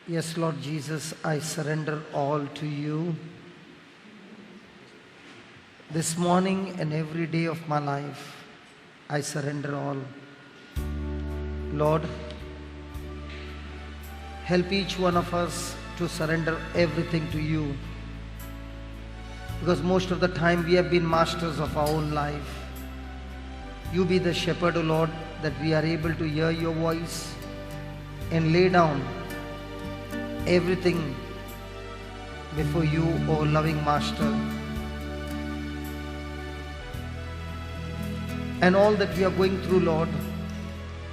Yes, Lord Jesus, I surrender all to you. This morning and every day of my life, I surrender all. Lord, help each one of us to surrender everything to you. Because most of the time we have been masters of our own life. You be the shepherd, O Lord, that we are able to hear your voice and lay down everything before you, O loving Master. And all that we are going through, Lord,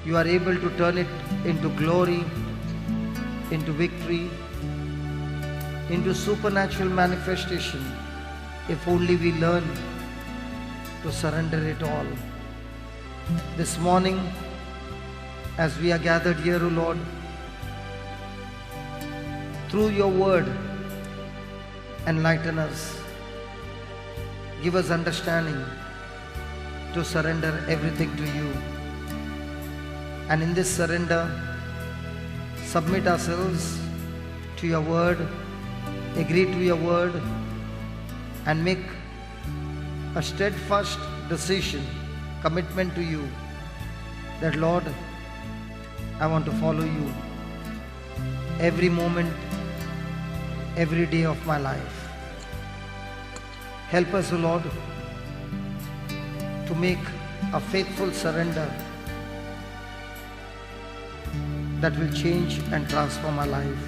you are able to turn it into glory, into victory, into supernatural manifestation, if only we learn to surrender it all. This morning, as we are gathered here, O Lord, through your word, enlighten us, give us understanding to surrender everything to you. And in this surrender, submit ourselves to your word, agree to your word, and make a steadfast decision, commitment to you, that Lord, I want to follow you every moment, every day of my life. Help us, O Lord, to make a faithful surrender that will change and transform our life.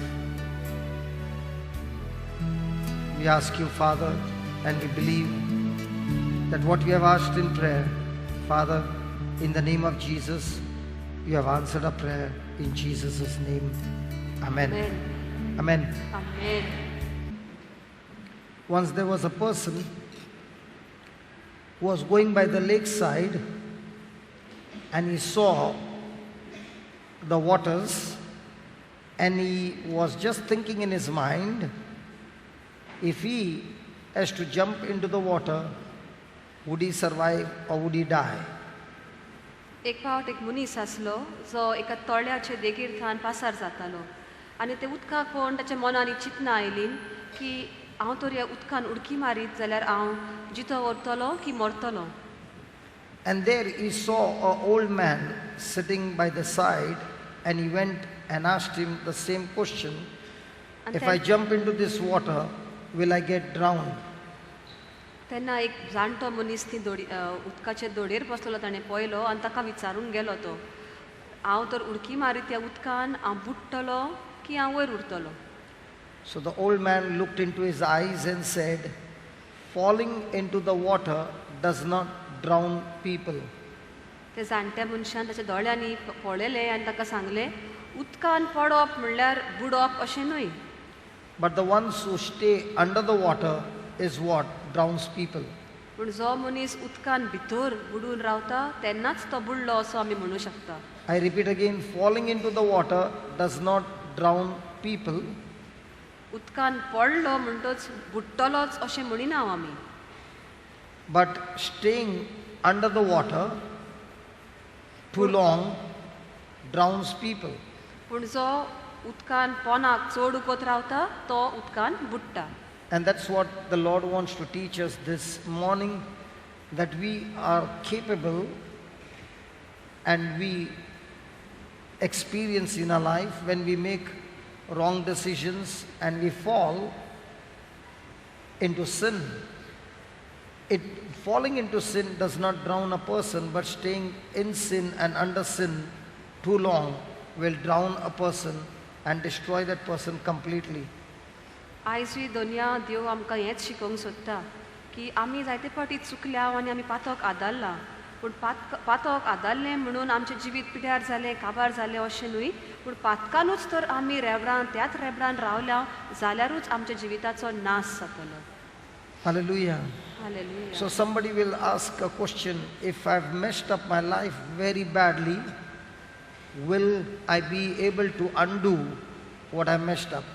We ask you, Father, and we believe that what we have asked in prayer, Father, in the name of Jesus, you have answered our prayer in Jesus' name. Amen. Amen. Amen. Amen. Once there was a person who was going by the lakeside, and he saw the waters, and he was just thinking in his mind, if he has to jump into the water, would he survive or would he die? एक फावट एक मनीस आसलो जो एका तळ्याचे देगेर थावन पासार जातालो आनी ते उदकाक पळोवन ताच्या मनान एक चिंतना आयली की हांव तर ह्या उदकान उडकी मारीत जाल्यार हांव जितो उरतलो की मरतलो. And there he saw an old man sitting by the side, and he went and asked him the same question. And If I then- jump into this water, will I get drowned? तेन्ना एक जाणटो मनीस ती दोडी उदकाचे दोडयेर बसलेलो ताणें पळयलो आनी ताका विचारूंक गेलो तो, हांव तर उडकी मारीत त्या उदकान हांव बुडटलो की हांव वयर उरतलो? So the old man looked into his eyes and said, "Falling into the water does not drown people." ते जाणट्या मनशान ताच्या दोळ्यांनी पळयलें आनी ताका सांगलें, उदकान पडप म्हणल्यार बुडप अशें न्हय, But the ones who stay under the water is what drowns people. पूण जो मनीस उदकान भितर बुडून रावता तेन्नाच तो बुडलो असो आमी म्हणूं शकता. I repeat again, falling into the water does not drown people, उदकान पडलो म्हणटच बुडटलोच अशें म्हणिना आमी, but staying under the water too long drowns people. पूण जो उदकान पोनाक चड उकत रावता तो उदकान बुडटा. And that's what the Lord wants to teach us this morning, that we are capable and we experience in our life when we make wrong decisions and we fall into sin. Falling into sin does not drown a person, but staying in sin and under sin too long will drown a person and destroy that person completely. आयजूय दोनया देव आमकां हेंच शिकोवंक सोदता की आमी जायते फावटी चुकल्या आनी आमी पातक आदारला, पूण पातक आदारलें म्हणून आमचें जिवीत पिड्यार जालें, काबार जालें अशें न्हय, पूण पातकानूच तर आमी रेबडान त्याच रेबडान रावल्या जाल्यारूच आमच्या जिविताचो नाश जातलो. Hallelujah. Hallelujah. So somebody will ask a question, if I've messed up my life very badly, will I be able to undo what I messed up?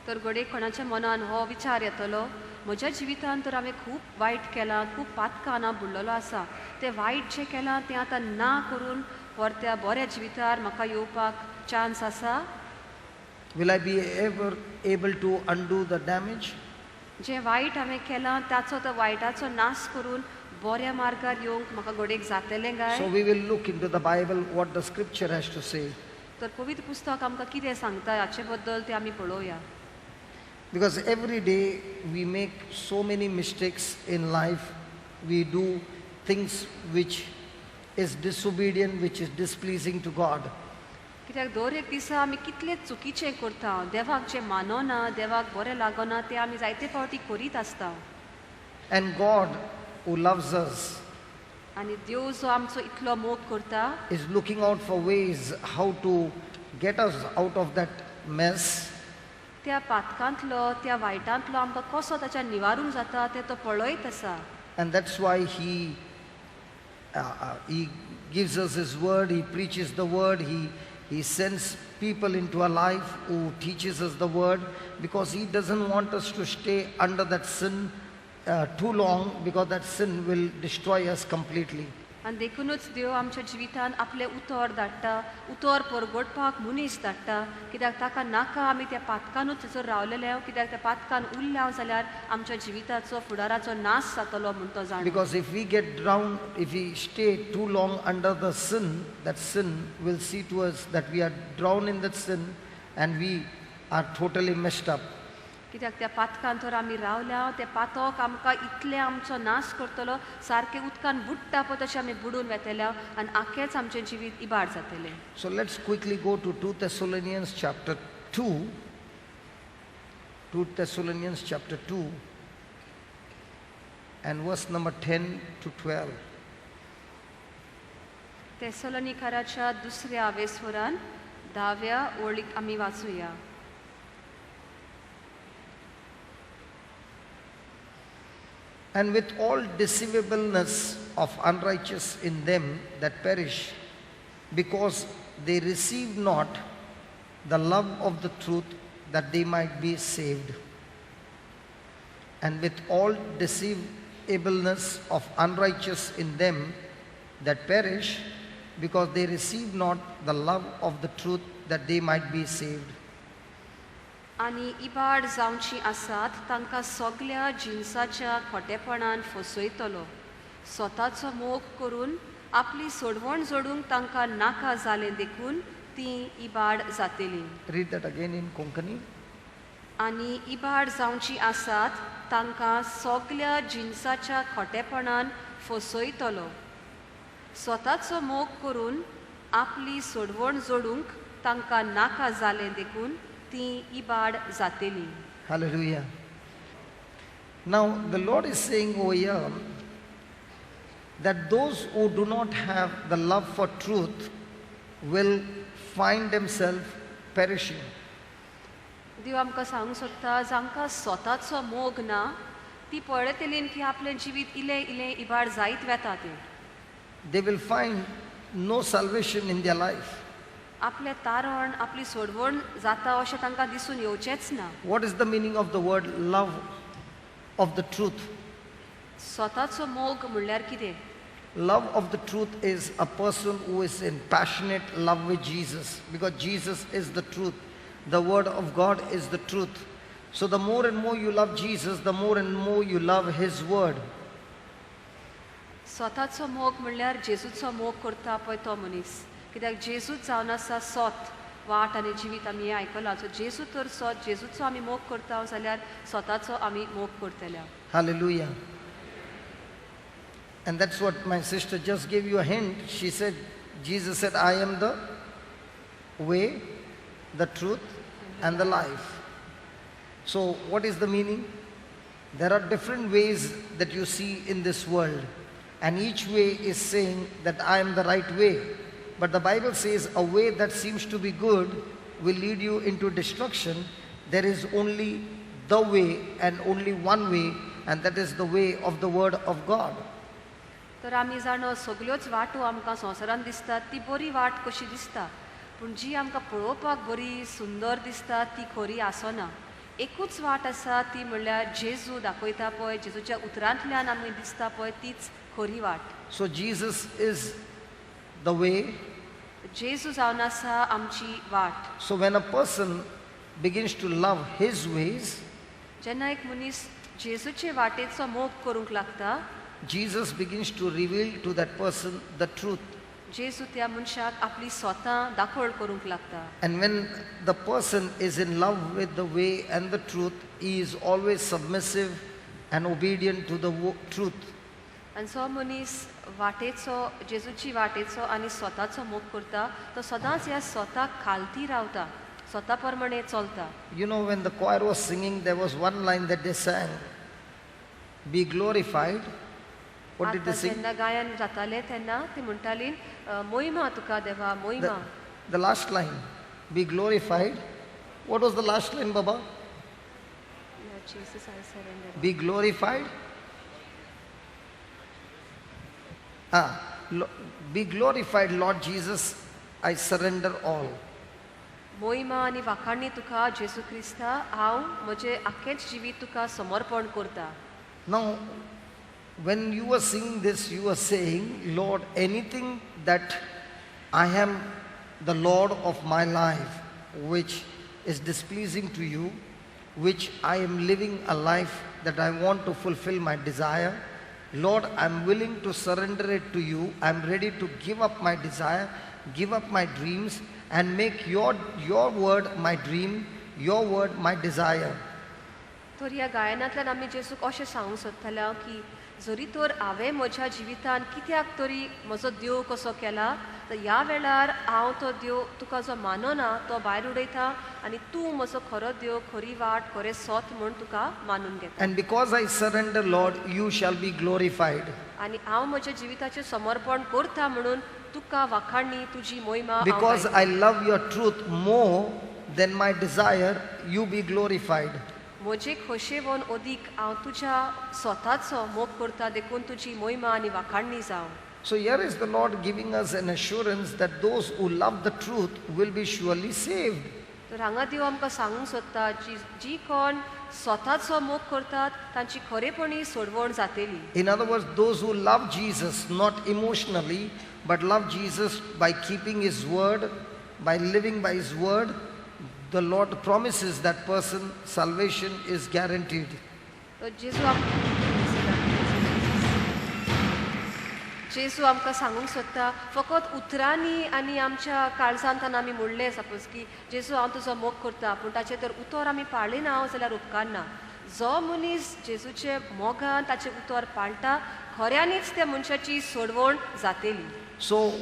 तर घडये कोणाच्या मनान हो विचार येतलो, म्हज्या जिवितान तर हांवें खूब वायट केलां, खूब पातकां बुडलेलो आसा, तें वायट जें केलां तें आतां ना करून परत्या बऱ्या जिवितार म्हाका येवपाक चान्स आसा? Will I be ever able to undo the damage? जें वायट हांवें केलां ताचो तो वायटाचो नाश करून बऱ्या मार्गार येवंक म्हाका घडयेक जातलें काय? So we will look into the Bible, what the scripture has to say. तर पवित्र पुस्तक आमकां कितें सांगता हाचे बद्दल तें आमी पळोवया. Because every day we make so many mistakes in life. We do things which is disobedient, which is displeasing to God. कित्याक दर एक दिसा आमी कितले चुकीचें करता, देवाक जें मानना, देवाक बरें लागना तें आमी जायते फावटी करीत आसता. And God, who loves us, आनी देव जो आमचो इतलो मोग करता, is looking out for ways how to get us out of that mess. त्या पातकांतलो, त्या वायटांतलो आमकां कसो ताच्या निवारूंक जाता तें तो पळयत आसा. And that's why He gives us His word, He preaches the word, He sends people into our life who teaches us the word, because He doesn't want us to stay under that sin too long, because that sin will destroy us completely. आनी देखुनूच देव आमच्या जिवितान आपलें उतर धाडटा, उतर परगटपाक मनीस धाडटा, कित्याक ताका नाका आमी त्या पातकानूच थंयसर रावलेले, कित्याक त्या पातकान उरल्या जाल्यार आमच्या जिविताचो फुडाराचो नाश जातलो म्हूण तो जाणा. Because if we get drowned, if we stay too long under the sin, that sin will see to us that we are drowned in that sin and we are totally messed up. कित्याक त्या पातकान तर आमी रावल्या, तें पातक आमकां इतलें आमचो नाश करतलो, सारकें उदकान बुडटा पळय तशें आमी बुडून वेतले आनी आखेच आमचें जिवीत इबाड जातलें. So let's quickly go to 2 Thessalonians chapter 2. 2 Thessalonians chapter 2 and verse number 10 to 12. तेसलोनिकाराच्या दुसऱ्या आवेस्वरान 10व्या ओळीक आमी वाचुया. And with all deceivableness of unrighteous in them that perish, because they receive not the love of the truth that they might be saved. And with all deceivableness of unrighteous in them that perish, because they receive not the love of the truth that they might be saved. आनी इबाड जावची आसात तांकां सगल्या जिनसाच्या खोटेपणान फसयतलो, स्वताचो मोग करून आपली सोडवण जोडूंक तांकां नाका जालें देखून ती इबाड जातली. Read that again in Konkani. आनी इबाड जावची आसात तांकां सगल्या जिनसाच्या खोटेपणान फसयतलो, स्वताचो मोग करून आपली सोडवण जोडूंक तांकां नाका जालें देखून ती इबाड जातली. Hallelujah. Now the Lord is saying over here that those who do not have the love for truth will find themselves perishing. देव आमकां सांगूंक सोदता जांकां स्वताचो मोग ना ती पळयतली की आपलें जिवीत इलें इलें इबाड जायत वेता तें. They will find no salvation in their life. आपलें तारण आपली सोडवण जाता अशें तांकां दिसून येवचेंच ना. What is the meaning of the word love of the truth? स्वताचो मोग म्हणल्यार कितें? Love of the truth is a person who is in passionate love with Jesus, because Jesus is the truth. The word of God is the truth. So the more and more you love Jesus, the more and more you love His word. स्वताचो मोग म्हणल्यार जेजूचो मोग करता पळय तो मनीस, कित्याक जेजूच जावन आसा सोत वाट आनी जिवीत आमी हें आयकलां. सो जेजू तर सोत, जेजूचो आमी मोग करता जाल्यार स्वताचो आमी मोग करतले. Hallelujah. And that's what my sister just gave you a hint. She said, Jesus said, I am the way, the truth, and the life. So what is the meaning? There are different ways that you see in this world, and each way is saying that I am the right way. But the Bible says a way that seems to be good will lead you into destruction. There is only the way and only one way, and that is the way of the Word of God. तर आमी जाणो सगल्योच वाटो आमकां संवसारांत दिसतात ती बरी वाट कशी दिसता, पूण जी आमकां पळोवपाक बरी सुंदर दिसता ती खरी आसना. एकूच वाट आसा ती म्हणल्यार जेजू दाखयता पळय, जेजूच्या उतरांतल्यान आमी दिसता पळय तीच खरी वाट. So Jesus is the way. जेजू जावन आसा आमची वाट. So when a person begins to love his ways, जेन्ना एक मनीस जेजूचे वाटेचो मोग करूंक लागता, Jesus begins to reveal to that person the truth. जेजू त्या मनशाक आपली स्वता दाखोवण करूंक लागता. And when the person is in love with the way and the truth, he is always submissive and obedient to the truth. आनी जो मनीस वाटेचो जेजूची वाटेचो आनी स्वताचो मोग करता तो सदांच ह्या स्वताक खालती रावता, स्वता प्रमाणे चलता. You know, when the choir was singing, there was one line that they sang, "Be glorified." What did they आतां sing? जेन्ना गायन जातालें तेन्ना ती म्हणटाली, मोहिमा तुका देवा मोहिमा. The last line, "Be glorified." What was the last line, Baba? Lord Jesus, I surrender. Be glorified. Be glorified, Lord Jesus, I surrender all. मोहिमा आनी वाखाणी तुका जेजू क्रिस्ता, हांव म्हजें आख्खेंच जिवीत तुका समर्पण करता. Now, when you were singing this, you were saying, Lord, anything that I am the Lord of my life, which is displeasing to you, which I am living a life that I want to fulfill my desire, Lord, I'm willing to surrender it to you. I'm ready to give up my desire, give up my dreams, and make your word my dream, your word my desire. तर ह्या गायनांतल्यान आमी जेजूक अशें सांगूंक सोदताले हांव की जरी तर हांवें म्हज्या जिवितान कित्याक तरी म्हजो देव कसो केला तर ह्या वेळार हांव तो देव तुका जो मानना तो भायर उडयता आनी तूं म्हजो खरो देव, खरी वाट, खरें सोत म्हूण तुका मानून घेता. And because I surrender, Lord, you shall be glorified. आनी हांव म्हज्या जिविताचें समर्पण करता म्हणून तुका वाखाणी तुजी मोहिमा हांव Because गायतां. I love your truth more than my desire, you be glorified. म्हजे खोशेवन अदीक हांव तुज्या स्वताचो मोग करता देखून तुजी मोहिमा आनी वाखाणी जावं. So here is the Lord giving us an assurance that those who love the truth will be surely saved. तर हांगा देव आमकां सांगूंक सोदता जी जी कोण स्वताचो मोग करतात तांची खरेपणी सोडवण जातली. In other words, those who love Jesus, not emotionally, but love Jesus by keeping His word, by living by His word, the Lord promises that person salvation is guaranteed. तर जेजू आमकां सांगूंक सोदता फकत उतरांनी आनी आमच्या काळजांतान आमी म्हणलें सपोज की जेजू हांव तुजो मोग करता, पूण ताचें तर उतर आमी पाळिना जाल्यार उपकारना. जो मनीस जेजूचे मोगान ताचें उतर पाळटा खऱ्यांनीच त्या मनशाची सोडवण जातली. So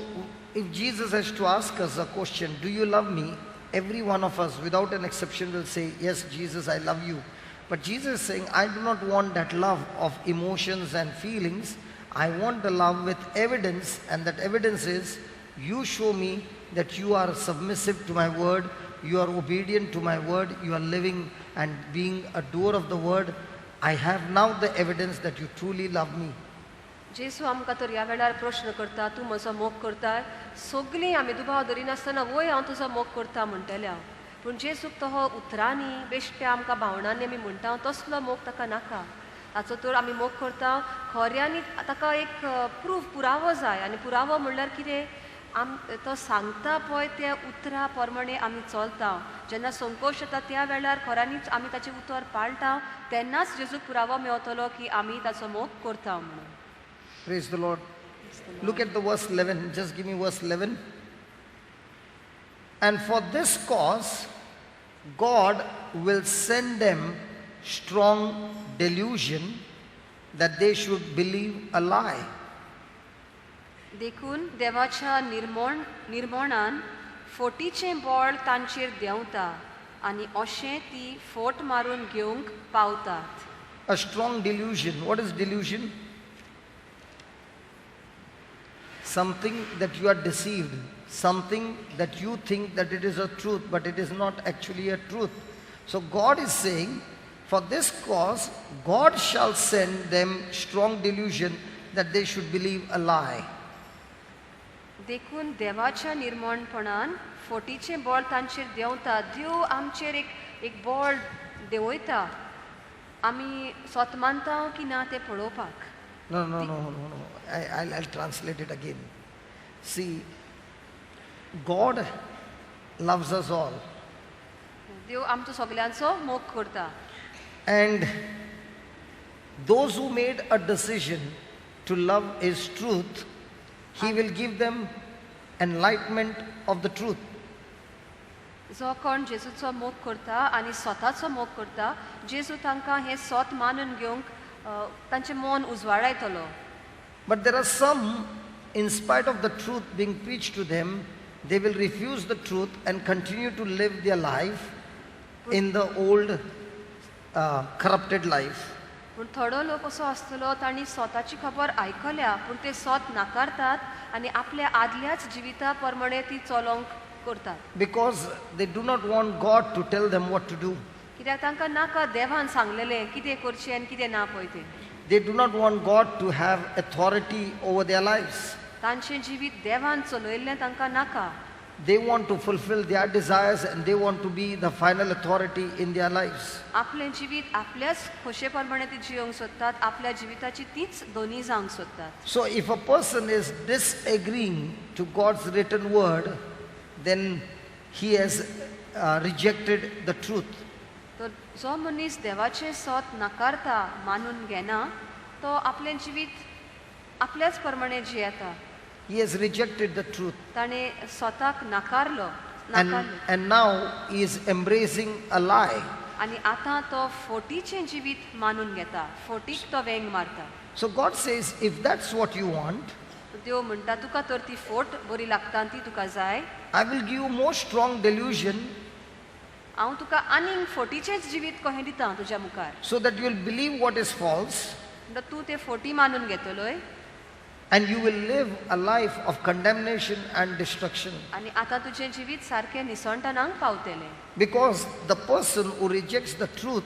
if Jesus has to ask us a question, do you love me? Every one of us, without an exception, will say, yes, Jesus, I love you. But Jesus is saying, I do not want that love of emotions and feelings. I want the love with evidence, and that evidence is, you show me that you are submissive to my word, you are obedient to my word, you are living and being a doer of the word. I have now the evidence that you truly love me. जेजू आमकां तर ह्या वेळार प्रश्न करता, तूं म्हजो मोग करता? सगळीं आमी दुबाव धरिनासतना वय हांव तुजो मोग करता म्हणटले हांव, पूण जेजूक तो हो उतरांनी बेश्टे आमकां भावनांनी आमी म्हणटा तसलो मोग ताका नाका. ताचो तर आमी मोग करता खऱ्यांनी ताका एक प्रूफ पुरावो जाय, आनी पुरावो म्हणल्यार कितें आम तो सांगता पळय त्या उतरा प्रमाणे आमी चलता. जेन्ना संकोश येता त्या वेळार खऱ्यांनीच आमी ताचें उतर पाळटा तेन्नाच जेजूक पुरावो मेवतलो की आमी ताचो मोग करता म्हणून. Praise the Lord. Look at the verse 11. Just give me verse 11. And for this cause, God will send them strong delusion that they should believe a lie. देखून देवाच्या निर्मोणान फोटीचें बळ तांचेर देंवता आनी अशें ती फोट मारून घेवंक पावतात. A strong delusion. What is delusion? Something that you are deceived, something that you think that it is a truth, but it is not actually a truth. So God is saying, for this cause, God shall send them strong delusion that they should believe a lie. देखून देवाच्या निर्मोणपणान फोटीचें बळ तांचेर देंवता. देव आमचेर एक एक बळ देंवयता, आमी स्वत मानता की ना तें पळोवपाक. No, no, no, no, no. I'll translate it again. See, God loves us all. देव आमचो सगल्यांचो मोग करता. And those who made a decision to love His truth, He will give them enlightenment of the truth. जो कोण जेजूचो मोग करता आनी स्वताचो मोग करता, जेजू तांकां हें सोत मानून घेवंक तांचें मन उजवाडायतलो. But there are some, in spite of the truth being preached to them, they will refuse the truth and continue to live their life in the old corrupted life. पूण थोडो लोक असो आसतलो, तांणी स्वताची खबर आयकल्या पूण ते सोत नाकारतात आनी आपल्या आदल्याच जिविता प्रमाणे ती चलोवंक करतात. Because they do not want God to tell them what to do. कित्याक तांकां नाका देवान सांगलेलें कितें करचें आनी कितें ना पळय तें. They do not want God to have authority over their lives. तांचें जिवीत देवान चलयल्लें तांकां नाका. They want to fulfill their desires and they want to be the final authority in their lives. आपलें जिवीत आपल्याच खोशे प्रमाणे ती जियोंक सोदतात, आपल्या जिविताची तीच दोनी जावंक सोदतात. So, if a person is disagreeing to God's written word, then he has rejected the truth. तर जो मनीस देवाचें सोत नाकारता, मानून घेना, तो आपलें जिवीत आपल्याच प्रमाणे जियेता. He has rejected the truth. ताणें स्वताक नाकारलो, And, नाकारलो and now he is embracing a lie. आनी आतां तो फोटीचें जिवीत मानून घेता, फोटीक तो वेंग मारता. So, God says, if that's what you want, देव म्हणटा, तुका तर ती फोट बरी लागता आनी ती तुका जाय, I will give you more strong delusion हांव तुका आनीक फोटीचेंच जिवीत कहें दिता तुज्या मुखार, so that you will believe what is false म्हणटा तूं ते फोटी मानून घेतलोय and you will live a life of condemnation and destruction. आनी आतां तुजें जिवीत सारकें निसणटणाक पावतलें. Because the person who rejects the truth,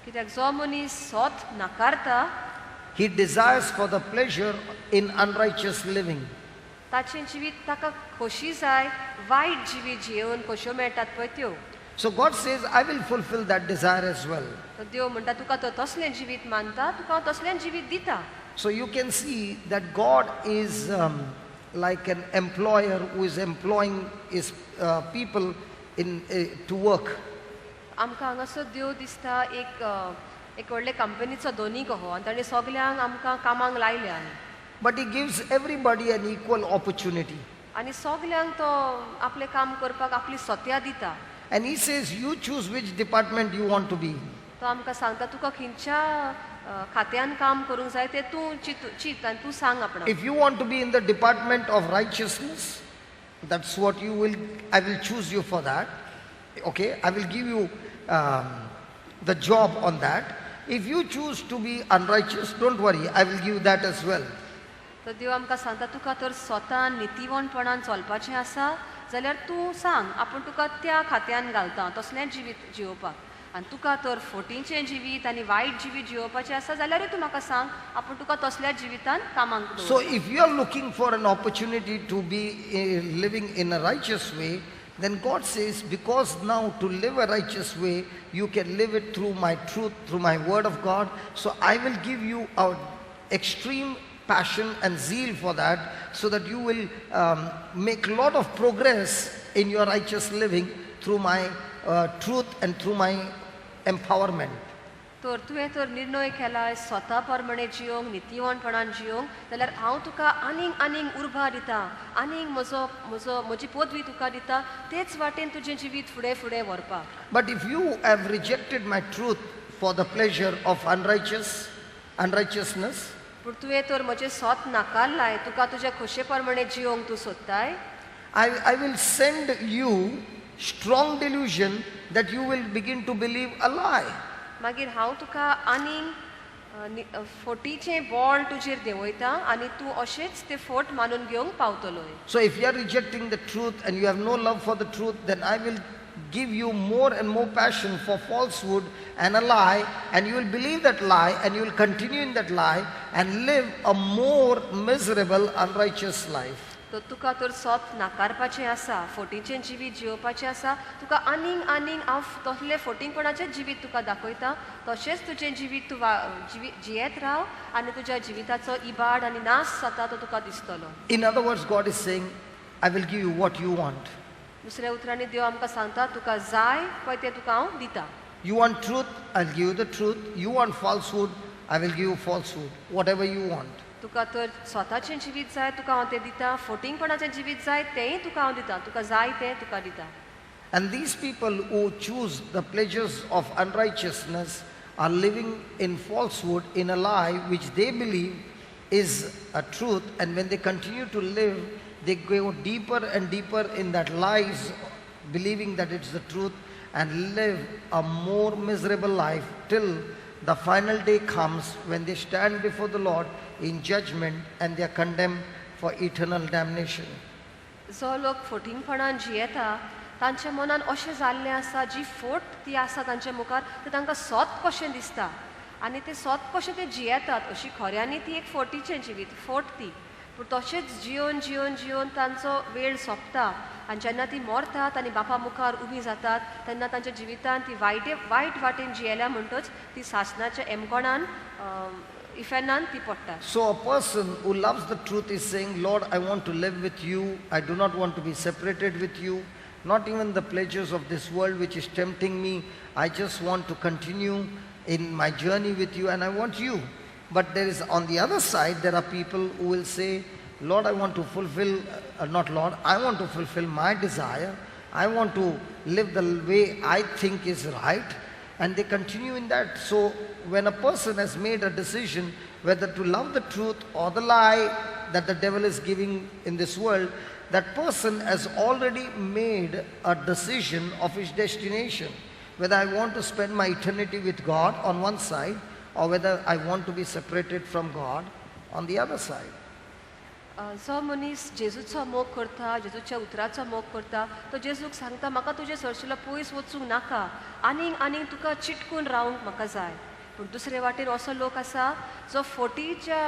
कित्याक जो मनीस सोत नाकारता, he desires for the pleasure in unrighteous living. ताचें जिवीत ताका खोशी जाय वायट जिवीत जियेवन खोश्यो मेळटात पळय त्यो. So God says, I will fulfill that desire as well. तर देव म्हणटा, तुका तो तसलें जिवीत मानता, तुका हांव तसलें जिवीत दिता. So you can see that God is like an employer who is employing his people to work. आमकां हांगासर देव दिसता एक एक व्हडले कंपनीचो धनी कहो आनी ताणें सगल्यांक आमकां कामाक लायल्या. But he gives everybody an equal opportunity. आनी सगल्यांक तो आपलें काम करपाक आपली सत्या दिता. And he says, you choose which department you want to be in. तो आमकां सांगता, तुका खंयच्या खात्यान काम करूंक जाय तें तूं चित चित आनी तूं सांग आपणाक. If you want to be in the department of righteousness, that's what you will, I will choose you for that. Okay, I will give you the job on that. If you choose to be unrighteous, don't worry, I will give you that as well. तर देव आमकां सांगता, तुका तर स्वता नितीवणपणान चलपाचें आसा जाल्यार तूं सांग, आपूण तुका त्या खात्यान घालता तसलें जिवीत जियोवपाक, आनी तुका तर फोटीचें जिवीत आनी वायट जिवीत जियोवपाचें आसा जाल्यारूय तूं म्हाका सांग, आपूण तुका तसल्या जिवितान कामाक So, दवर. If you are looking for an opportunity to be living in a righteous way, then God says, because now to live a righteous way, you can live it through my truth, through my word of God. So, I will give you a extreme passion and zeal for that, so that you will make a lot of progress in your righteous living through my truth and through my empowerment. तर तुवें तर निर्णय केला स्वता प्रमाणे जियोंक, नितीवणपणान जियोंक, जाल्यार हांव तुका आनीक आनीक उर्बा दिता, आनीक म्हजो म्हजो म्हजी पदवी तुका दिता तेच वाटेन तुजें जिवीत फुडें फुडें व्हरपाक. But if you have rejected my truth for the pleasure of unrighteousness, पूण तुवें तर म्हजें सोत नाकारलाय, तुका तुज्या खोशे प्रमाणे जियोंक तूं सोदताय, I will send you strong delusion that you will begin to believe a lie. मागीर हांव तुका आनीक फोटीचें बॉल तुजेर देंवयता आनी तूं अशेंच ते फोट मानून घेवंक पावतलोय. So if you are rejecting the truth and you have no love for the truth, then I will give you more and more passion for falsehood and a lie, and you will believe that lie and you will continue in that lie and live a more miserable, unrighteous life. तर तुका तर सोत नाकारपाचें आसा, फोटीचें जिवीत जियोवपाचें आसा, तुका आनीक आनीक हांव तसलें फोटींगपणाचें जिवीत तुका दाखयता, तशेंच तुजें जिवीत तूं जियेत राव आनी तुज्या जिविताचो इबाड आनी नाश जाता तो तुका दिसतलो. In other words, God is saying, I will give you what you want. दुसऱ्या उतरांनी देव आमकां सांगता तुका जाय पळय तें तुका हांव दिता. You want truth, I'll give you the truth. You want falsehood, I will give you falsehood. Whatever you want. तुका तर स्वताचें जिवीत जाय तुका हांव तें दिता, फोटिंगपणाचें जिवीत जाय तेंय तुका हांव दिता, तुका जाय तें तुका दिता. And these people who choose the pleasures of unrighteousness are living in falsehood, in a lie which they believe is a truth. And when they continue to live, they go deeper and deeper in that lies, believing that it's the truth, and live a more miserable life till the final day comes when they stand before the Lord in judgment and they are condemned for eternal damnation. जो लोक फोटिंगपणान जियेता तांच्या मनान अशें जाल्लें आसा जी फोट ती आसा तांच्या मुखार तें तांकां सोत कशें दिसता आनी तें सोत कशें ते जियेतात. अशी खऱ्यांनी ती एक फोटीचें जिवीत फोट ती, पूण तशेंच जियोन जियोन जियोन तांचो वेळ सोंपता आनी जेन्ना ती मरतात आनी बापा मुखार उबी जातात तेन्ना तांच्या जिवितान ती वायटे वायट वाटेन जियेल्या म्हणटच ती सासणाच्या एमकोणान इफेर्नान ती पडटात. So, a person who loves the truth is saying, "Lord, I want to live with you. I do not want to be separated with you. Not even the pleasures of this world which is tempting me. I just want to continue in my journey with you and I want you." But there is, on the other side, there are people who will say, "Lord, I want to fulfill, not Lord, I want to fulfill my desire. I want to live the way I think is right." And they continue in that. So, when a person has made a decision whether to love the truth or the lie that the devil is giving in this world, that person has already made a decision of his destination. Whether I want to spend my eternity with God on one side or whether I want to be separated from God on the other side. जो मनीस जेजूचो मोग करता, जेजूच्या उतराचो मोग करता, तो जेजूक सांगता म्हाका तुजे सरशिलो पयस वचूंक नाका, आनीक आनीक तुका चिटकून रावंक म्हाका जाय. पूण दुसरे वाटेन असो लोक आसा जो फोटीच्या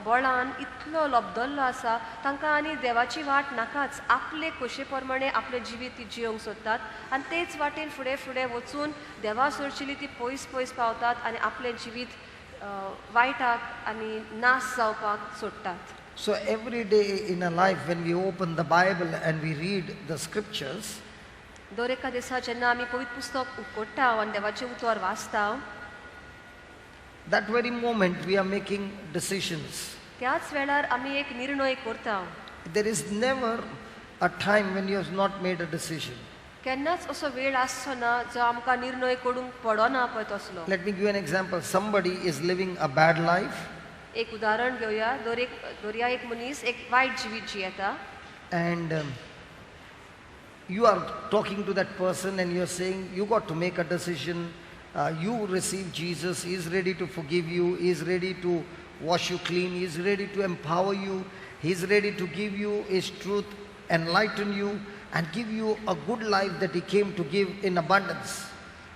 बळान इतलो लब्दल्लो आसा तांकां आनी देवाची वाट नाकाच, आपले खोशे प्रमाणे आपलें जिवीत ती जियोंक सोदतात आनी तेच वाटेन फुडें फुडें वचून देवा सरशिली ती पयस पयस पावतात आनी आपलें जिवीत वायटाक आनी नाश जावपाक सोडटात. So, every day in our life, when we open the Bible and we read the scriptures, दर एका दिसा जेन्ना आमी पवित्र पुस्तक उगडटा आनी देवाचें उतर वाचता, that very moment we are making decisions. त्याच वेळार आमी एक निर्णय करता. There is never a time when you have not made a decision. केन्नाच असो वेळ आसचो ना जो आमकां निर्णय करूंक पडना पळय तसलो. Let me give you an example. Somebody is living a bad life एक उदाहरण घेवया. दर एक दर्या एक मनीस एक वायट जिवीत जियेता and you are talking to that person and you're saying, "You got to make a decision. You receive Jesus, He is ready to forgive you, He is ready to wash you clean, He is ready to empower you, He is ready to give you His truth, enlighten you, and give you a good life that He came to give in abundance."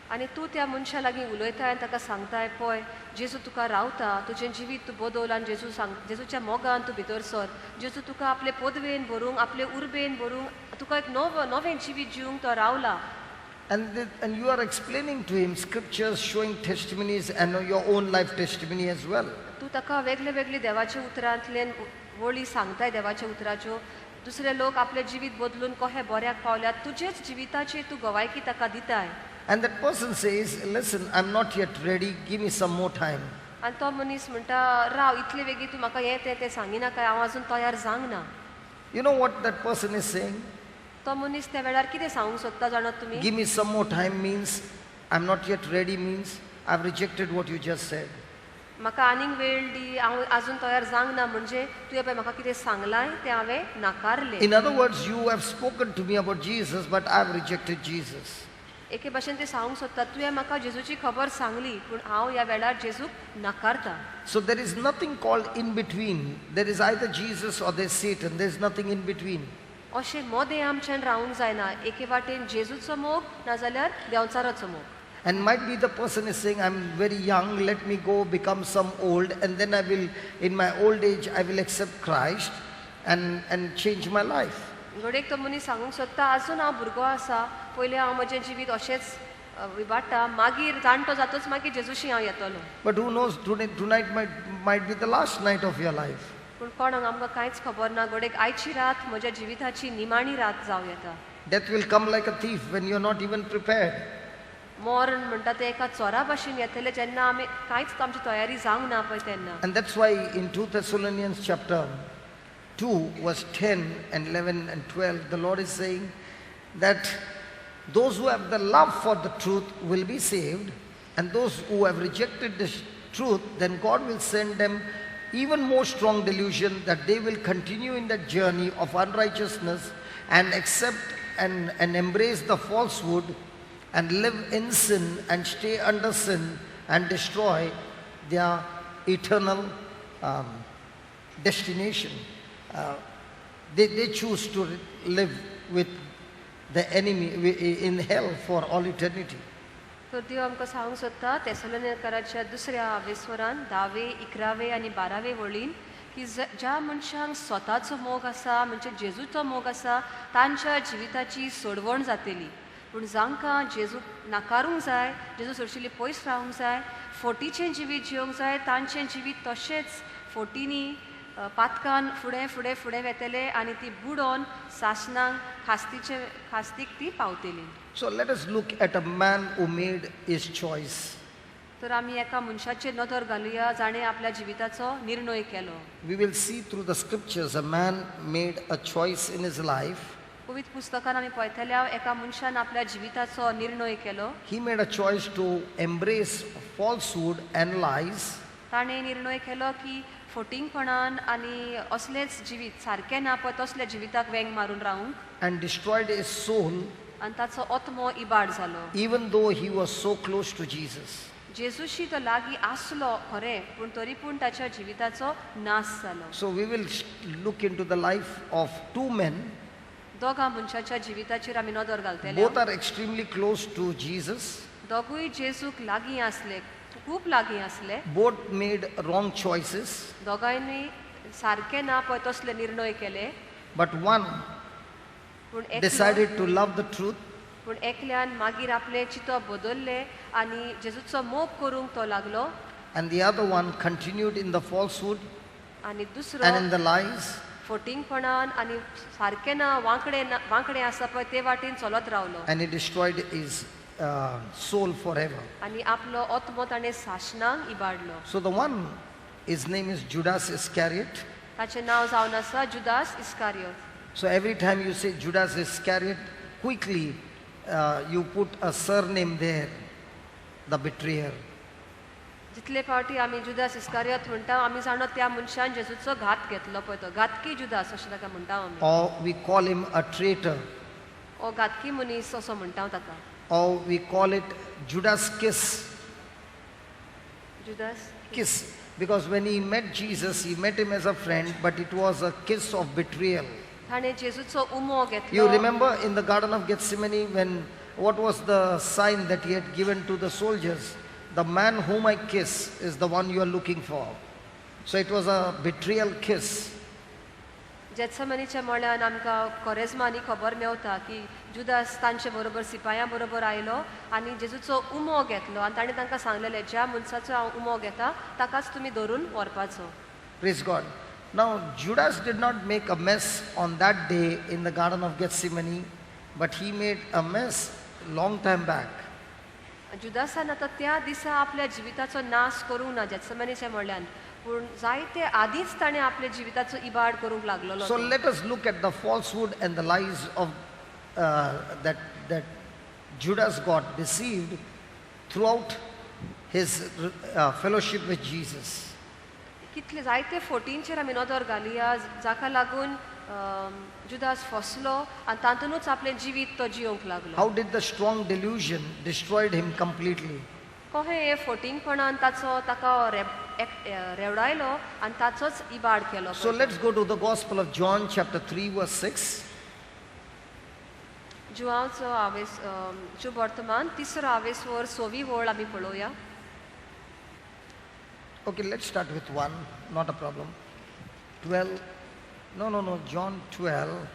आनी तूं त्या मनशा लागीं उलयताय आनी ताका सांगताय पळय जेजू तुका रावता, तुजें जिवीत तूं बदल आनी जेजू सांग जेजूच्या मोगान तूं भितर सर, जेजू तुका आपले पदवेन भरूंक आपले उर्बेन भरूंक तुका एक नवो नवें जिवीत जिवंक तो रावला. And you are explaining to him scriptures, showing testimonies, and your own life testimony as well. तूं ताका वेगळे वेगळे देवाच्या उतरांतल्यान वळी सांगताय देवाच्या उतराच्यो, दुसरे लोक आपलें जिवीत बदलून कशें बऱ्याक पावल्यात तुजेच जिविताची तूं गवायकी ताका दिताय. And that person says, "Listen, I'm not yet ready, give me some more time." आनी तो मनीस म्हणटा राव इतले वेगीं तूं म्हाका हें तें तें सांगिनाका, हांव अजून तयार जावंक ना. You know what that person is saying? तो मनीस त्या वेळार कितें सांगूंक सोदता जाणात तुमी? "Give me some more time" means I'm not yet ready, means I've rejected what you just said. म्हाका आनीक वेळ दी, हांव अजून तयार जावंक ना म्हणजे तुवें पळय म्हाका कितें सांगलां तें हांवें नाकारलें. In other words, you have spoken to me about Jesus, but I've rejected Jesus. एके भाशेन ते सांगूंक सोदता तुवें म्हाका जेजूची खबर सांगली पूण हांव ह्या वेळार जेजूक नाकारता. So there is nothing called in between. There is either Jesus or there's Satan. There's nothing in between. अशें मदें आमच्यान रावूंक जायना, एके वाटेन जेजूचो मोग नाजाल्यार देंवचाराचो मोग. And might be the person is saying, "I'm very young, let me go become some old, and then I will, in my old age, I will accept Christ and change my life." घडयेक तो मनीस सांगूंक सोदता अजून हांव भुरगो आसा, पयलें हांव म्हजें जिवीत अशेंच विबाडटा, मागीर जाणटो जातच मागीर जेजूशी हांव येतलो. But who knows, tonight might be the last night of your life. पूण कोणाक आमकां कांयच खबर ना, घडयेक आयची रात म्हज्या जिविताची निमाणी रात जावं येता. Death will come like a thief when you're not even prepared. मरण म्हणटा तें एका चोरा भाशेन येतलें जेन्ना आमी कांयच आमची तयारी जावंक ना पळय तेन्ना. And that's why in 2 Thessalonians chapter 2, verse 10 and 11 and 12, the Lord is saying that those who have the love for the truth will be saved, and those who have rejected the truth, then God will send them even more strong delusion that they will continue in that journey of unrighteousness and accept and embrace the falsehood and live in sin and stay under sin and destroy their eternal destination. They choose to live with the enemy in hell for all eternity. तर देव आमकां सांगूंक सोदता तेसलोनिकराच्या दुसऱ्या आवेस्वरान धावे इकरावे आनी बारावे वळीन की ज्या मनशांक स्वताचो मोग आसा म्हणजे जेजूचो मोग आसा तांच्या जिविताची सोडवण जातली, पूण जांकां जेजूक नाकारूंक जाय, जेजू सरशिल्ली पयस रावंक जाय, फोटीचें जिवीत जिवंक जाय, तांचें जिवीत तशेंच फोटींनी पातकान फुडें फुडें फुडें वेतले आनी ती बुडोन सासणांक खास्तीचे खास्तीक ती पावतली. So let us look at a man who made his choice. तर आमी एका मनशाचेर नदर घालुया जाणें आपल्या जिविताचो निर्णय केलो. We will see through the scriptures a man made a choice in his life. पवित्र पुस्तकान आमी पळयतल्या एका मनशान आपल्या जिविताचो निर्णय केलो. He made a choice to embrace falsehood and lies. ताणें निर्णय केलो की फोटिंगपणान आनी असलेंच जिवीत सारकें ना पळय तसल्या जिविताक वेंग मारून रावूंक and destroyed his soul, आनी ताचो आत्मो इबाड जालो. even though he was so close to Jesus. जेजूशी तो लागीं आसलो खरें, पूण तरी पूण ताच्या जिविताचो नाश जालो. So we will look into the life of two men. दोगां मनशाच्या जिविताचेर आमी नदर घालतले. Both are extremely close to Jesus. दोगूय जेजूक लागीं आसले, खूब लागीं आसले. Both made wrong choices. दोगांयनी सारकें ना पळय तसले निर्णय केले. But one पूण एकलो decided to love the truth. पूण एकल्यान मागीर आपलें चिंतप बदल्लें आनी जेजूचो मोग करूंक तो लागलो. And the other one continued in the falsehood आनी दुसरो and in the lies. फोटिंगपणान आनी सारकें ना वांकडें ना वांकडें आसा पळय ते वाटेन चलत रावलो. And he destroyed his soul forever. आनी आपलो आत्मो ताणें सासणाक इबाडलो. So the one, his name is Judas Iscariot. ताचें नांव जावन आसा Judas Iscariot. So every time you say Judas Iscariot, quickly you put a surname there, the betrayer. जितले फावटी आमी जुदास इस्कारियोत म्हणटा आमी जाणा त्या मनशान जेजूचो घात घेतलो पळय तो घातकी जुदास अशें ताका म्हणटा आमी. Or we call him a traitor. ओ घातकी मनीस असो म्हणटा ताका. Or we call it Judas kiss. Judas Kiss. Because when he met Jesus, he met him as a friend, but it was a kiss of betrayal. ताणें जेजूचो उमो घेतलो. You remember in the Garden of Gethsemane when what was the sign that he had given to the soldiers? The man whom I kiss is the one you are looking for. So it was a betrayal kiss. जेत्समनीच्या मळ्यान आमकां कोरेज्मानी खबर मेवता की जुदास तांचे बरोबर सिपायां बरोबर आयलो आनी जेजूचो उमो घेतलो आनी ताणें तांकां सांगलेलें ज्या मनशाचो हांव उमो घेता ताकाच तुमी धरून व्हरपाचो. Praise God. Now Judas did not make a mess on that day in the Garden of Gethsemane, but he made a mess long time back. जुदासान आतां त्या दिसा आपल्या जिविताचो नाश करूंक ना जेत्समनीच्या मळ्यान, पूण जायते आदींच ताणें आपल्या जिविताचो इबाड करूंक लागलेलो. So let us look at the falsehood and the lies of that Judas got deceived throughout his fellowship with Jesus. कितले जायते फोटींचेर आमी नदर घालुया जाका लागून जुदास फसलो आनी तातूंतच आपलें जिवीत तो जियोंक लागलो. How did the strong delusion destroyed him completely? कहें हे फोटिंगपणान ताचो ताका रेवडायलो आनी ताचोच इबाड केलो. So let's go to the Gospel of John chapter 3 verse 6. जुआंवचो आवेस जो वर्तमान तिसरो आवेस वर सोवी वळ आमी पळोवया. Okay, let's start with 1, not a problem. 12, no, John 12.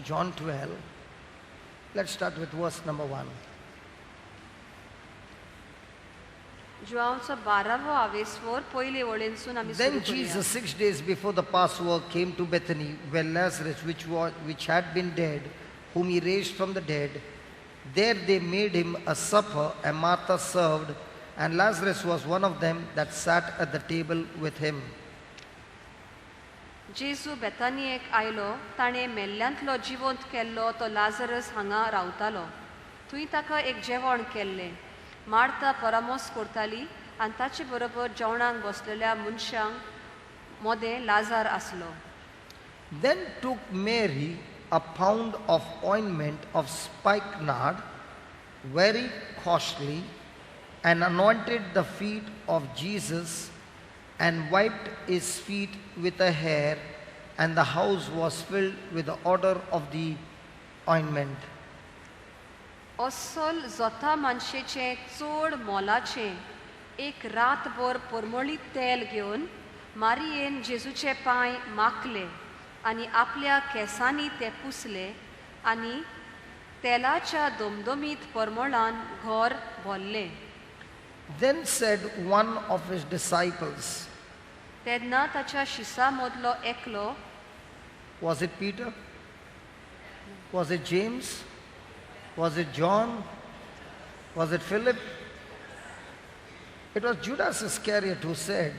John 12. Let's start with verse number 1. जुआंवचो बारावो आवेस वर पयले वळेनसून आमी Then सुरू करुया. Jesus, 6 days before the Passover, came to Bethany, where Lazarus, which had been dead whom he raised from the dead. There they made him a supper, and Martha served, and Lazarus was one of them that sat at the table with him. जेजू बेतानियेक आयलो. ताणें मेल्ल्यांतलो जिवंत केल्लो तो Lazarus हांगा रावतालो. थंय ताका एक जेवण केल्लें. मार्ता परामोस करताली आनी ताचे बरोबर जेवणाक बसलेल्या मनशांक मोदें लाजार आसलो. Then took Mary a pound of ointment of spikenard, very costly, and anointed the feet of Jesus and wiped his feet with her hair, and the house was filled with the odor of the ointment. अस्सल जोता मानशेचें चड मोलाचें एक रातभर परमळीत तेल घेवन मारियेन जेजूचे पांय माखले आनी आपल्या केंसांनी ते पुसले आनी तेलाच्या दमदमीत परमळान घर भरलें. Then said one of his disciples, तेन्ना ताच्या शिसा मदलो एकलो, was it Peter? Was it James? Was it John? Was it Philip? It was Judas Iscariot who said,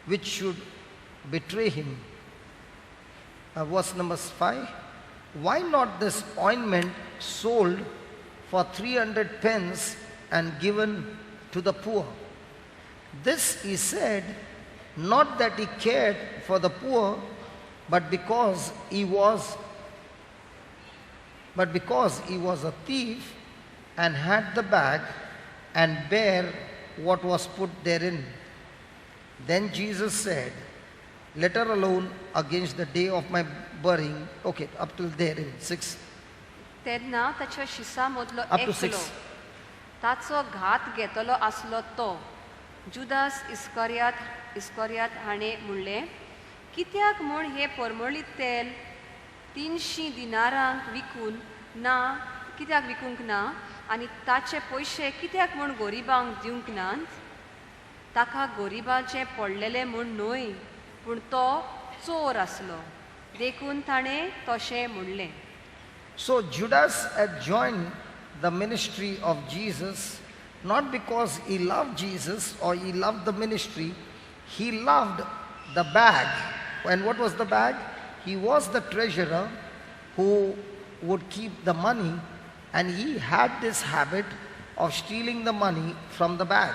which should betray him. Verse number 5. Why not this ointment sold for 300 pence and given to the poor? This he said, not that he cared for the poor, but because he was a thief and had the bag and bare what was put therein. Then Jesus said, "Let her alone against the day of my burying." Okay, up till there in 6. तेन्ना ताच्या शिसा मदलो Up to एकलो, 6. ताचो घात घेतलो आसलो तो जुदास इस्करियात हाणें म्हणलें, कित्याक म्हूण हें परमळीत तेल 300 दिनारांक विकून ना, कित्याक विकूंक ना आनी ताचे पयशे कित्याक म्हूण गरिबांक दिवंक नात? ताका गरिबाचें पडलेलें म्हूण न्हय, पूण तो चोर आसलो देखून ताणें तशें म्हणलें. So Judas had joined the ministry of Jesus not because he loved Jesus or he loved the ministry, he loved the bag. And what was the bag? He was the treasurer who would keep the money, and he had this habit of stealing the money from the bag.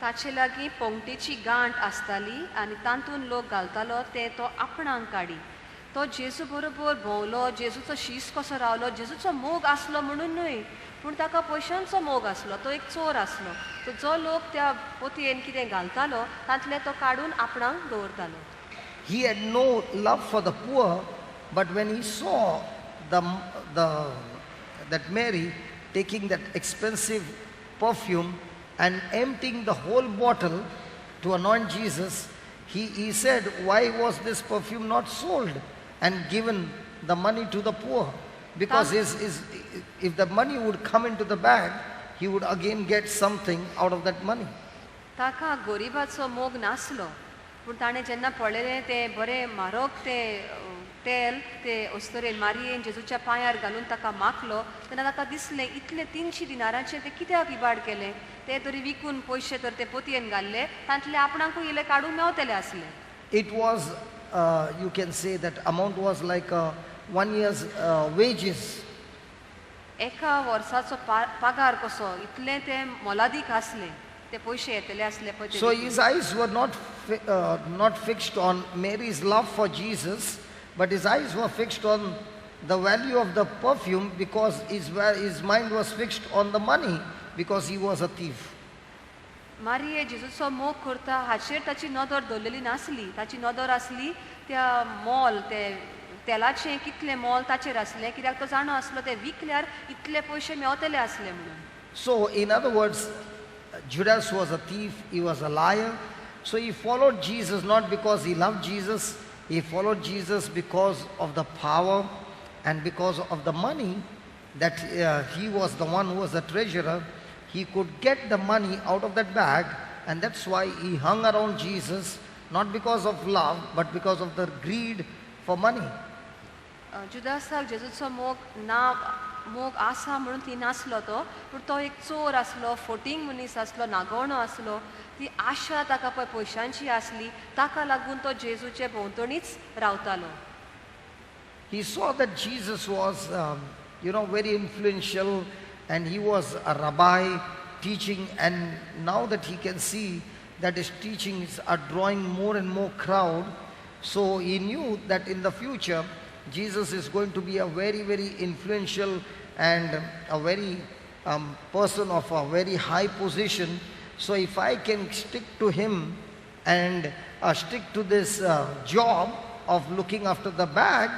ताचे लागीं पोंगटेची गांठ आसताली आनी तातूंत लोक घालतालो ते तो आपणाक काडी. तो जेजू बरोबर भोंवलो, जेजूचो शीस कसो रावलो. जेजूचो मोग आसलो म्हणून न्हय, पूण ताका पयशांचो मोग आसलो. तो एक चोर आसलो. तो जो लोक त्या पोतयेन कितें घालतालो तातलें तो काडून आपणाक दवरतालो. He had no love for the poor, but when he saw that Mary taking that expensive perfume and emptying the whole bottle to anoint Jesus, he said, "Why was this perfume not sold and given the money to the poor?" Because if the money would come into the bag, he would again get something out of that money. ताका गरिबाचो मोग नासलो, पूण ताणें जेन्ना पळयलें तें बरें म्हारग तें तेल ते अस्तरेन मारयेन जेजूच्या पांयार घालून ताका माखलो तेन्ना ताका दिसलें, इतलें 300 दिनारांचें तें कित्याक इबाड केलें? ते तरी विकून पयशे तर ते पोतयेन घाल्ले तांतले आपणाकूय इल्ले काडूंक मेवतले आसले. It was, you can say that amount was like one year's wages. एका वर्साचो पगार कसो, इतलें तें मोलादीक आसलें, ते पयशे येतले आसले पळय ते So विकून. His eyes were not fixed on Mary's love for Jesus, but his eyes were fixed on the value of the perfume because his mind was fixed on the money because he was a thief. मारिये जेजूचो मोग करता हाचेर ताची नदर दवरलेली नासली. ताची नदर आसली त्या मोल ते तेलाचें कितलें मोल ताचेर आसलें, कित्याक तो जाणो आसलो ते विकल्यार इतले पयशे मेवतले आसले म्हणून. So, in other words, Judas was a thief, he was a liar. So, he followed Jesus not because he loved Jesus, he followed Jesus because of the power and because of the money that he was the one who was the treasurer. He could get the money out of that bag, and that's why he hung around Jesus, not because of love, but because of the greed for money. जुदासाक जेजूचो मोग ना, मोग आसा म्हणून ती नासलो तो, पूण तो एक चोर आसलो, फोटींग मनीस आसलो, नागवणो आसलो. ती आशा ताका पळय पयशांची आसली, ताका लागून तो जेजूचे भोंवतणीच रावतालो. He saw that Jesus was very influential and he was a rabbi teaching, and now that he can see that his teachings are drawing more and more crowd, so he knew that in the future Jesus is going to be a very, very influential and a very person of a very high position. So if I can stick to him and stick to this job of looking after the bag,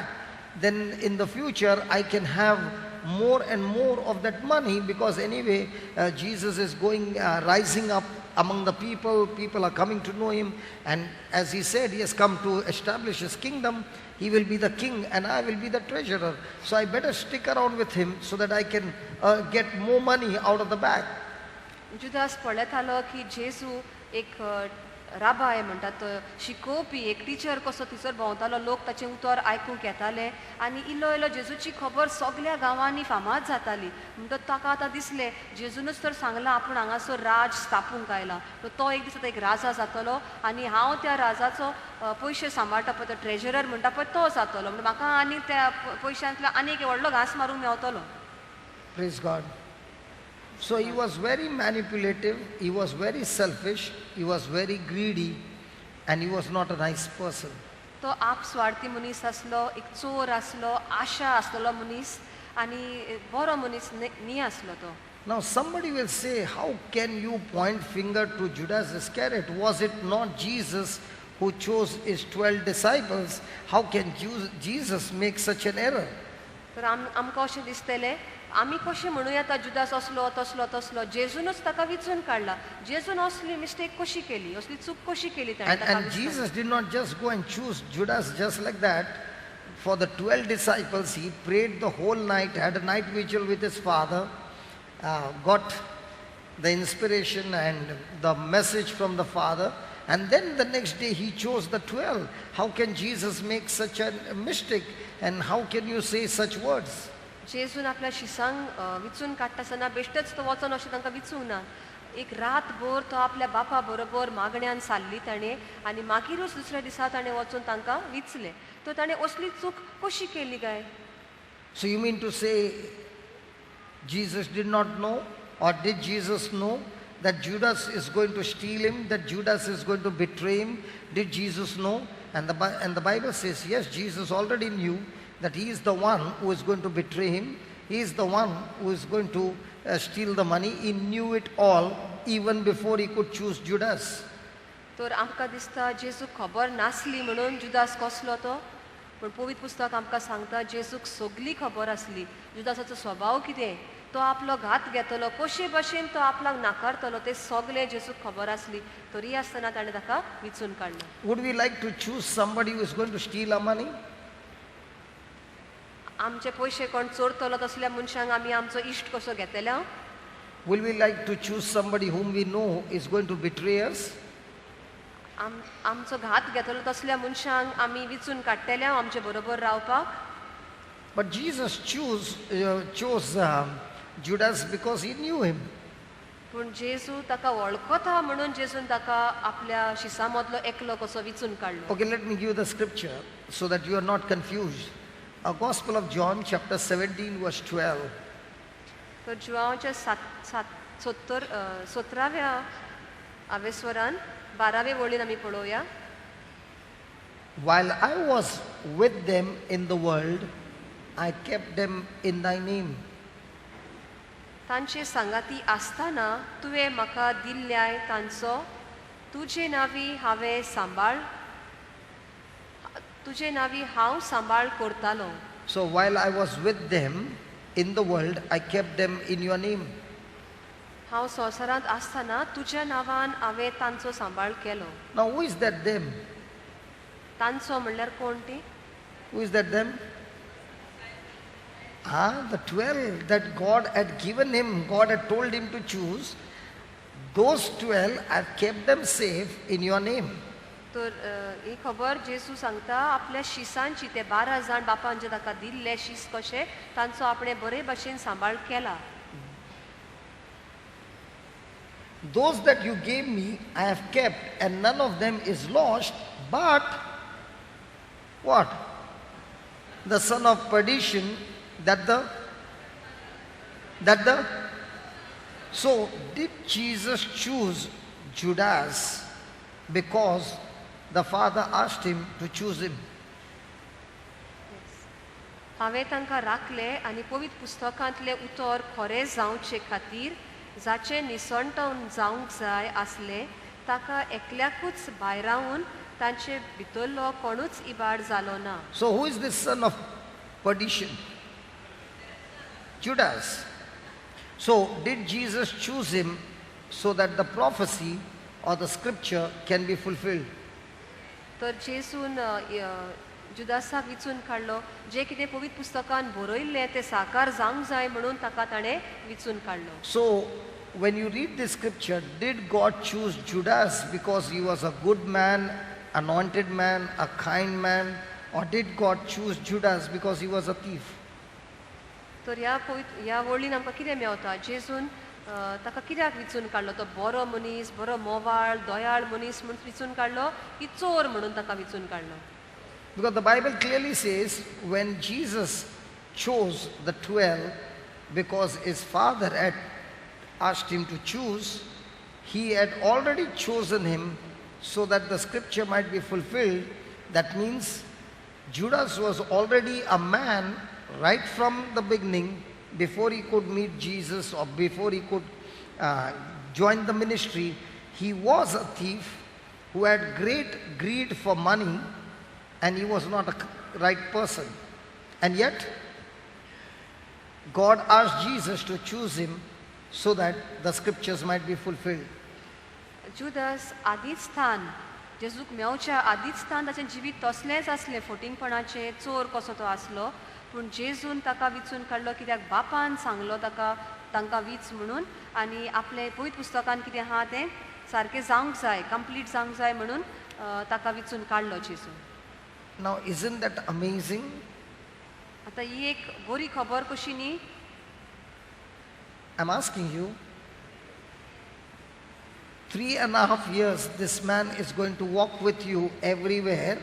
then in the future I can have more and more of that money, because anyway Jesus is going rising up among the people. People are coming to know him, and as he said, he has come to establish his kingdom. He will be the king and I will be the treasurer, so I better stick around with him so that I can get more money out of the bag. Judas पळयतालो की जेजू एक राबाय म्हणटात तो शिकोवपी, एक teacher कसो थंयसर भोंवतालो, लोक ताचें उतर आयकूंक येताले आनी इल्लो इल्लो जेजूची खबर सगल्या गांवांनी फामाद जाताली. म्हणटच ताका आतां दिसलें, जेजूनच तर सांगलां आपूण हांगासर राज स्थापूंक आयला, तर तो एक दीस आतां एक राजा जातलो आनी हांव त्या राजाचो पयशे सांबाळटा पळय, तो ट्रेजरर म्हणटा पळय तो जातलो, म्हणटा म्हाका आनी त्या पयशांतलो आनी एक व्हडलो घांस मारूंक मेवतलो. Praise God. So he was very manipulative, he was very selfish, he was very greedy, and he was not a nice person. तो आपस्वार्थी मनीस आसलो, एक चोर आसलो, आशा आसलेलो मनीस आनी बरो मनीस न्ही आसलो तो. Now somebody will say, how can you point finger to Judas Iscariot? Was it not Jesus who chose his 12 disciples? How can Jesus make such an error? तर आमकां अशें दिसतलें, आमी कशें म्हणूं येता जुदास असलो तसलो तसलो, जेजूनच ताका विचून काडला, जेजून असली मिस्टेक कशी केली, असली चूक कशी केली ताणें And, ताका and विचून? Jesus did not just go and choose Judas just like that. For the 12 disciples, he prayed the whole night, had a night vigil with his father, got the inspiration and the message from the Father, and then the next day he chose the 12. How can Jesus make such a mistake, and how can you say such words? जेजून आपल्या शिसांक विचून काडटा आसतना बेश्टेच तो वचोन अशें तांकां विचूंक ना. एक रातभर तो आपल्या बापा बरोबर मागण्यान सारली ताणें आनी मागीरूच दुसऱ्या दिसा ताणें वचून तांकां विचलें. तर ताणें असली चूक कशी केली काय? So you mean to say Jesus did not know, or did Jesus know that Judas is going to steal him, that Judas is going to betray him? Did Jesus know? And the Bible says, yes, Jesus already knew that he is the one who is going to betray him. He is the one who is going to steal the money. He knew it all even before he could choose Judas. तर आमकां दिसता जेजूक खबर नासली म्हणून जुदास कसलो तो, पूण पवित्र पुस्तक आमकां सांगता जेजूक सगली खबर आसली. जुदासाचो स्वभाव कितें, तो आपलो घात घेतलो, कशे भशेन तो आपल्याक नाकारतलो, तें सगलें जेजूक खबर आसली, तरी आसतना ताणें ताका विचून काडलो. Would we like to choose somebody who is going to steal our money? आमचे पयशे कोण चोरतलो तसल्या मनशांक आमी आमचो इश्ट कसो घेतले? Will we like to choose somebody whom we know is going to betray us? आमचो घात घेतलो तसल्या मनशांक आमी विचून काडटले आमचे बरोबर रावपाक? But Jesus chose Judas because he knew him. पूण जेजू ताका वळखता म्हणून जेजून ताका आपल्या शिसां मदलो एकलो कसो विचून काडलो. Okay, let me give you the scripture so that you are not confused. A Gospel of John, chapter 17, verse 12. तर जुवांवच्या सात सात सत्तर सतराव्या आवेस्वरान 12वे वळीन आमी पळोवया. While I was with them in the world, I kept them in thy name. तांचे सांगाती आसतना तुवें म्हाका दिल्ल्याय तांचो तुजे नांवी हांवें सांबाळ, तुजे नांवी हांव सांबाळ करतालो. So while I was with them in the world, I kept them in your name. हांव संवसारांत आसतना तुज्या नांवान हांवें तांचो सांबाळ केलो. Now who is that them? तांचो म्हणल्यार कोण ती? Who is that them? The 12 that God had given him, God had told him to choose. Those 12, I've kept them safe in your name. तर ही खबर जेजू सांगता आपल्या शिसांची ते 12 जाण बापान जे ताका दिल्ले शीस कशे तांचो आपणे बरे भशेन सांबाळ केला. Those that you gave me, I have kept, and none of them is lost, but what? The son of perdition, that the that the So did Jesus choose Judas because the Father asked him to choose him? हांवें तांकां राखले आनी पवित्र पुस्तकांतलें उतर खरें जावचे खातीर जाचें निसणटण जावंक जाय आसलें ताका एकल्याकूच भायरावन तांचे भितरलो कोणूच इबाड जालो ना. So who is this son of perdition? Judas. So did Jesus choose him so that the prophecy or the scripture can be fulfilled? तर जेजून जुदासाक विचून काडलो जें कितें पवित्र पुस्तकान बरयल्लें तें साकार जावंक जाय म्हणून ताका ताणें विचून काडलो. So when you read this scripture, did God choose Judas because he was a good man, anointed man, a kind man, or did God choose Judas because he was a thief? तर ह्या पवित्र ह्या वळीन आमकां कितें मेवता जेजून ताका कित्याक विचून काडलो तो बरो मनीस बरो मोवाळ दयाळ मनीस म्हूण विचून काडलो की चोर म्हणून ताका विचून काडलो? Because the Bible clearly says when Jesus chose the 12, because his father had asked him to choose, he had already chosen him so that the scripture might be fulfilled. That means Judas was already a man right from the beginning, before he could meet Jesus or before he could join the ministry. He was a thief who had great greed for money, and he was not a right person. And yet, God asked Jesus to choose him so that the scriptures might be fulfilled. Judas आदींच स्थान जेजूक मेवच्या आदींच स्थान ताचें जिवीत तसलेंच आसलें फोटिंगपणाचें चोर कसो तो आसलो पूण जेजून ताका विचून काडलो कित्याक बापान सांगलो ताका तांकां वीच म्हणून आनी आपलें पवित्र पुस्तकान कितें आहा तें सारकें जावंक जाय कंप्लीट जावंक जाय म्हणून ताका विचून काडलो जेजून. Now, isn't that amazing? आतां ही एक बरी खबर कशी न्ही? I'm asking you, 3.5 years this man is going to walk with you everywhere.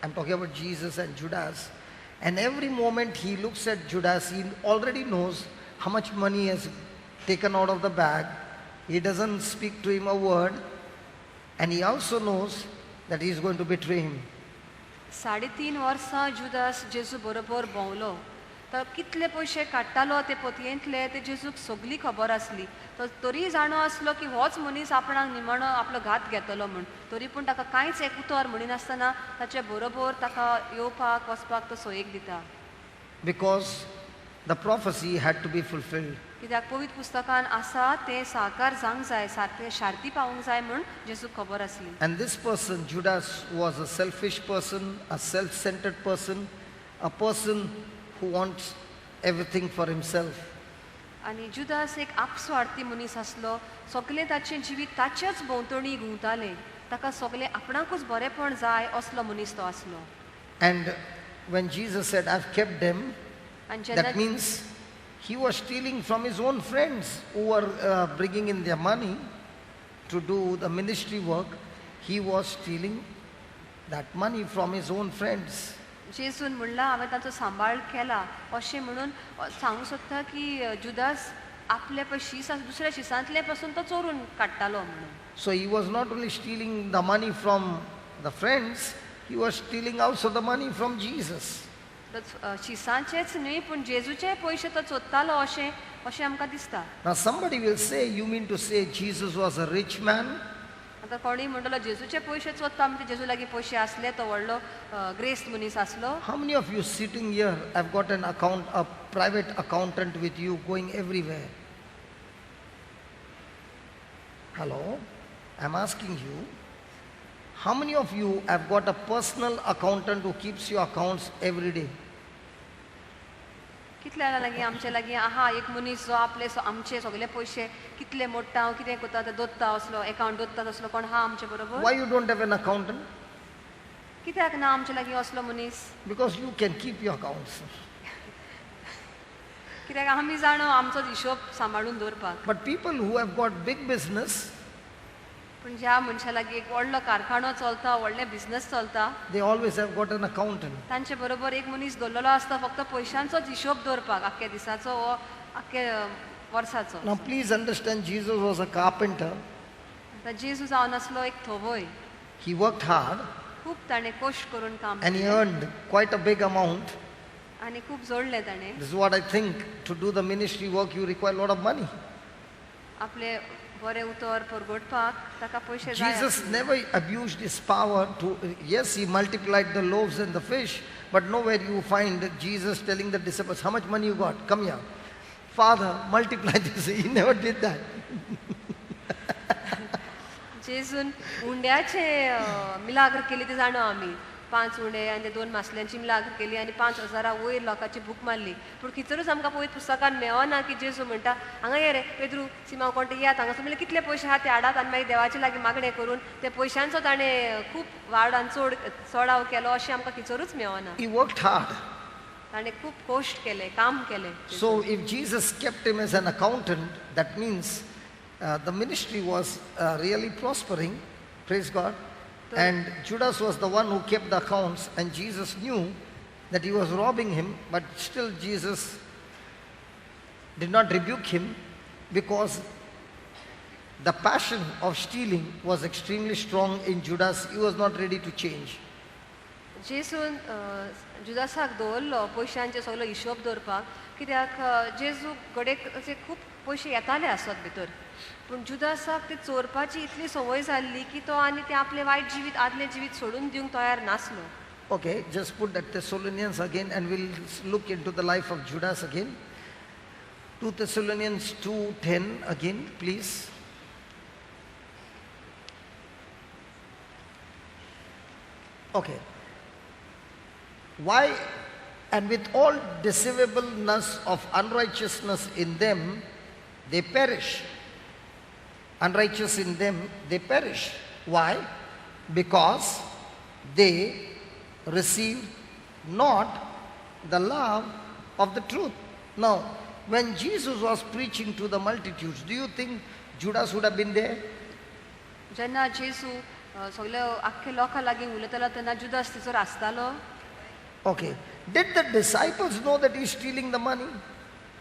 I'm talking about Jesus and Judas. And every moment he looks at Judas, he already knows how much money he has taken out of the bag. He doesn't speak to him a word. And he also knows that he is going to betray him. 3.5 वर्सां जुदास जेजू बरोबर भोंवलो तर कितले पयशे काडटालो ते पोतयेंतले ते जेजूक सगली खबर आसली. तो तरी जाणो आसलो की होच मनीस आपणाक निमाणो आपलो घात घेतलो म्हूण तरी पूण ताका कांयच एक उतर म्हणिनासतना ताचे बरोबर ताका येवपाक वचपाक तो सोयेक दिता. Because the prophecy had to be fulfilled. कित्याक पवित्र पुस्तकान आसा तें साकार जावंक जाय सारकें शार्ती पावूंक जाय म्हूण जेजूक खबर आसली. And this person, Judas, was a selfish person, a self-centered person, a person who wants everything for himself. आनी जुदास एक आपस्वार्थी मनीस आसलो सगळें ताचें जिवीत ताचेच भोंवतणी घुंवतालें ताका सगळें आपणाकूच बरेंपण जाय असलो मनीस तो आसलो. And when Jesus said, I've kept them, आनी जेन्ना that means he was stealing from his own friends who were bringing in their money to do the ministry work. He was stealing that money from his own friends. जेजून म्हणलां हांवें तांचो सांबाळ केला अशें म्हणून सांगूंक सोदता की जुदास आपले पळय शीस आसा दुसऱ्या शिसांतले पासून तो चोरून काडटालो म्हणून. So he was not only stealing the money from the friends, he was stealing also the money from Jesus. तो शिसांचेच न्हय पूण जेजूचे पयशे तो चोरतालो अशें अशें आमकां दिसता. Now somebody will say, you mean to say Jesus was a rich man? आतां कोणूय म्हणटलो जेजूचे पयशे चोरता म्हणजे जेजू लागीं पयशे आसले तो व्हडलो ग्रेस्त मनीस आसलो. How many of you sitting here have got an account, a private accountant with you going everywhere? Hello, I'm asking you, how many of you have got a personal accountant who keeps your accounts every day? कितल्या जाणां लागीं आमचे लागीं आहा एक मनीस जो आपले आमचे सगळे पयशे कितले मोडटा, कितें करता ते दोत्ता, असलो एकावंट दोत्ता तसलो कोण आहा आमचे बरोबर? Why you don't have an accountant? कित्याक ना आमचे लागीं असलो मनीस? Because you can keep your accounts. कित्याक आमी जाणो आमचो हिशोब सांबाळून दवरपाक. But people who have got big business, पूण ज्या मनशा लागीं एक व्हडलो कारखानो चलता, व्हडलें बिझनस चलता, they always have got an accountant. तांचे बरोबर एक मनीस दवरलेलो आसता फक्त पयशांचोच हिशोब दवरपाक, आख्ख्या दिसाचो वो आख्खे वर्साचो. Now please understand, Jesus was a carpenter. आतां जेजू जावन आसलो एक थवय. He worked hard. खूब ताणें कश्ट करून काम And he केलें. Earned quite a big amount. आनी खूब जोडलें ताणें. This is what I think. To do the ministry work, you require a lot of money. आपले बरें उतर परगटपाक ताका पयशे जाय Jesus आसले. Never abused his power to, yes, he multiplied the loaves and the fish, but nowhere you find Jesus telling the disciples, how much money you got? Come here. Father, multiply this. He never did that. जेजून उंड्याचे मिलाग्र केली ते जाणा आमी, 5 उंडे आनी ते 2 मासल्यांची मिलाग्र केली आनी 5,000 वयर लोकांची भूक मारली. पूण खिचरूच आमकां पवित्र पुस्तकान मेळना की जेजू म्हणटा हांगा ये रे पेद्रू सिमांव कोण ते येयात हांगासर, म्हणल्यार कितले पयशे आहा ते हाडात आनी मागीर देवाचे लागीं मागणें करून ते पयशांचो ताणें खूब वाड आनी चड चडाव केलो अशें आमकां खिचरूच मेळना. He worked hard. ताणें खूब कश्ट केले, काम केलें. So if Jesus kept him as an accountant, that means the ministry was really prospering, praise God. And Judas was the one who kept the accounts, and Jesus knew that he was robbing him, but still Jesus did not rebuke him because the passion of stealing was extremely strong in Judas. He was not ready to change. जेजून जुदासाक दवरलो पयशांचे सगलो हिशोब दवरपाक, कित्याक जेजू घडयेक अशे खूब पयशे येताले आसत भितर, पूण जुदासाक ते चोरपाची इतली संवय जाल्ली की तो आनी ते आपलें वायट जिवीत आदलें जिवीत सोडून दिवंक तयार नासलो. Okay, just put that Thessalonians again and we'll look into the life of Judas again. 2 Thessalonians 2:10 again, please. Okay. Why? And with all deceivableness of unrighteousness in them, they perish. Unrighteous in them, they perish. Why? Because they receive not the love of the truth. Now, when Jesus was preaching to the multitudes, do you think Judas would have been there? जेन्ना जेजू सगळे आख्खे लोकां लागीं उलयतालो तेन्ना जुदास थंयसर आसतालो? Okay. Did the disciples know that he's stealing the money?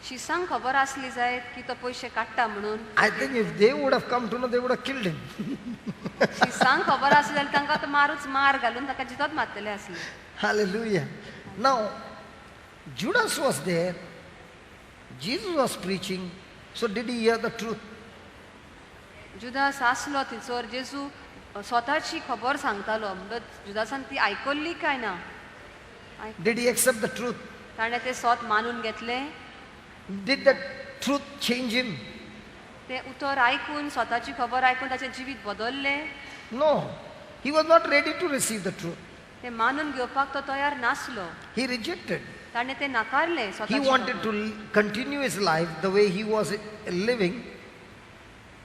शिसांक खबर आसली जायत की तो पयशे काडटा म्हणून? I think if they would have come to know, they would have killed him. शिसांक खबर आसली जाल्यार तांकां तो मारूच मार घालून ताका जितोच मारतले आसले. Hallelujah. Now, Judas was there. Jesus was preaching. So did he hear the truth? Judas आसलो थंयसर, जेजू स्वताची खबर सांगतालो, म्हणटच जुदासान ती आयकल्ली काय ना? Did he accept the truth? ताणें तें सोत मानून घेतलें? Did that truth change him? तें उतर आयकून, स्वताची खबर आयकून ताचें जिवीत बदल्लें? No. He was not ready to receive the truth. तें मानून घेवपाक तो तयार नासलो. He rejected. ताणें तें नाकारलें. He स्वताची wanted खबर. To continue his life the way he was living.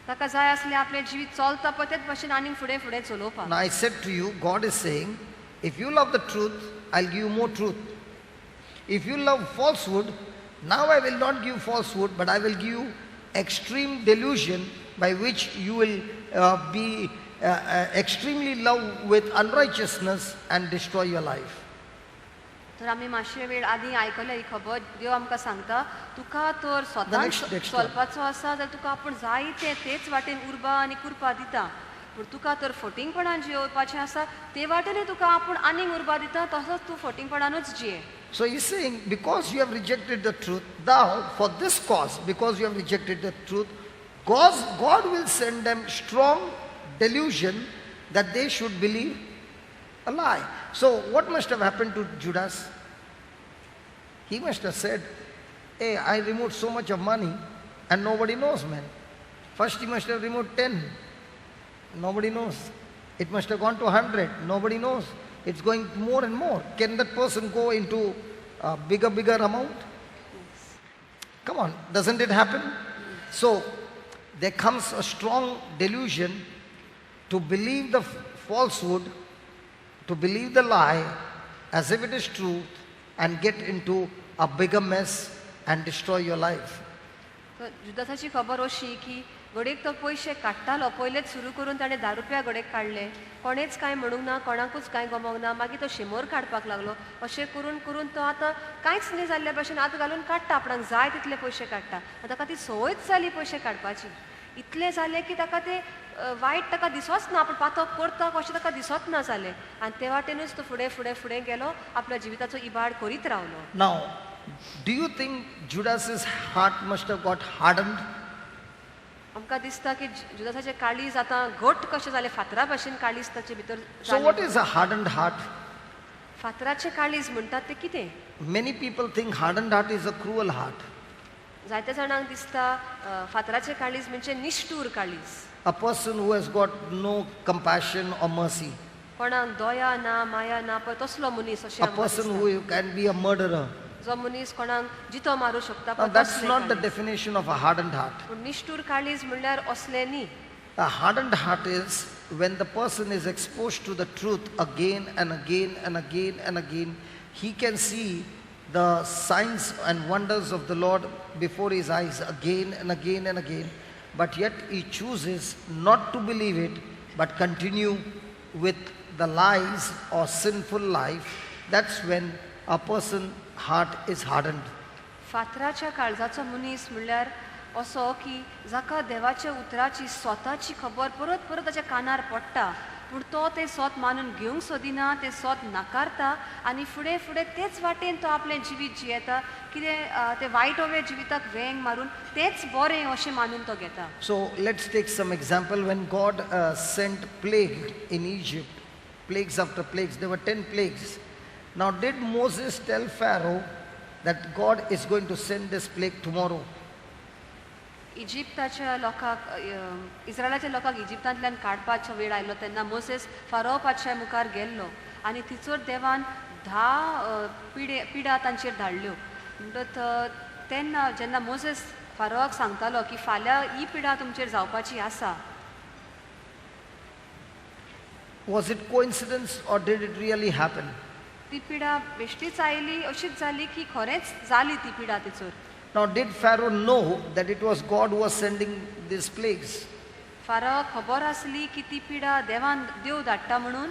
ताका जाय आसलें आपलें जिवीत चलता पळय तेच भशेन आनीक फुडें फुडें चलोवपाक. Now I said to you, God is saying, if you love the truth, I'll give you more truth. If you love falsehood, now I will not give falsehood, but I will give you extreme delusion by which you will be extremely love with unrighteousness and destroy your life. तर आमी मातशे वेळ आदीं आयकल्या ही खबर. देव आमकां सांगता, तुका तर स्वता Next one. चलपाचो आसा जाल्यार तुका आपूण जाय तें तेच वाटेन उर्बा आनी कृपा दिता, पूण तुका तर फटींगपणान जियोवपाचें आसा ते वाटेनूय तुका आपूण आनीक उर्बा दिता, तसोच तूं फटींगपणानूच जिये. So he's saying, because you have rejected the truth, thou, for this cause, because you have rejected the truth, God will send them strong delusion that they should believe a lie. So what must have happened to Judas? He must have said, hey, I removed so much of money and nobody knows, man. First he must have removed 10. Nobody knows. It must have gone to 100. Nobody knows. It's going more and more. Can that person go into a bigger amount? Come on, doesn't it happen? So, there comes a strong delusion to believe the falsehood, to believe the lie as if it is truth, and get into a bigger mess and destroy your life. तर जुदासाची खबर अशी की घडयेक तो पयशे काडटालो पयलेच सुरू करून ताणें 10 रुपया घडयेक काडले कोणेच कांय म्हणूंक ना कोणाकूच कांय गमोंक ना मागीर तो 100 काडपाक लागलो अशें करून करून तो आतां कांयच न्ही जाल्ल्या भशेन हात घालून काडटा आपणाक जाय तितले पयशे काडटा आनी ताका ती संवयच जाली पयशे काडपाची इतलें जालें की ताका तें वायट ताका दिसोच ना आपूण पातक करता कशें ताका दिसोच ना जालें आनी ते वाटेनूच तो फुडें फुडें फुडें गेलो आपल्या जिविताचो इबाड करीत रावलो. Now, do you think Judas's heart must have got hardened? आमकां दिसता की जुदासाचें काळीज आतां घट कशें जालें फातरा भाशेन काळीज ताचे भितर So, जालें. what is a hardened heart? फातराचें काळीज म्हणटात तें कितें? Many people think hardened heart is a cruel heart. जायत्या जाणांक दिसता फातराचें काळीज म्हणजे निश्ठूर काळीज. A person who has got no compassion or mercy, कोणाक दया ना माया ना पळय तसलो मनीस अशें a आमकां person दिसता. who can be a murderer. जो मनीस कोणाक जितो मारूं शकता Now, पळय that's तसलें not the काळीज. Definition of a hardened heart. पूण निश्ठूर काळीज म्हणल्यार असलें न्ही. A hardened heart is when the person is exposed to the truth again and again and again and again. He can see the signs and wonders of the Lord before his eyes again and again and again, but yet he chooses not to believe it but continue with the lies or sinful life. That's when a person heart is hardened. फातराच्या काळजाचो मनीस म्हणल्यार असो की जाका देवाच्या उतराची स्वताची खबर परत परत ताच्या कानार पडटा पूण तो तें सोत मानून घेवंक सोदिना तें सोत नाकारता आनी फुडें फुडें तेच वाटेन तो आपलें जिवीत जियेता कितें तें वायट ओवे जिविताक वेंग मारून तेंच बरें अशें मानून तो घेता. So let's take some example. When God sent plague in Egypt, plagues after plagues, there were 10 plagues. Now, did Moses tell Pharaoh that God is going to send this plague tomorrow? इजिप्ताच्या लोकांक इस्रायलाच्या लोकांक इजिप्तांतल्यान काडपाचो वेळ आयलो तेन्ना Moses pharaoh पातशा मुखार गेल्लो आनी थंयसर देवान 10 पिडे पिडा तांचेर धाडल्यो म्हणटच तेन्ना जेन्ना मोसेस फारोवाक सांगतालो की फाल्यां ही पिडा तुमचेर जावपाची आसा. Was it coincidence or did it really happen? ती पिडा बेश्टीच आयली अशीच जाली की खरेंच जाली ती पिडा थंयसर? Now, did Pharaoh know that it was God who was sending these plagues? फारोवाक खबर आसली की ती पिडा देवान देव धाडटा म्हणून?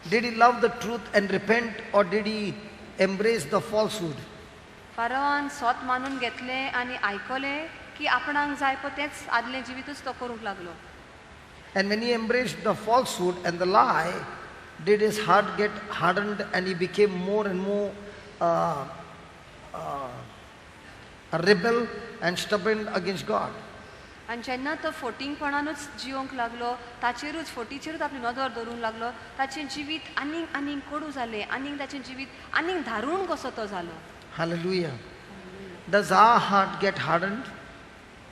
Did he love the truth and repent, or did he embrace the falsehood? फारोवान सोत मानून घेतलें आनी आयकलें की आपणाक जाय पळय तेंच आदलें जिवितूच तो करूंक लागलो. And when he embraced the falsehood and the lie, did his heart get hardened and he became more and more a rebel and stubborn against God? आनी जेन्ना तो फोटिंगपणानूच जिवंक लागलो ताचेरूच फोटीचेरूच आपली नदर दवरूंक लागलो ताचें जिवीत आनीक आनीक कोडू जालें आनीक ताचें जिवीत आनीक धारूण कसो तो जालो. Hallelujah. Does our heart get hardened?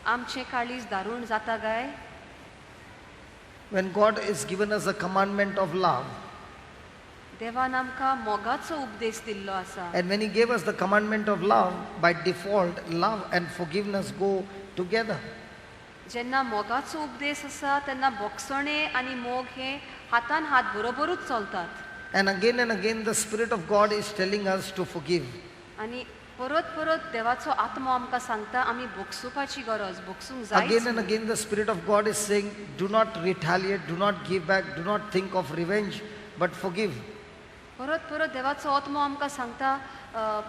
आमचें काळीज धारूण जाता काय? When God has given us a commandment of love, देवान आमकां मोगाचो उपदेश दिल्लो आसा and when He gave us the commandment of love, by default, love and forgiveness go together. जेन्ना मोगाचो उपदेश आसा तेन्ना बोगसणें आनी मोग हे हातान हात बरोबरूच चलतात. And again, the Spirit of God is telling us to forgive. आनी परत परत देवाचो आत्मो आमकां सांगता आमी भोगसुपाची गरज भोगसूंक जाय. Again and again, the Spirit of God is saying, do not retaliate, do not give back, do not think of revenge, but forgive. परत परत देवाचो आत्मो आमकां सांगता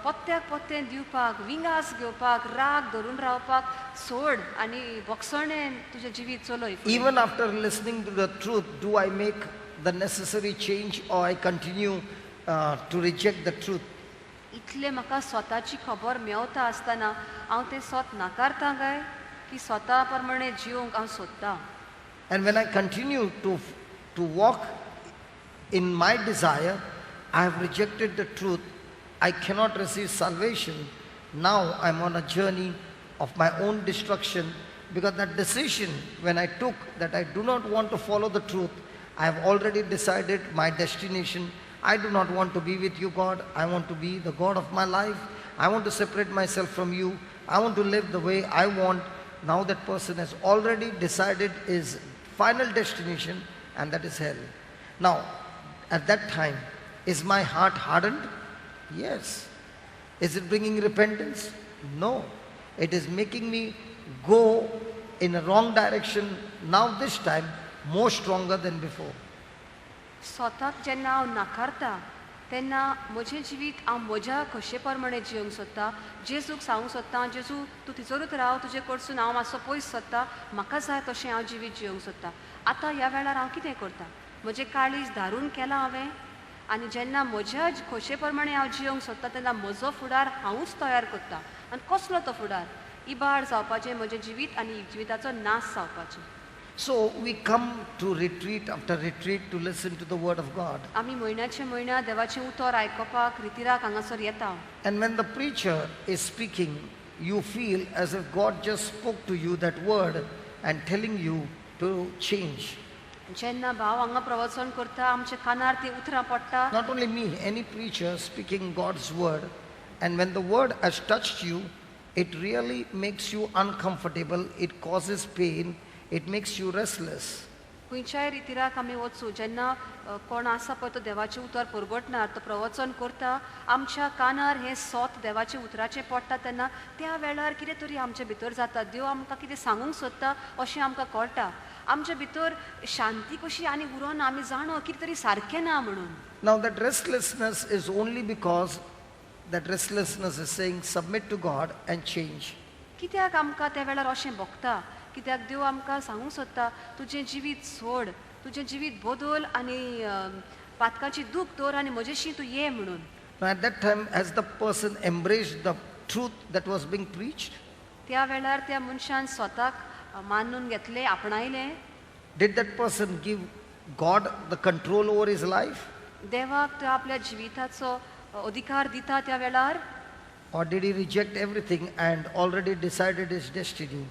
पत्त्याक पत्तें दिवपाक विंगास घेवपाक राग धरून रावपाक सोड आनी भोगसणें तुजें जिवीत चलय फुडें. Even after listening to the truth, do I make the necessary change or I continue to reject the truth? इतलें म्हाका स्वताची खबर मेवता आसतना हांव तें स्वत नाकारता काय की स्वता प्रमाणे जिवंक हांव सोदतां? And when I continue to walk in my desire, I have rejected the truth. I cannot receive salvation. Now I'm on a journey of my own destruction because that decision, when I took that I do not want to follow the truth, I have already decided my destination. I do not want to be with you, God. I want to be the God of my life. I want to separate myself from you. I want to live the way I want. Now that person has already decided his final destination, and that is hell. Now, at that time, is my heart hardened? Yes. Is it bringing repentance? No. It is making me go in a wrong direction now, this time more stronger than before. स्वताक जेन्ना हांव नाकारता तेन्ना म्हजें जिवीत हांव म्हज्या खोशे प्रमाणे जियोंक सोदता. जेजूक सांगूंक सोदता, जेजू तूं थिंसरूच राव, तुजे कडसून हांव मातसो पयस सोदता, म्हाका जाय तशें हांव जिवीत जियोंक सोदता. आतां ह्या वेळार हांव कितें करता? म्हजें काळीज धारून केलां हांवें आनी जेन्ना म्हज्या खोशे प्रमाणे हांव जियोंक सोदता तेन्ना म्हजो फुडार हांवूच तयार करता. आनी कसलो तो फुडार? इबाड जावपाचें म्हजें जिवीत आनी जिविताचो नाश जावपाचें. So we come to retreat after retreat to listen to the word of God. आमी म्हयन्याचे म्हयन्या देवाचें उतर आयकुपाक रितिराक हांगासर येता. And when the preacher is speaking, you feel as if God just spoke to you that word and telling you to change. जेन्ना भाव हांगा प्रवचन करता आमच्या कानार ती उतरां पडटा. Not only me, any preacher speaking God's word, and when the word has touched you, it really makes you uncomfortable, it causes pain, it makes you restless. खंयच्याय रितिराक आमी वचूं, जेन्ना कोण आसा पळय तो देवाचें उतर परगटणार, तो प्रवचन करता, आमच्या कानार हें सोत देवाचें उतराचें पडटा तेन्ना त्या वेळार कितें तरी आमचे भितर जाता. देव आमकां कितें सांगूंक सोदता अशें आमकां कळटा. आमच्या भितर शांती कशी आनी उरोना, आमी जाणो कितें तरी सारकें ना म्हणून. Now that restlessness is only because that restlessness is saying submit to God and change. कित्याक आमकां त्या वेळार अशें भोगता? कित्याक देव आमकां सांगूंक सोदता तुजें जिवीत सोड, तुजें जिवीत बदल आनी पातकाची दूख दवर आनी म्हजेशी तूं ये म्हणून. Now at that time, has the person embraced the truth that was being preached? त्या वेळार त्या मनशान स्वताक मानून घेतलें, आपणायलें. Did that person give God the control over his life? देवाक तो आपल्या जिविताचो अधिकार दिता त्या वेळार? Or did he reject everything and already decided his destiny?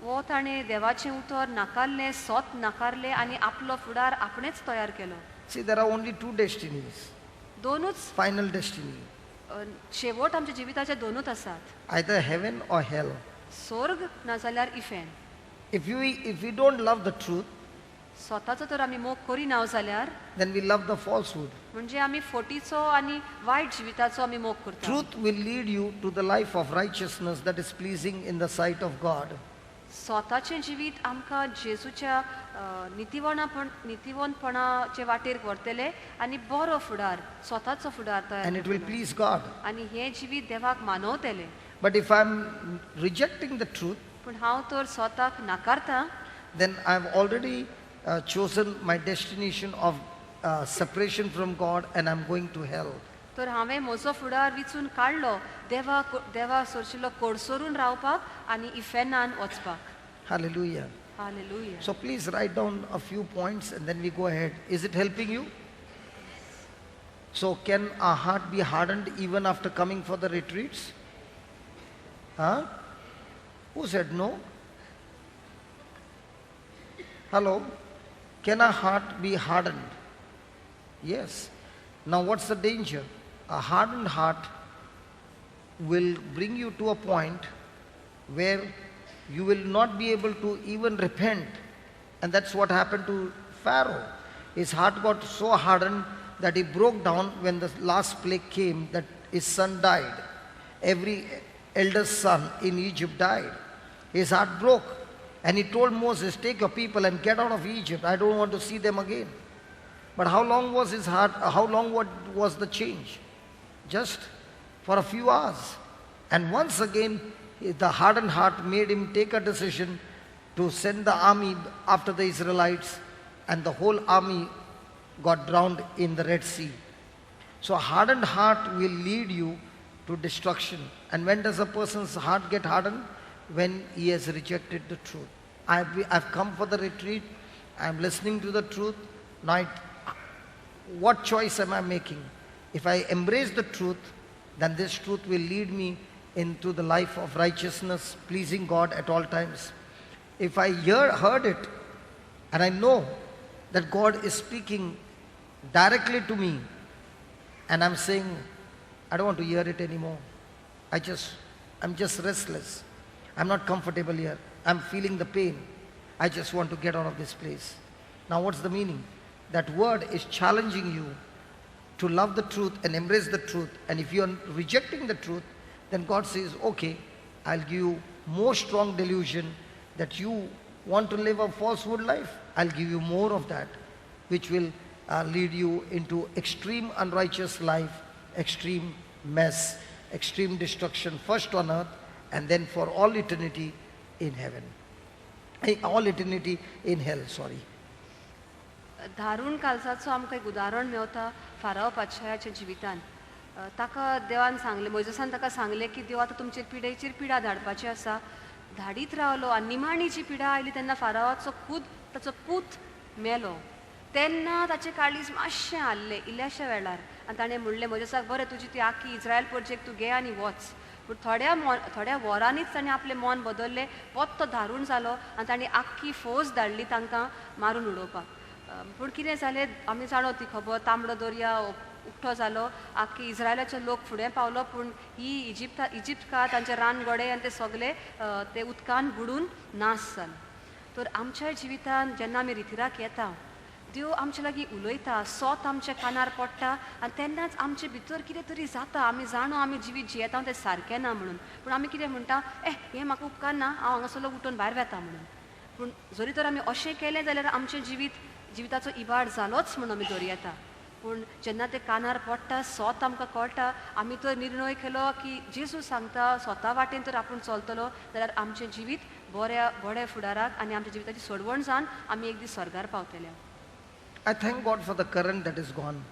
वो ताणें देवाचें उतर नाकारलें, सोत नाकारलें आनी आपलो फुडार आपणेच तयार केलो. See, there are only two destinies. दोनूच final destiny. शेवट आमच्या जिविताचे दोनूच आसात. Either heaven or hell. स्वर्ग नाजाल्यार इफेन. If we don't love the truth, स्वताचो तर आमी मोग करिना जाल्यार, then we love the falsehood. म्हणजे आमी फटीचो आनी वायट जिविताचो आमी मोग करता. Truth will lead you to the life of righteousness that is pleasing in the sight of God. स्वताचें जिवीत आमकां जेजूच्या नितीवंतपणाचे वाटेर व्हरतलें आनी बरो फुडार, स्वताचो फुडार तयार And it will please God. आनी हें जिवीत देवाक मानवतलें. But if I'm rejecting the truth, पूण हांव तर स्वताक नाकारता, then I've already chosen my destination of separation from God and I'm going to hell. तर हांवें म्हजो फुडार विचून काडलो देवा सोरशिल्लो कोडसरून रावपाक आनी इफेनान वचपाक. Hallelujah. Hallelujah. So please write down a few points and then we go ahead. Is it helping you? So can our heart be hardened even after coming for the retreats? Huh? Who said no? Hello? Can our heart be hardened? Yes. Now what's the danger? A hardened heart will bring you to a point where you will not be able to even repent. And that's what happened to Pharaoh. His heart got so hardened that he broke down when the last plague came, that his son died. Every eldest son in Egypt died. His heart broke. And he told Moses, take your people and get out of Egypt. I don't want to see them again. But how long was his heart, how long was the change? Just for a few hours. And once again, the hardened heart made him take a decision to send the army after the Israelites, and the whole army got drowned in the Red Sea. So a hardened heart will lead you to destruction. And when does a person's heart get hardened? When he has rejected the truth. I've come for the retreat, I'm listening to the truth. Now, what choice am I making? If I embrace the truth, then this truth will lead me into the life of righteousness, pleasing God at all times. If I heard it, and I know that God is speaking directly to me, and I'm saying, I don't want to hear it anymore. I just I'm just restless. I'm not comfortable here. I'm feeling the pain. I just want to get out of this place. Now, what's the meaning? That word is challenging you to love the truth and embrace the truth. And if you are rejecting the truth, then God says, okay, I'll give you more strong delusion that you want to live a falsehood life. I'll give you more of that, which will lead you into extreme unrighteous life, extreme mess, extreme destruction, first on earth and then for all eternity in heaven. All eternity in hell, sorry. धारुण काळजाचो आमकां एक उदाहरण मेवता फाराव पातशायाच्या जिवितान. ताका देवान सांगलें, मोयजसान ताका सांगलें की देव आतां तुमचेर पिडेचेर पिडा धाडपाची आसा. धाडीत रावलो आनी निमाणी जी पिडा आयली तेन्ना फारावाचो खूद ताचो पूत मेलो. तेन्ना ताचें काळीज मातशें हाल्लें इल्ल्याश्या वेळार आनी ताणें म्हणलें मोयजसाक, बरें तुजी ती आख्खी इस्रायल परजेक तूं घे आनी वच. पूण थोड्या वरांनीच ताणें आपलें मन बदल्लें, पोत्तो धारुण जालो आनी ताणें आख्खी फौज धाडली तांकां मारून उडोवपाक. पूण कितें जालें आमी जाणो ती खबर, तांबडो दर्या उकतो जालो, आख्खी इस्रायलाचो लोक फुडें पावलो, पूण ही इजिप्तकार तांचे रानगोडे आनी ते सगले ते उदकान बुडून नाश जाले. तर आमच्या जिवितान जेन्ना आमी रितिराक येता, देव आमचे लागीं उलयता, सोत आमच्या कानार पडटा आनी तेन्नाच आमचे भितर कितें तरी जाता. आमी जाणो आमी जिवीत जियेता तें सारकें ना म्हणून, पूण आमी कितें म्हणटा, ए हें म्हाका उपकारना, हांव हांगासरलो उठून भायर वेता म्हणून. पूण जरी तर आमी अशें केलें जाल्यार आमचें जिविताचो इबाड जालोच म्हणून आमी दवरयता. पूण जेन्ना तें कानार पडटा, सोत आमकां कळटा, आमी तर निर्णय केलो की जेजू सांगता स्वता वाटेन तर आपूण चलतलो जाल्यार आमचें जिवीत बऱ्या बऱ्या फुडाराक आनी आमच्या जिविताची सोडवण जावन आमी एक दीस स्वर्गार पावतले. I thank God for the current that is gone.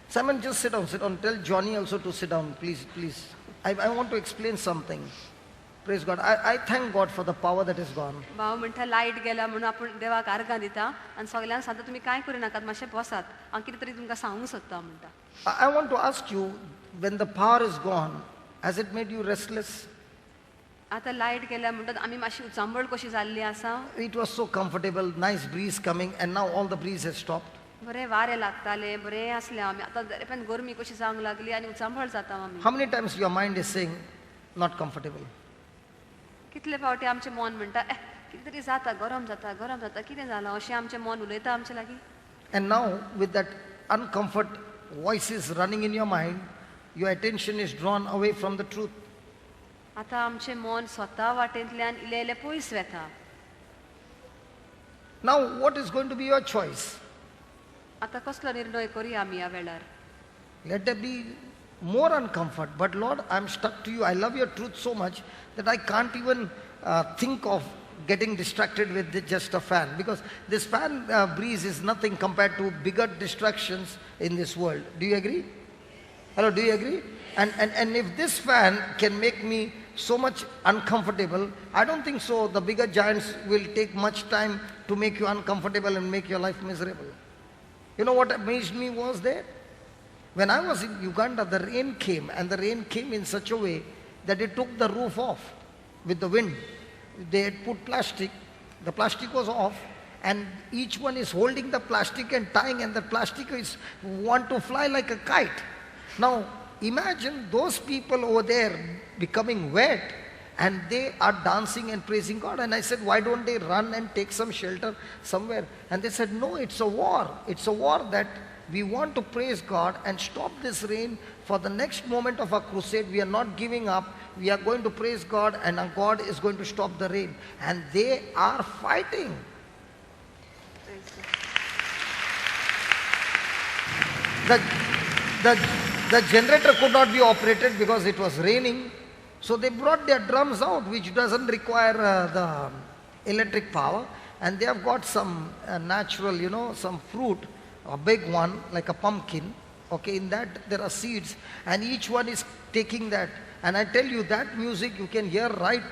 Simon, just sit down, sit down. Tell Johnny also to sit down, please, please. I want to explain something. Praise God. I thank God for the power that is gone. भाव म्हणटा light गेला म्हणून आपूण देवाक आर्गां दिता आनी सगल्यांक सांगता तुमी कांय करूं नाकात, मातशें बसात, हांव कितें तरी तुमकां सांगूंक सोदता म्हणटा. I want to ask you, when the power is gone, has it made you restless? आतां लायट गेल्या म्हणटात आमी मातशी उचांबळ कशी जाल्ली आसा. It was so comfortable, nice breeze coming, and now all the breeze has stopped. बरें वारें लागतालें, बरें आसलें आमी, आतां पण गरमी कशी जावंक लागली आनी उचांबळ जाता आमी. How many times your mind is saying, not comfortable? कितले फावटी आमचें मन म्हणटा, ए कितें तरी जाता, गरम जाता, गरम जाता, कितें जालां अशें आमचें मन उलयता आमचे लागीं. And now with that uncomfort voices running in your mind, your attention is drawn away from the truth. आतां आमचें मन स्वता वाटेंतल्यान इल्लें इल्लें पयस वेता. Now what is going to be your choice? आतां कसलो निर्णय करुया आमी ह्या वेळार? Let there be more uncomfort, but Lord, I'm stuck to you. I love your truth so much that I can't even think of getting distracted with just a fan, because this fan breeze is nothing compared to bigger distractions in this world. Do you agree? Hello, do you agree? And if this fan can make me so much uncomfortable, I don't think so the bigger giants will take much time to make you uncomfortable and make your life miserable. You know what amazed me was there? When I was in Uganda, the rain came, and the rain came in such a way that it took the roof off with the wind. They had put plastic, the plastic was off, and each one is holding the plastic and tying, and the plastic is want to fly like a kite. Now, imagine those people over there becoming wet, and they are dancing and praising God. And I said, why don't they run and take some shelter somewhere? And they said, no, it's a war. It's a war that we want to praise God and stop this rain for the next moment of our crusade. We are not giving up. We are going to praise God, and our God is going to stop the rain. And they are fighting. The generator could not be operated because it was raining. So they brought their drums out, which doesn't require the electric power. And they have got some natural, you know, some fruit, a big one, like a pumpkin. Okay, in that there are seeds, and each one is taking that. And I tell you, that music you can hear right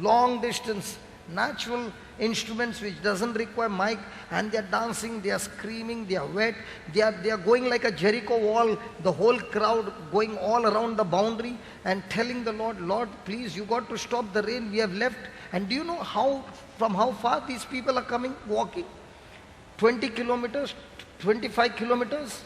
long distance, natural instruments which doesn't require mic, and they are dancing, they are screaming, they are wet, they are going like a Jericho wall, the whole crowd going all around the boundary and telling the Lord, Lord, please, you got to stop the rain, we have left. And do you know from how far these people are coming, walking? 20 kilometers, 25 kilometers,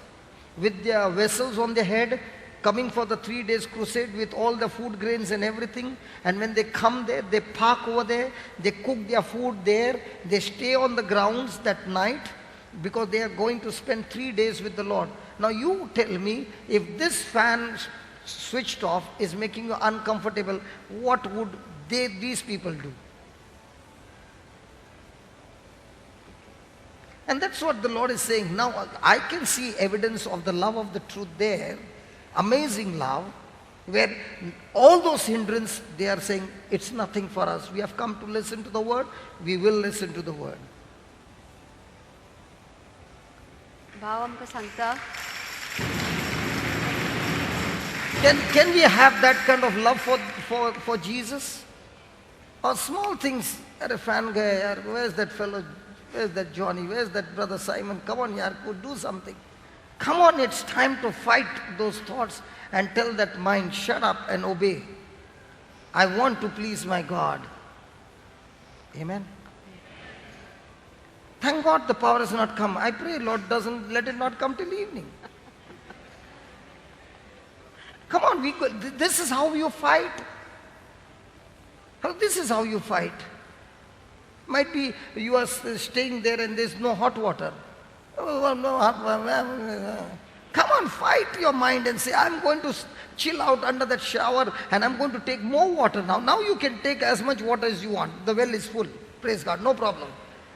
with their vessels on their head, coming for the 3 days crusade with all the food grains and everything. And when they come there, they park over there, they cook their food there, they stay on the grounds that night because they are going to spend 3 days with the Lord. Now you tell me, if this fan switched off is making you uncomfortable, what would these people do? And that's what the Lord is saying. Now I can see evidence of the love of the truth there. Amazing love, where all those hindrances, they are saying, it's nothing for us. We have come to listen to the word. We will listen to the word. भाव आमकां सांगता. Can we have that kind of love for Jesus? Or small things. Arey fan gaya yaar, where's that fellow? Where's that Johnny? Where's that brother Simon? Come on yaar, go do something. Come on, it's time to fight those thoughts and tell that mind, shut up and obey. I want to please my God. Amen. Thank God the power has not come. I pray Lord doesn't let it not come till evening. Come on, this is how you fight. This is how you fight. Might be you are staying there and there's no hot water. Oh, no hot water. Come on, fight your mind and say, I'm going to chill out under that shower and I'm going to take more water now. Now you can take as much water as you want. The well is full. Praise God, no problem.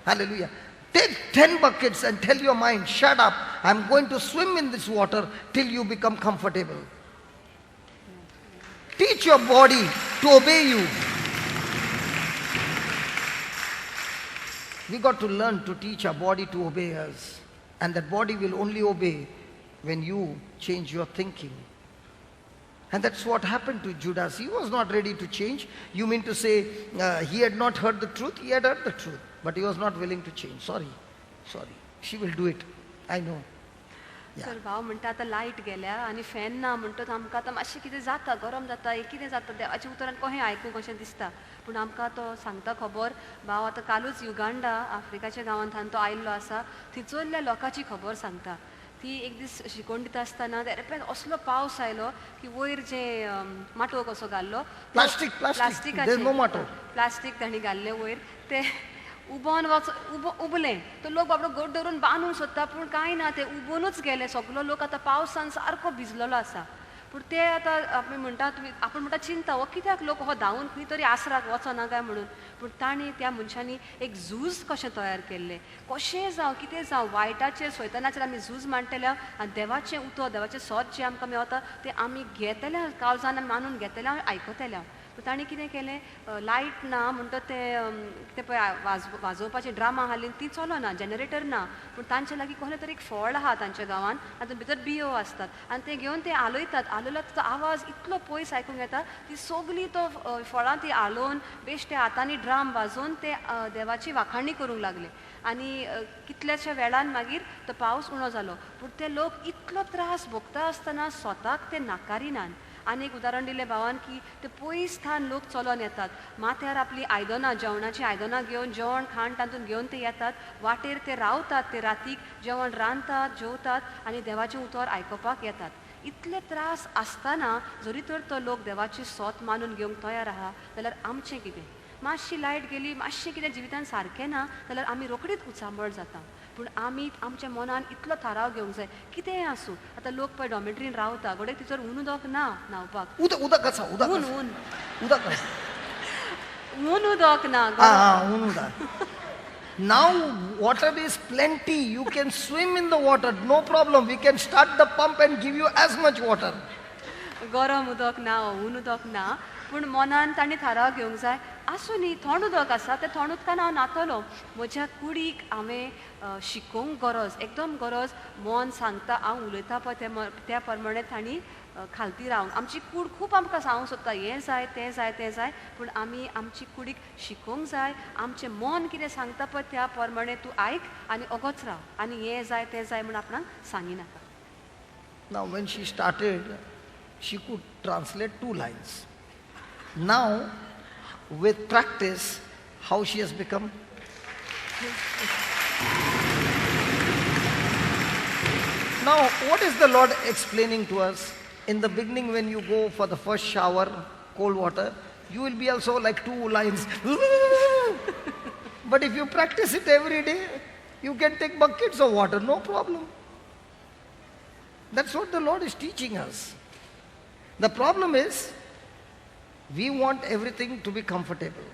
Hallelujah. Take 10 buckets and tell your mind, shut up. I'm going to swim in this water till you become comfortable. Teach your body to obey you. We got to learn to teach our body to obey us. And that body will only obey when you change your thinking. And that's what happened to Judas. He was not ready to change. You mean to say he had not heard the truth? He had heard the truth, but he was not willing to change. Sorry, sorry. She will do it. I know. Sir भाव म्हणटा आतां light गेल्या आनी fan ना म्हणटच आमकां आतां मातशें कितें जाता, गरम जाता, एक कितें जाता, देवाचें उतरान कशें आयकूंक कशें दिसता. पूण आमकां तो सांगता खबर भाव आतां कालूच युगांडा आफ्रिकाच्या गांवांत तो आयिल्लो आसा, थंयसरल्या लोकांची खबर सांगता. ती एक दीस शिकोवन दिता आसतना तेरे असलो पावस आयलो की वयर जे माटोव कसो घाल्लो, प्लास्टिकाचें प्लास्टीक तांणी घाल्लें वयर, ते उबोन वच उबलें. तो लोक बाबडो गोड धरून बांदूंक सोदता पूण कांय ना, ते उबोनूच गेले. सगलो लोक आतां पावसान सारको भिजलेलो आसा. पूण ते आतां आमी म्हणटा, तुमी आपूण म्हणटा चिंता हो कित्याक लोक हो धांवून खंय तरी आसराक वचना काय म्हणून. पूण तांणी त्या मनशांनी एक झूज कशें तयार केल्लें, कशें जावं कितें जावं वायटाचेर सैतानाचेर आमी झूज मांडटले आनी देवाचें उतर देवाचें सत जें आमकां मेवता तें आमी घेतले, काळजान मानून घेतले आनी आयकतले. पूण तांणी कितें केलें, लायट ना म्हणटच तें कितें पळय वाजोवपाचें ड्रामा हालीं ती चलना, जनरेटर ना. पूण तांचे लागीं कसलें तरी एक फळ आहा तांच्या गांवांत, तातूंत भितर बियो आसतात आनी तें घेवन ते आलयतात. आलयल्यार ताचो आवाज इतलो पयस आयकूंक येता, ती सगळीं तो फळां ती आलोवन बेश्टे हातांनी ड्राम वाजोवन ते देवाची वाखाणी करूंक लागले. आनी कितल्याश्या वेळान मागीर तो पावस उणो जालो. पूण ते लोक इतलो त्रास भोगता आसतना स्वताक ते नाकारिनात. आनी एक उदाहरण दिलें भावान की ते पयस थान लोक चलोन येतात, माथ्यार आपलीं आयदनां जेवणाचीं आयदनां घेवन जेवण खाण तातूंत घेवन ते येतात, वाटेर ते रावतात, ते रातीक जेवण रांदतात, जेवतात आनी देवाचें उतर आयकुपाक येतात. इतले त्रास आसतना जरी तर तो लोक देवाची सोत मानून घेवंक तयार आहा जाल्यार आमचें कितें? मातशी लायट गेली, मातशें कितें जिवितान सारकें ना जाल्यार आमी रोखडीच उचांबळ जाता. पूण आमी आमच्या मनान इतलो थाराव घेवंक जाय, कितेंय आसूं. आतां लोक पळय डॉमेट्रीन रावता, घडये थंयसर ऊन उदक ना न्हांवपाक, उदक आसा, ऊन ऊन उदक आसा, ऊन उदक ना, ऊन उदक. Now water is plenty. You can swim in the water, no problem. We can start the pump and give you as much water. गरम उदक ना, ऊन उदक ना, पूण मनान तांणी थाराव घेवंक जाय, आसूं न्ही थंड उदक आसा, तें थंड उदकान हांव न्हातलो. म्हज्या कुडीक हांवें शिकोवंक गरज, एकदम गरज. मन सांगता, हांव उलयता पळय त्या प्रमाणे तांणी खालती रावंक. आमची कूड खूब आमकां सांगूंक सोदता, हें जाय तें जाय तें जाय, पूण आमी आमची कुडीक शिकोवंक जाय. आमचें मन कितें सांगता पळय त्या प्रमाणे तूं आयक आनी ओगोच राव आनी हें जाय तें जाय म्हूण आपणाक सांगिनाका. Now when she started, she could translate 2 lines. Now, with practice, how she has become? Now, what is the Lord explaining to us? In the beginning, when you go for the first shower, cold water, you will be also like two lions. But if you practice it every day, you can take buckets of water, no problem. That's what the Lord is teaching us. The problem is, we want everything to be comfortable.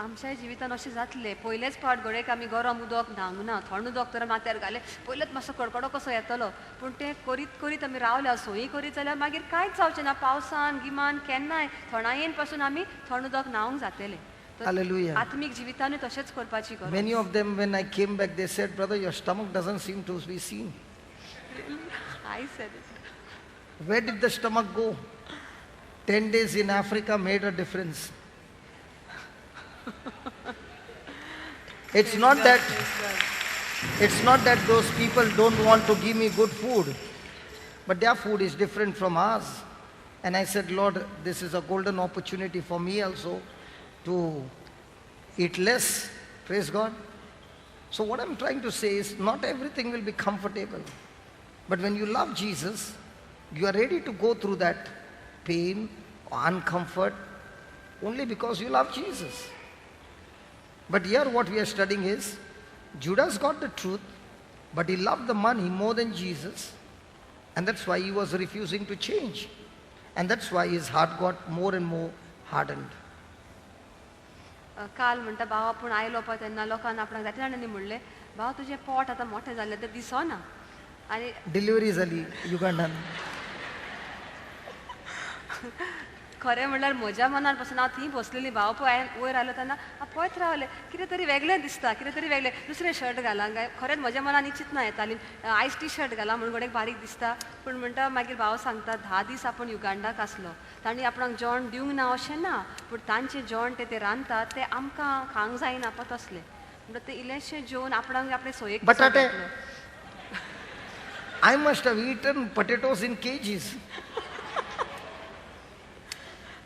आमच्या जिवितान अशें जातलें, पयलेच फावट घडयेक आमी गरम उदक न्हावंक ना, थंड उदक तर माथ्यार घालें, पयलेच मातसो कडकडो कसो येतलो, पूण तें करीत करीत आमी रावल्या सोयी करीत जाल्यार मागीर कांयच जावचें ना. पावसान गिमान केन्नाय थंडायेन पासून आमी थंड उदक न्हावंक जातलें. तर Hallelujah. आत्मीक जिवितानूय तशेंच करपाची गरज. Many of them, when I came back, they said, "Brother, your stomach doesn't seem to be seen." I said it. Where did the stomach go? 10 days in Africa made a difference. It's not that, it's not that those people don't want to give me good food, but their food is different from ours. And I said, "Lord, this is a golden opportunity for me also to eat less." Praise God. So what I'm trying to say is, not everything will be comfortable. But when you love Jesus, you are ready to go through that pain or uncomfort only because you love Jesus. But here what we are studying is, Judas got the truth, but he loved the money more than Jesus, and that's why he was refusing to change. And that's why his heart got more and more hardened. काल म्हणटा भाव आपूण आयलो पळय तेन्ना लोकान आपणाक जायते जाणांनी म्हणलें, भाव तुजें पोट आतां मोठें जाल्लें तें दिसना. आनी डिलिव्हरी जाली युगांडान. खरें म्हणल्यार म्हज्या मनान पासून हांव थंय बसलेली, भाव पळय हांवें वयर आयलो तेन्ना हांव पळयत रावलें, कितें तरी वेगळें दिसता, कितें तरी वेगळें, दुसरें शर्ट घालां काय. खरेंच म्हज्या मनान ही चिंतना येताली, आयज टी शर्ट घालां म्हणून घडयेक बारीक दिसता. पूण म्हणटा मागीर भाव सांगता, 10 दीस आपूण युगांडाक आसलो, तांणी आपणाक जेवण दिवंक ना अशें ना, पूण तांचें जेवण तें रांदतात तें आमकां खावंक जायना पळय तसलें. म्हणटा तें इल्लेंशें जेवन आपणाक आपले सोयेक बटाटे. I must have eaten potatoes in kgs.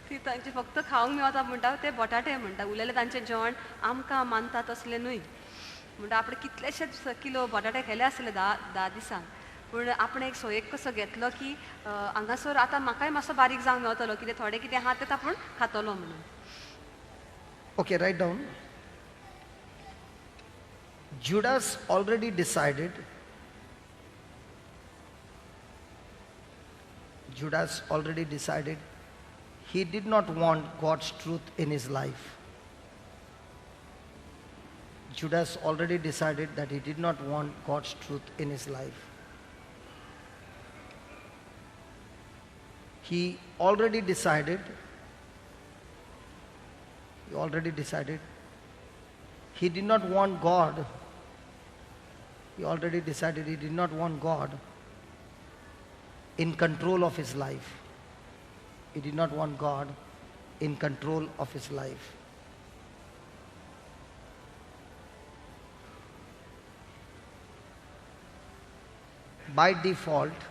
ती तांचे फक्त खावंक मेळता म्हणटा ते बटाटे म्हणटा, उरलेलें तांचें जेवण आमकां मानता तसलें न्हय. म्हणटा आपणें कितलेशेच किलो बटाटे खाले आसले 10 दिसांक, पूण आपणें एक सोयेक कसो घेतलो की हांगासर आतां म्हाकाय मातसो बारीक जावंक मेळटलो, कितें थोडें कितें आहा तें आपूण खातलो म्हणून. Okay, write down. Judas already decided. Judas already decided he did not want God's truth in his life. Judas already decided that he did not want God's truth in his life. He already decided, he already decided he did not want God. He already decided he did not want God in control of his life. He did not want God in control of his life. By default,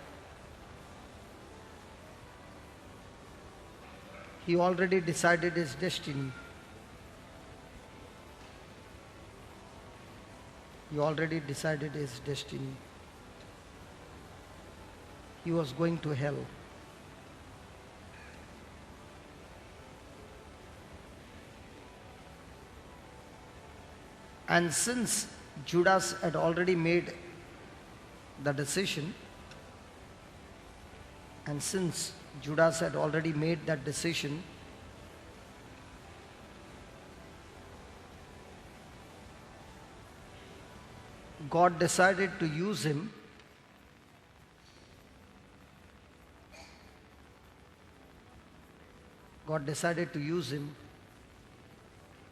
he already decided his destiny. He already decided his destiny. He was going to hell. And since Judas had already made the decision, and since Judas had already made that decision, God decided to use him God decided to use him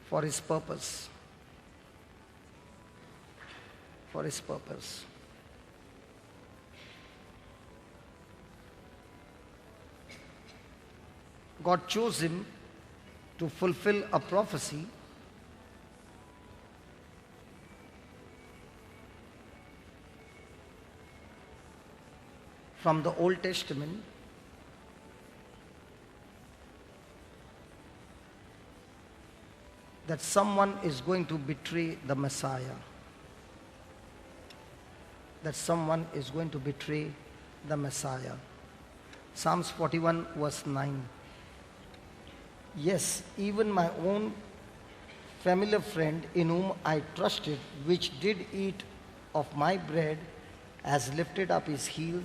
for his purpose. For his purpose. God chose him to fulfill a prophecy from the Old Testament that someone is going to betray the Messiah. That someone is going to betray the Messiah. Psalms 41 verse 9. Yes, even my own familiar friend in whom I trusted, which did eat of my bread, has lifted up his heel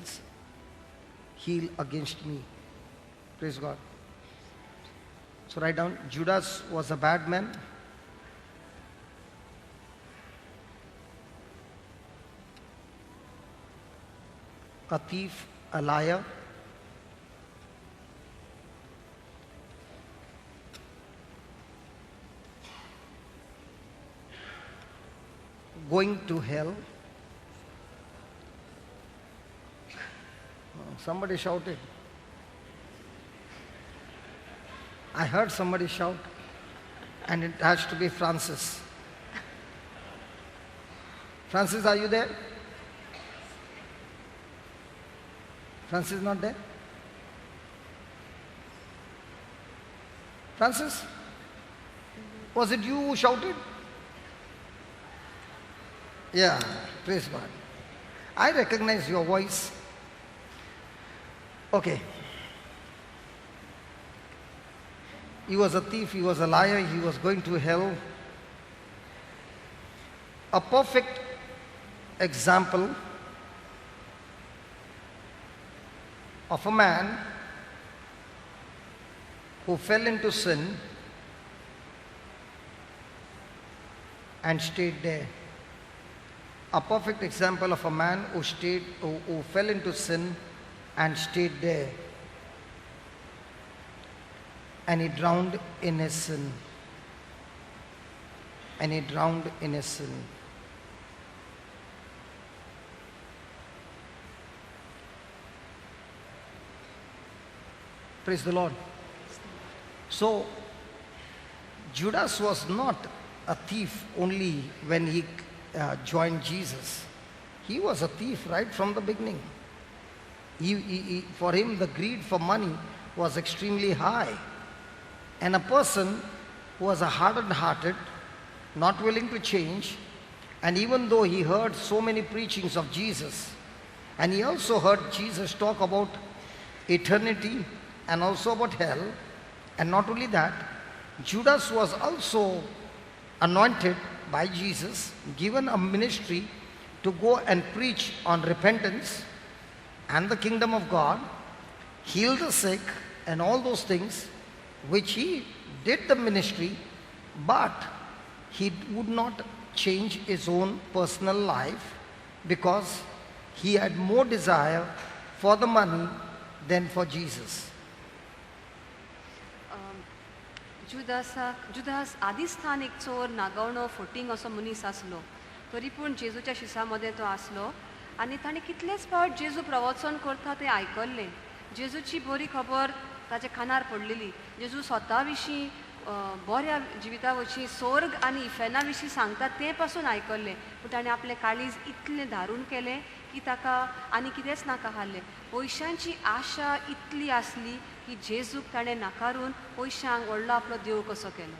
against me. Praise God. So write down, Judas was a bad man. A thief, a liar. Going to hell. Somebody shouted. I heard somebody shout, and it has to be Francis. Francis, are you there? Francis not there? Francis? Was it you who shouted? Yeah, praise God. I recognize your voice. Okay. He was a thief, he was a liar, he was going to hell. A perfect example of a man who fell into sin and stayed there. A perfect example of a man who fell into sin and stayed there. And he drowned in his sin. And he drowned in his sin. Praise the Lord. So, Judas was not a thief only when he joined Jesus. He was a thief right from the beginning. For him, the greed for money was extremely high. And a person who was a hardened-hearted, not willing to change, and even though he heard so many preachings of Jesus, and he also heard Jesus talk about eternity and also about hell, and not only that, Judas was also anointed by Jesus, given a ministry to go and preach on repentance and the kingdom of God, heal the sick and all those things, which he did the ministry, but he would not change his own personal life because he had more desire for the money than for Jesus. Judas आदिस्थान एक चोर नागवणो फोटींग असो मनीस आसलो, तरी पूण जेजूच्या शिसा मदें तो आसलो आनी ताणें कितलेच फावट जेजू प्रवचन करता तें आयकल्लें. जेजूची बरी खबर ताच्या कानार पडलेली. जेजू स्वता विशीं बऱ्या जिविता विशीं स्वर्ग आनी इफेर्ना विशीं सांगता तें पासून आयकल्लें, पूण ताणें आपलें काळीज इतलें धारून केलें की ताका आनी कितेंच नाका आसलें. पयशांची आशा इतली आसली की जेजूक ताणें नाकारून पयशांक व्हडलो आपलो देव कसो केलो.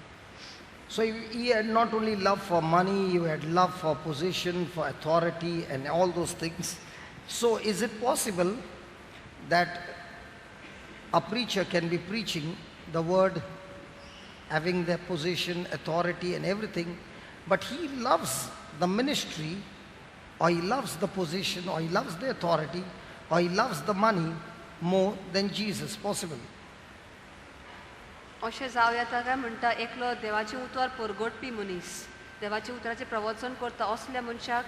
So he had not only love for money, he had love for position, for authority and all those things. So is it possible that a preacher can be preaching the word, having their position, authority and everything, but he loves the ministry, or he loves the position, or he loves the authority, or he loves the money more than Jesus? Possible? अशें जावं येता काय म्हणटा, एकलो देवाचें उतर परगटपी मनीस, देवाचें उतराचें प्रवचन करता, असल्या मनशाक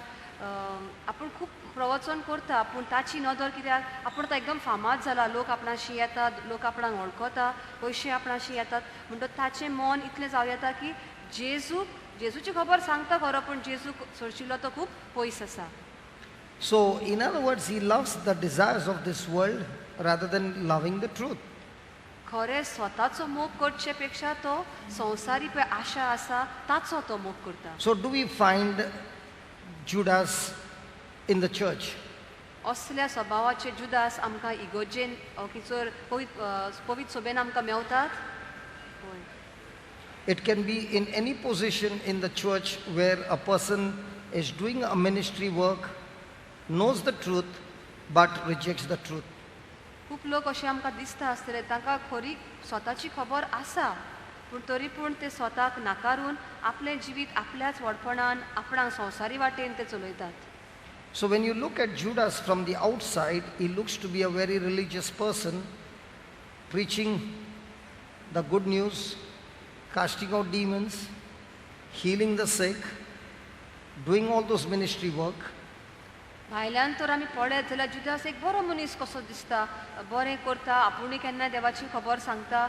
आपूण खूब प्रवचन करता, पूण ताची नदर कित्याक आपूण आतां एकदम फामाद जाला, लोक आपणाशी येतात, लोक आपणाक वळखता, पयशे आपणाशी येतात, म्हणटकच ताचें मन इतलें जावं येता की जेजूची खबर सांगता खरो, पूण जेजूक सोरशिल्लो तो खूब पयस आसा. So in other words, he loves the desires of this world rather than loving the truth. खरें स्वताचो मोग करचे पेक्षा तो संवसारी पळय आशा आसा ताचो तो मोग करता. So do we find Judas in the church? असल्या स्वभावाचे जुदास आमकां इगोजेन किचोर पवित्र सोबेन आमकां मेवतात. It can be in any position in the church where a person is doing a ministry work, knows the truth, but rejects the truth. खूब लोक अशे आमकां दिसता आसतले, तांकां खरी स्वताची खबर आसा, पूण तरी पूण ते स्वताक नाकारून आपलें जिवीत आपल्याच व्हडपणान आपणाक संवसारी वाटेन ते चलयतात. So when you look at Judas from the outside, he looks to be a very religious person, preaching the good news, casting out demons, healing the sick, doing all those ministry work. भायल्यान तर आमी पळयत जाल्यार जुदास एक बरो मनीस कसो दिसता, बरें करता, आपुणूय केन्ना देवाची खबर सांगता,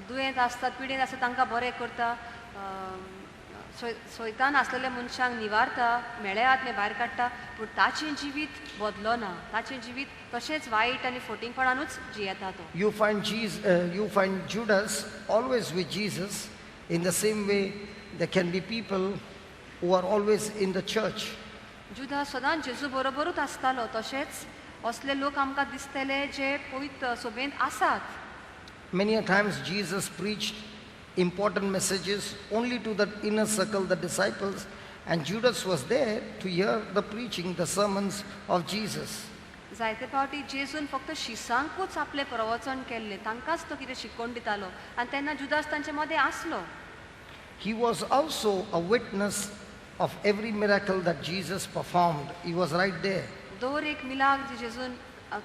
दुयेंत आसतात, पिडेंत आसता तांकां बरें करता, सोयतान आसलेल्या मनशांक निवारता, म्हेळे आत्मे भायर काडटा, पूण ताचें जिवीत बदलो ना, ताचें जिवीत तशेंच वायट आनी फोटिंगपणानूच जियेता तो. You find Judas always with Jesus. In the same way, there can be people who are always in the church. Judas सदांच जेजू बरोबरूच आसतालो, तशेंच असले लोक आमकां दिसतले जे पवित्र सोबेंत आसात. Many a times Jesus preached important messages only to that inner circle, the disciples, and Judas was there to hear the preaching, the sermons of Jesus. जायते फावटी जेजून फक्त शिसांकूच आपलें प्रवचन केल्लें, तांकांच तो कितें शिकोवन दितालो आनी तेन्ना जुदास तांचे मदें आसलो. He was also a witness of every miracle that Jesus performed. He was right there. दर एक मिलाग्र जी जेजून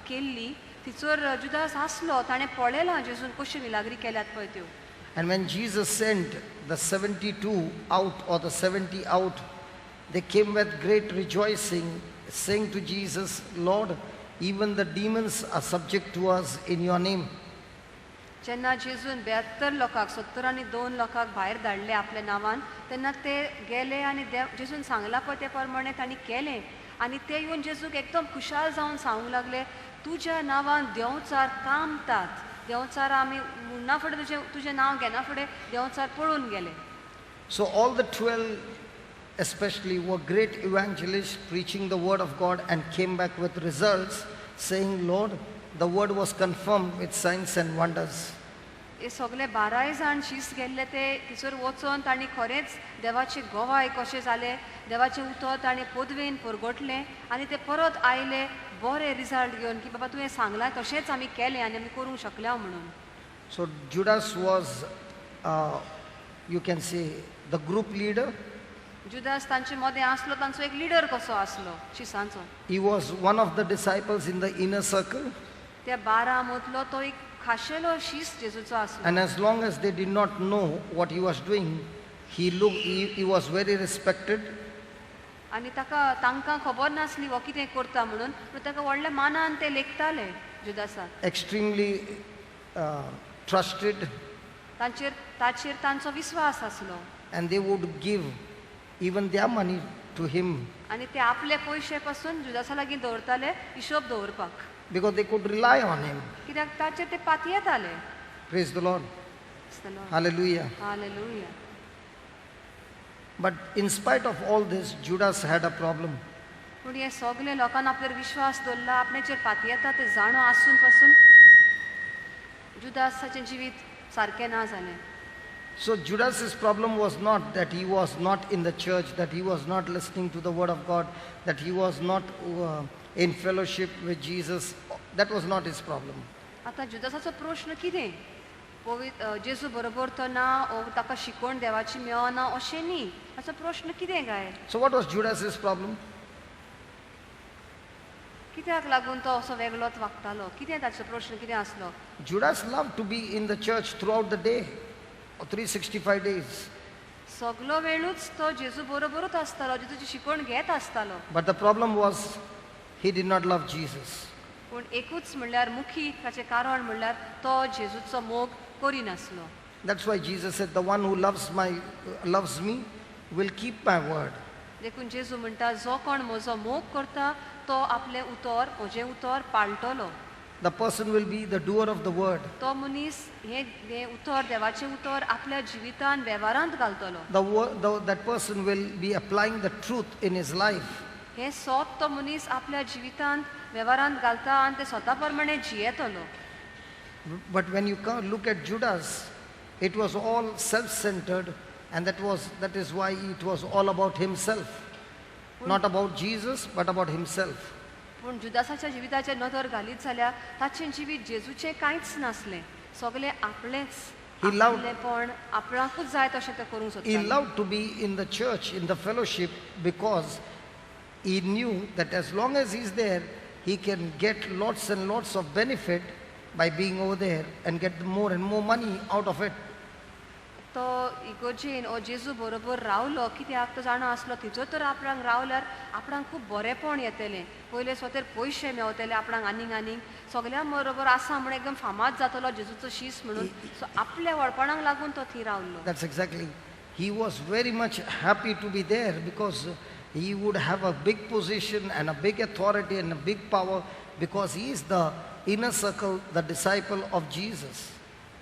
केल्ली तिचोर जुदास आसलो, ताणें पळयलां जेजून कश्यो मिलाग्री केल्यात पळय त्यो. And when Jesus sent the 72 out or the 70 out, they came with great rejoicing, saying to Jesus, "Lord, even the demons are subject to us in your name." जेन्ना जेजून 72 लोकांक, 72 लोकांक भायर धाडले आपल्या नांवान, तेन्ना ते गेले आनी देव जेजून सांगलां पळय ते प्रमाणे तांणी केलें आनी ते येवन जेजूक एकदम खुशाल जावन सांगूंक लागले, तुज्या नांवान देंवचार कामतात, देंवचार आमी म्हणना फुडें तुजें नांव घेना फुडें देंवचार पळून गेले. So all the 12 especially were great evangelists preaching the word of God and came back with results saying, "Lord, the word was confirmed with signs and wonders." हे सगळे 12 जाण शीस गेल्ले ते थंयसर वचोन तांणी खरेंच देवाचे गोवाय कशें जालें, देवाचें उतर ताणें पदवेन परगटलें आनी ते परत आयले बरे रिजल्ट घेवन की बाबा तुवें सांगलां तशेंच आमी केलें आनी आमी करूंक शकल्या म्हणून. So Judas was, you can say, the group leader. Judas तांचे मदें आसलो, तांचो एक लिडर कसो आसलो शिसांचो. He was one of the disciples in the inner circle. त्या 12 मदलो तो एक खाशेलो शीस जेजूचो आसलो. And as long as they did not know what he was doing, he was very respected. आनी ताका तांकां खबर नासली हो कितें करता म्हणून, पूण ताका व्हडल्या मानान ते लेखताले जुदासाक. Extremely trusted. ताचेर तांचो विस्वास आसलो. And they would give even their money to him. आनी ते आपले पयशे पासून जुदासा लागीं दवरताले हिशोब दवरपाक. Because they could rely on him. कित्याक ताचेर ते पातयेताले. Praise the Lord. Hallelujah. Hallelujah. But in spite of all this, Judas had a problem. पूण हे सगळे लोकांना आपल्यार विश्वास दवरला, आपल्याचेर पातयेता ते जाणो आसून पासून जुदासाचें जिवीत सारकें ना जालें. So Judas's problem was not that he was not in the church, that he was not listening to the word of God, that he was not in fellowship with Jesus. That was not his problem. आतां जुदासाचो प्रश्न कितें? जेजू बरोबर तो ना, ओ ताका शिकोवण देवाची मेळना अशें न्ही. ताचो प्रश्न कितें काय? So what was Judas's problem? कित्याक लागून तो असो वेगळोच वागतालो? कितें ताचो प्रश्न कितें आसलो? Judas loved to be in the church throughout the day, 365 days. सगलो वेळूच तो जेजू बरोबरूच आसतालो, जेजूची शिकवण घेत आसतालो. But the problem was he did not love Jesus. पूण एकूच म्हणल्यार मुखी ताचें कारण म्हणल्यार तो जेजूचो मोग करिनासलो. That's why Jesus said, the one who loves me will keep my word. देखून जेजू म्हणटा, जो कोण म्हजो मोग करता तो आपलें उतर, म्हजें उतर पाळटलो. The person will be the doer of the word. तो मनीस हें उतर, देवाचें उतर आपल्या जिवितान वेव्हारांत घालतलो. That person will be applying the truth in his life. हें सोत तो मनीस आपल्या जिवितांत वेव्हारांत घालता आनी ते स्वता प्रमाणे जियेतलो. But when you look at Judas, it was all self-centered, and that is why it was all about himself. Not about Jesus, but about himself. पूण जुदासाच्या जिविताचेर नदर घालीत जाल्यार ताचें जिवीत जेजूचें कांयच नासलें, सगळें आपलेंच. He loved- आपलेपण, आपणाकूच जाय तशें तें करूंक He सोदतालें. Loved to be in the church, in the fellowship, because he knew that as long as he's there, he can get lots and lots of benefit by being over there and get more and more money out of it. तो इगोर्जेन ओ जेजू बरोबर रावलो कित्याक तो जाणा आसलो थंयसर तर आपणाक रावल्यार आपणाक खूब बरेंपण येतलें, पयले सुवातेर पयशे मेवतले आपणाक, आनीक आनीक सगळ्यां बरोबर आसा म्हण एकदम फामाद जातलो जेजूचो शीस म्हणून. सो आपल्या व्हडपणाक लागून तो थंय रावलो. That's exactly. He was very much happy to be there because he would have a big position and a big authority and a big power because he is the inner circle, the disciple of Jesus.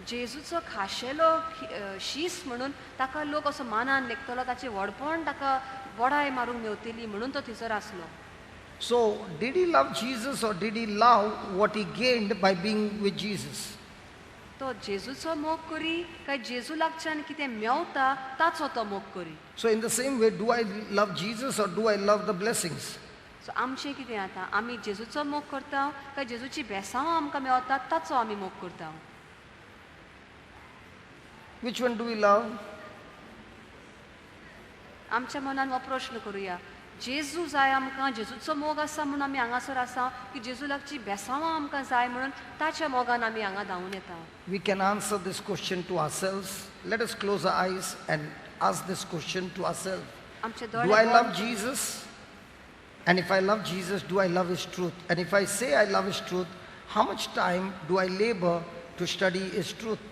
जेजूचो खाशेलो शीस म्हणून ताका लोक असो मानान लेखतलो, ताचें व्हडपण ताका बडाय मारूंक मेवतली म्हणून तो थंयसर आसलो. So, did he love Jesus or did he love what he gained by being with Jesus? तो जेजूचो मोग करी काय जेजू लागच्यान कितें मेवता ताचो तो मोग करी? So, in the same way, do I love Jesus or do I love the blessings? So आमचें कितें आतां, आमी जेजूचो मोग करता काय जेजूची बेसांवां आमकां मेवतात ताचो आमी मोग करता? Which one do we love? आमच्या मनान हो प्रश्न करुया, जेजू जाय आमकां, जेजूचो मोग आसा म्हणून आमी हांगासर आसा की जेजू लागची बेसांवां आमकां जाय म्हणून ताच्या मोगान आमी हांगा धांवून येता? We can answer this question to ourselves. Let us close our eyes and ask this question to ourselves. आमचे Do I दोळे love बंद Jesus? And if I love Jesus, do I love His truth? And if I say I love His truth, how much time do I labor to study His truth?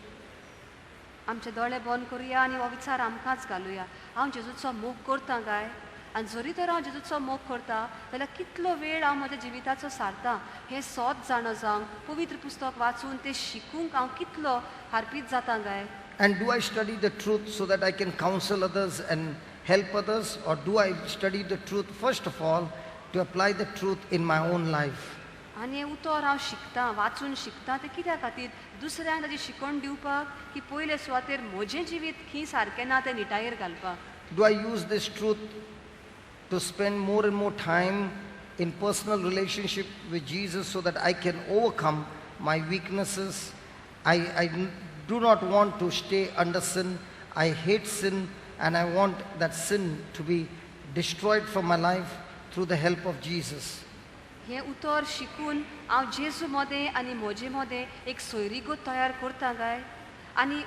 आमचे दोळे बंद करुया आनी हो विचार आमकांच घालुया, हांव जेजूचो मोग करता काय? आनी जरी तर हांव जेजूचो मोग करता जाल्यार कितलो वेळ हांव म्हज्या जिविताचो सारता हें सोद जाणा जावंक, पवित्र पुस्तक वाचून तें शिकूंक हांव कितलो हारपीत जाता काय? And do I study the truth so that I can counsel others and help others? Or do I study the truth first of all to apply the truth in my own life? आनी हें उतर हांव शिकतां, वाचून शिकतां तें कित्या खातीर? दुसऱ्यांक ताजी शिकवण दिवपाक की पयले सुवातेर म्हजें जिवीत खंय सारकें ना तें निटायेर घालपाक? Do I use this truth to spend more and more time in personal relationship with Jesus so that I can overcome my weaknesses? I do not want to stay under sin. I hate sin and I want that sin to be destroyed from my life through the help of Jesus. हें उतर शिकून हांव जेजू मदें आनी म्हजे मदें एक सोयरीगत तयार करता काय आनी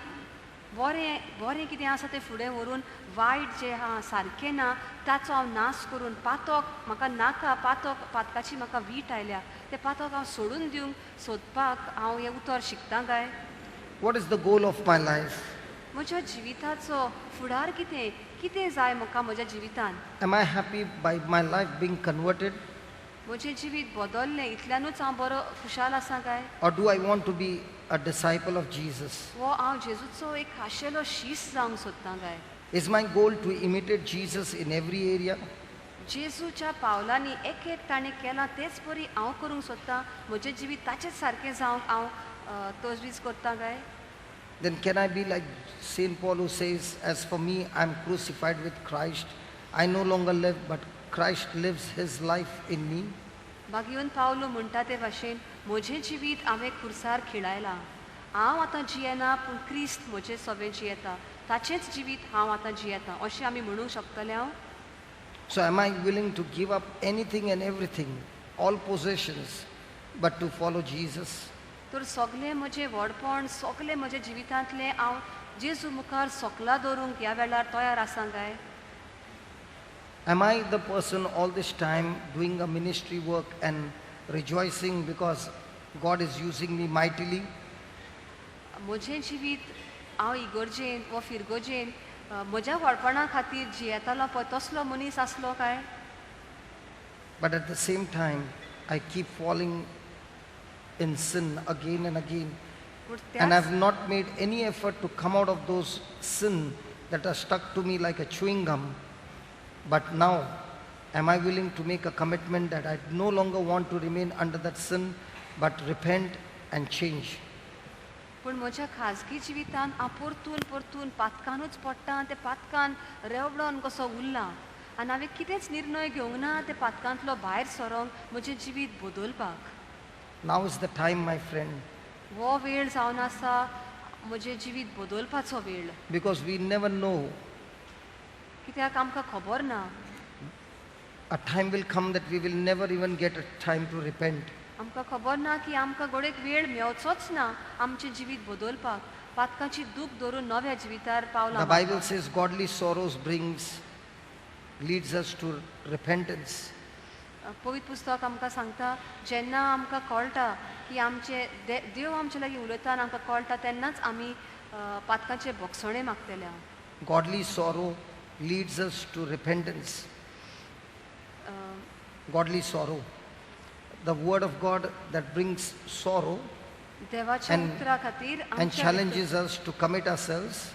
बरें बरें कितें आसा तें फुडें व्हरून वायट जें आहा सारकें ना ताचो हांव नाश करून, पातक म्हाका नाका, पातक पातकाची म्हाका वीट आयल्या, तें पातक हांव सोडून दिवंक सोदपाक हांव हें उतर शिकतां काय? What is the goal of my life? म्हज्या जिविताचो फुडार कितें, कितें जाय म्हाका म्हज्या जिवितान? Am I happy by my life being converted? म्हजें जिवीत बदललें इतल्यानूच हांव बरो खुशाल आसा काय? Or do I want to be a disciple of Jesus? वो हांव जेजूचो एक खाशेलो शीस जावंक सोदतां काय? Is my goal to imitate Jesus in every area? जेजूच्या पावलांनी एक एक ताणें केलां तेच परी हांव करूंक सोदतां, म्हजें जिवीत ताचेच सारकें जावंक हांव तजवीज करतां काय? Then can I be like St. Paul who says, "As for me, I am crucified with Christ. I no longer live, but Christ lives his life in me"? मागीर पावलो म्हणटा ते भाशेन म्हजें जिवीत हांवें खुर्सार खिळायलां, हांव आतां जियेना पूण क्रिस्त म्हजें सगळें जियेता, ताचेंच जिवीत हांव आतां जियेता, अशें आमी म्हणूंक शकतले हांव? So am I willing to give up anything and everything, all possessions, but to follow Jesus? तर सगळें म्हजें व्हडपण, सगळें म्हज्या जिवितांतलें हांव जेजू मुखार सोकलां दवरूंक ह्या वेळार तयार आसा काय? Am I the person all this time doing a ministry work and rejoicing because God is using me mightily? म्हजें जिवीत हांव इगर्जेन वा फिरगर्जेन म्हज्या व्हडपणा खातीर जियेतालो पळय तसलो मनीस आसलो काय? But at the same time, I keep falling in sin again and again. पूण And त्याच I've not made any effort to come out of those sin that are stuck to me like a chewing gum. But now, am I willing to make a commitment that I no longer want to remain under that sin, but repent and change? पूण म्हज्या खाजगी जिवितांत हांव परतून परतून पातकानूच पडटा आनी ते पातकान रेवडोन कसो उरला. आनी हांवें कितेंच निर्णय घेवंक ना ते पातकांतलो भायर सरोंक, म्हजें जिवीत बदलपाक. Now is the time, my friend, हो वेळ जावन आसा म्हजें जिवीत बदलपाचो वेळ, because we never know. कित्याक आमकां खबर ना. A time will come that we will never even get a time to repent. आमकां खबर ना की आमकां घडयेक वेळ मेवचोच ना आमचें जिवीत बदलपाक, पातकाची दूख धरून नव्या जिवितार पावलां The Bible मारपाक. Says godly sorrows brings leads us to repentance. पवित्र पुस्तक आमकां सांगता, जेन्ना आमकां कळटा की आमचे देव आमचे लागीं उलयता आनी आमकां कळटा तेन्नाच आमी पातकाचे भोगसणे मागतले. Godly sorrow leads us to repentance. Godly sorrow. The word of God that brings sorrow देवाच्या उतरा खातीर and आमच्या challenges us to commit ourselves.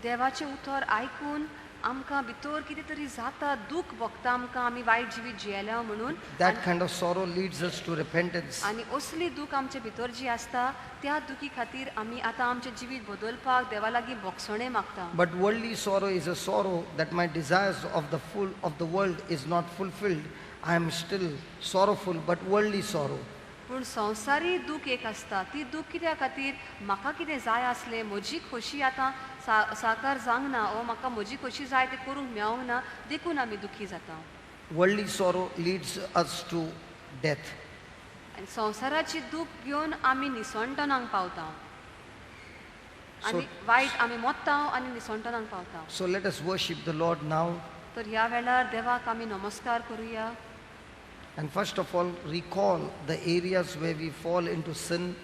देवाचें उतर आयकून आमकां भितर कितें तरी जाता, दूख भोगता आमकां आमी वायट जिवीत जियेल्या म्हणून. That kind of sorrow leads us to repentance. आनी असली दूख आमचे भितर जी आसता त्या दुखी खातीर आमी आतां आमचें जिवीत बदलपाक देवा लागीं भोगसणें मागता. But worldly sorrow is a sorrow that my desires of the full of the world is not fulfilled. I am still sorrowful, but worldly sorrow. पूण संवसारी दूख एक आसता, ती दूख कित्या खातीर म्हाका कितें जाय आसलें, म्हजी खोशी आतां साकार जावंक ना ओ म्हाका म्हजी खोशी जाय तें करूंक मेळोंक ना, देखून आमी दुखी जाता. Worldly sorrow leads us to death. आनी संवसाराची दूख घेवन आमी निसणटणाक पावता आनी वायट आमी मोत्ता आनी निसणटणाक पावता. So let us worship the Lord now. तर ह्या वेळार देवाक आमी नमस्कार करुया. And first of all, recall the areas where we fall into sin.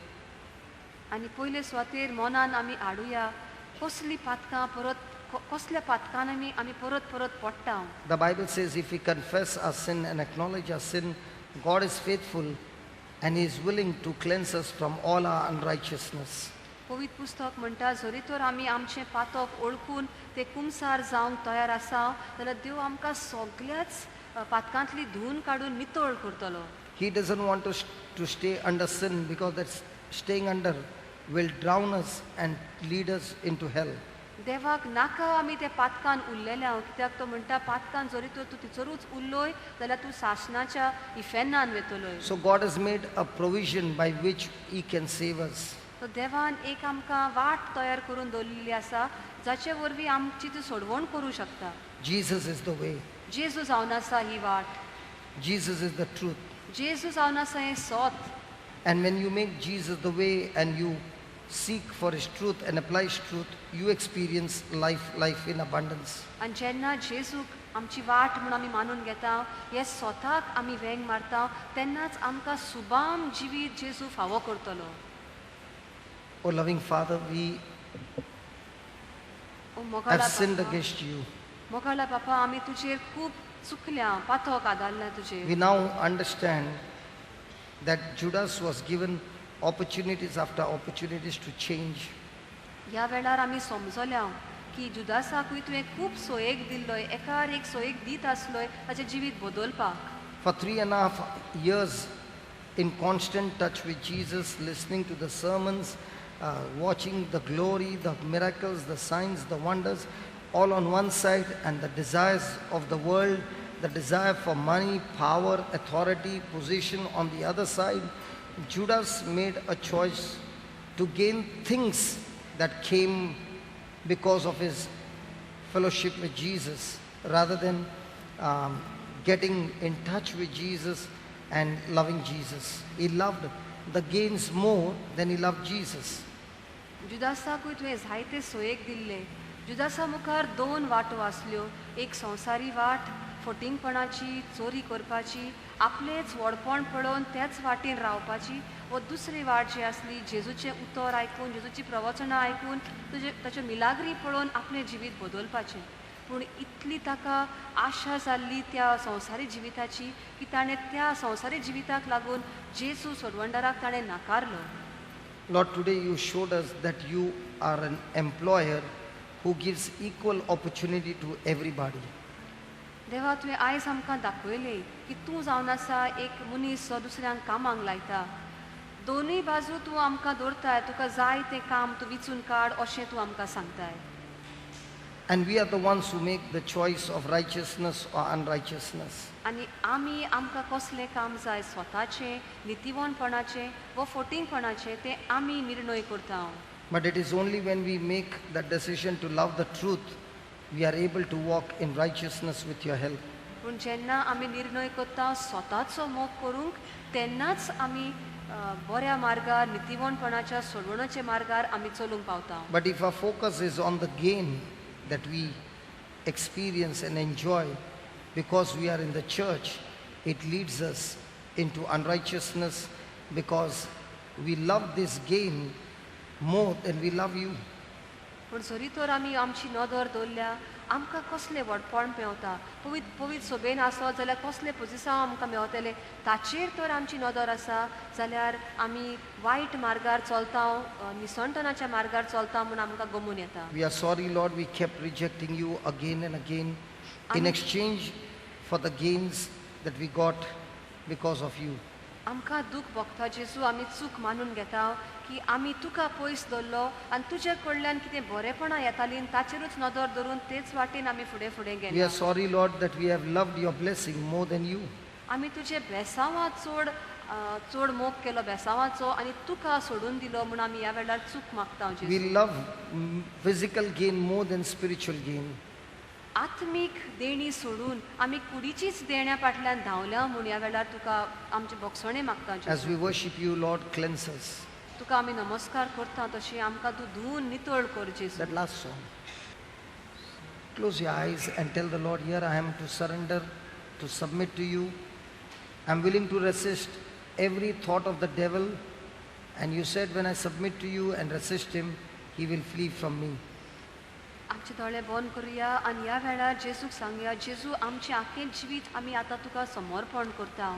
आनी पयले सुवातेर मनान आमी हाडुया कसली पातकां परत कसल्या पातकान आमी परत परत पडटा. The Bible says if we confess our sin and acknowledge our sin, God is faithful and He is willing to cleanse us from all our unrighteousness. पवित्र पुस्तक म्हणटा जरी तर आमी आमचें पातक ओळखून ते कुमसार जावंक तयार आसा जाल्यार देव आमकां सगळ्याच पातकांतली धुवन काडून नितळ करतलो. He doesn't want us to stay under sin, because that's staying under will drown us and lead us into hell. देवाक नाका आमी त्या पातकान उरलेले, कित्याक तो म्हणटा पातकान जरी तर तूं तिचरूच उरलोय जाल्यार तूं सासणाच्या इफेर्नान वेतलोय. So God has made a provision by which He can save us. तो देवान एक आमकां वाट तयार करून दवरिल्ली आसा जाचे वरवीं आमची ती सोडवण करूं शकता. Jesus is the way. जेजू जावन आसा ही वाट. Jesus is the truth. जेजू जावन आसा हें सत. And when you make Jesus the way and you seek for His truth and apply His truth, you experience life, life in abundance. आनी जेन्ना जेजूक आमची वाट म्हूण आमी मानून घेता, हे स्वताक आमी वेंग मारता, तेन्नाच आमकां सुबाम जिवीत जेजू फावो करतलो. O loving Father, we O मोगाळा have sinned बापा, against you. मोगाळा बापा, आमी तुजेर खूब चुकल्या, पातक आदारल्या तुजेर. We now understand that Judas was given opportunities after opportunities to change. ह्या वेळार आमी समजल्या की जुदासाकूय तुवें खूब सोयेक दिल्लोय, एकार एक सोयेक दीत आसलोय ताचें जिवीत बदलपाक. For 3.5 years in constant touch with Jesus, listening to the sermons, watching the glory, the miracles, the signs, the wonders, all on one side, and the desires of the world, the desire for money, power, authority, position on the other side, Judas made a choice to gain things that came because of his fellowship with Jesus, rather than getting in touch with Jesus and loving Jesus. He loved the gains more than he loved Jesus. जुदासाकूय तुवें जायते सोयेक दिल्ले. जुदासा मुखार दोन वाटो आसल्यो, एक संवसारी वाट फटींगपणाची, चोरी करपाची, आपलेंच व्हडपण पळोवन त्याच वाटेन रावपाची, व दुसरी वाट जी आसली जेजूचें उतर आयकून, जेजूची प्रवचनां आयकून, तुजे ताच्यो मिलाग्री पळोवन आपलें जिवीत बदलपाचें. पूण इतली ताका आशा जाल्ली त्या संवसारी जिविताची की ताणें त्या संवसारी जिविताक लागून जेजू सोडवणदाराक ताणें नाकारलो. Lord, today you showed us that you are an employer who gives equal opportunity to everybody. देवा, तुवें आयज आमकां दाखयलें की तूं जावन आसा एक मनीस जो दुसऱ्यांक कामाक लायता. दोनूय बाजू तूं आमकां दवरताय, तुका जाय तें काम तूं विचून काड अशें तूं आमकां सांगताय. And we are the ones who make the choice of righteousness or unrighteousness. आनी आमी आमकां कसलें काम जाय स्वताचें नितीवनपणाचें वा फोटिंगपणाचें तें आमी निर्णय करता. But it is only when we make that decision to love the truth, we are able to walk in righteousness with your help. पूण जेन्ना आमी निर्णय करता स्वताचो मोग करूंक तेन्नाच आमी बऱ्या मार्गार नितीवनपणाच्या सोडवणाच्या मार्गार आमी चलूंक पावता. But if our focus is on the gain that we experience and enjoy because we are in the church, it leads us into unrighteousness because we love this gain more than we love you. पूण जरी तर आमी आमची नदर दवरल्या आमकां कसलें व्हडपण मेवता पवित्र पवित्र सोबेन आसत जाल्यार कसलें पोजिसांव आमकां मेवतलें ताचेर तर आमची नदर आसा जाल्यार आमी वायट मार्गार चलता निसणटनाच्या मार्गार चलता म्हूण आमकां गमून येता. We are sorry, Lord, we kept rejecting you again and again in exchange for the gains that we got because of you. आमकां दूख भोगता जेजू आमी चूक मानून घेता की आमी तुका पयस दवरलो आनी तुजे कडल्यान कितें बरेपणां येतालीं ताचेरूच नदर दवरून तेच वाटेन आमी फुडें फुडें We गेले. are sorry, Lord, that we have loved your blessing more than you. आमी तुजे बेसांवा चड चड मोग केलो बेसांवाचो आनी तुका सोडून दिलो म्हूण आमी ह्या वेळार चूक मागता We जेजू. love physical gain more than spiritual gain. आत्मीक देणी सोडून आमी कुडीचीच देण्या फाटल्यान धांवल्या म्हूण ह्या वेळार तुका आमचे भोगसणें मागता As जेजू. we worship you, Lord, cleanse us. तुका आमी नमस्कार करता तशी आमकां तूं धुवून नितळ कर जेजू. That last song. Close your eyes and tell the Lord, here I am to surrender, to submit to you. I'm willing to resist every thought of the devil. And you said, when I submit to you and resist him, he will flee from me. आमचे दोळे बंद करुया आनी ह्या वेळार जेजूक सांगया जेजू आमचें आख्खें जिवीत आमी आतां तुका समर्पण करता.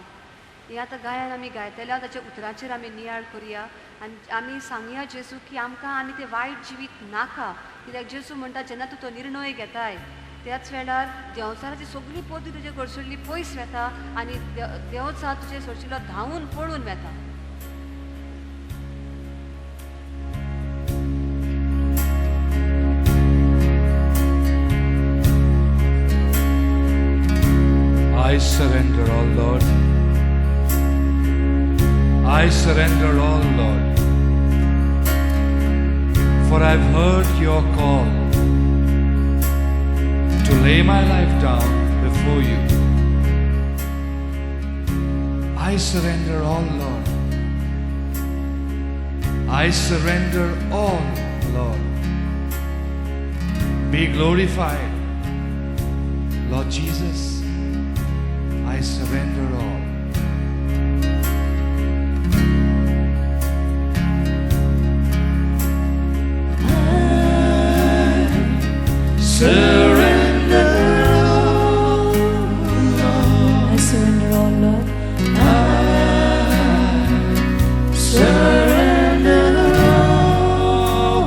हें आतां गायन आमी गायतल्या ताच्या उतराचेर आमी नियाळ करुया आनी आमी सांगया जेजू की आमकां आनी तें वायट जिवीत नाका कित्याक जेजू म्हणटा जेन्ना तूं तो निर्णय घेताय त्याच वेळार देंवचाराची सगळी पद्दत तुजे कडसुल्ली पयस वेता आनी देंवचार तुजे सोडशिल्लो धांवून पळून वेता. I surrender all, Lord. I surrender all, Lord. For I've heard your call to lay my life down before you. I surrender all, Lord. I surrender all, Lord. Be glorified, Lord Jesus. I surrender all. I surrender all, I surrender all, Lord. I surrender all,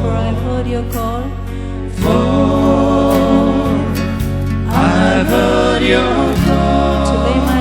For I've heard your call. For I've heard your call To lay my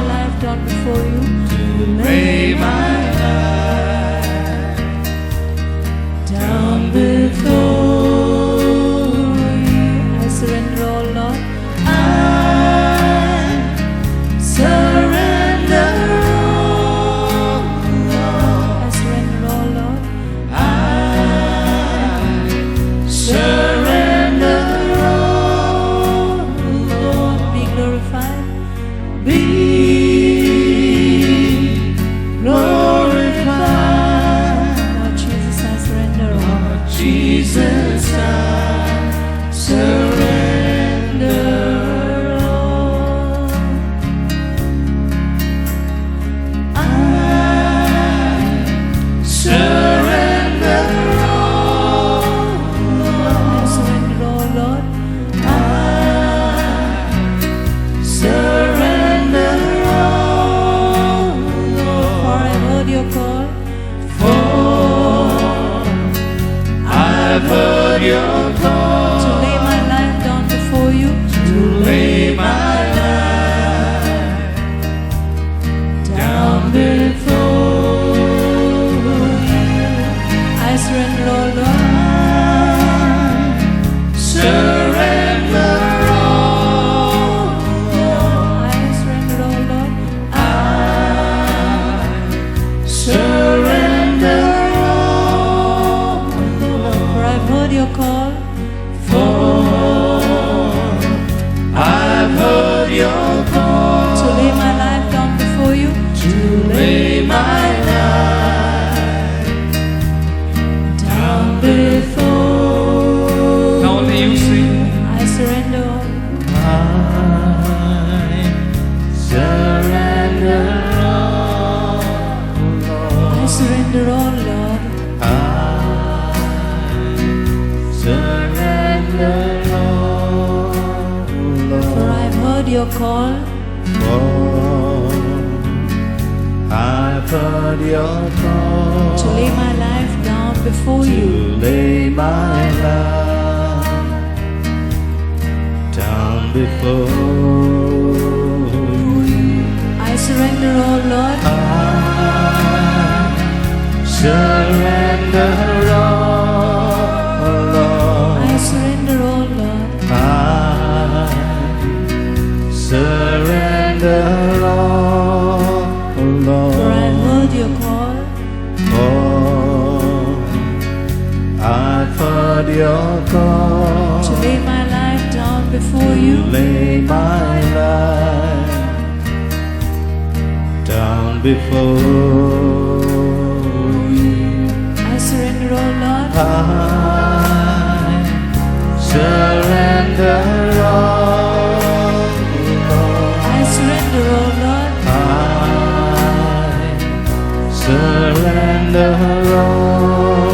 your call. For I've heard your call. To lay my life down before to you. Lay my life down before you. I surrender all, Lord. I surrender all, Lord. I surrender all, Lord. I surrender all, Lord. For I've heard your call. For I've heard your call. To lay my life down before you. Lay my life down before you. I surrender all, Lord. I surrender all, Lord. I surrender all, Lord. I surrender all,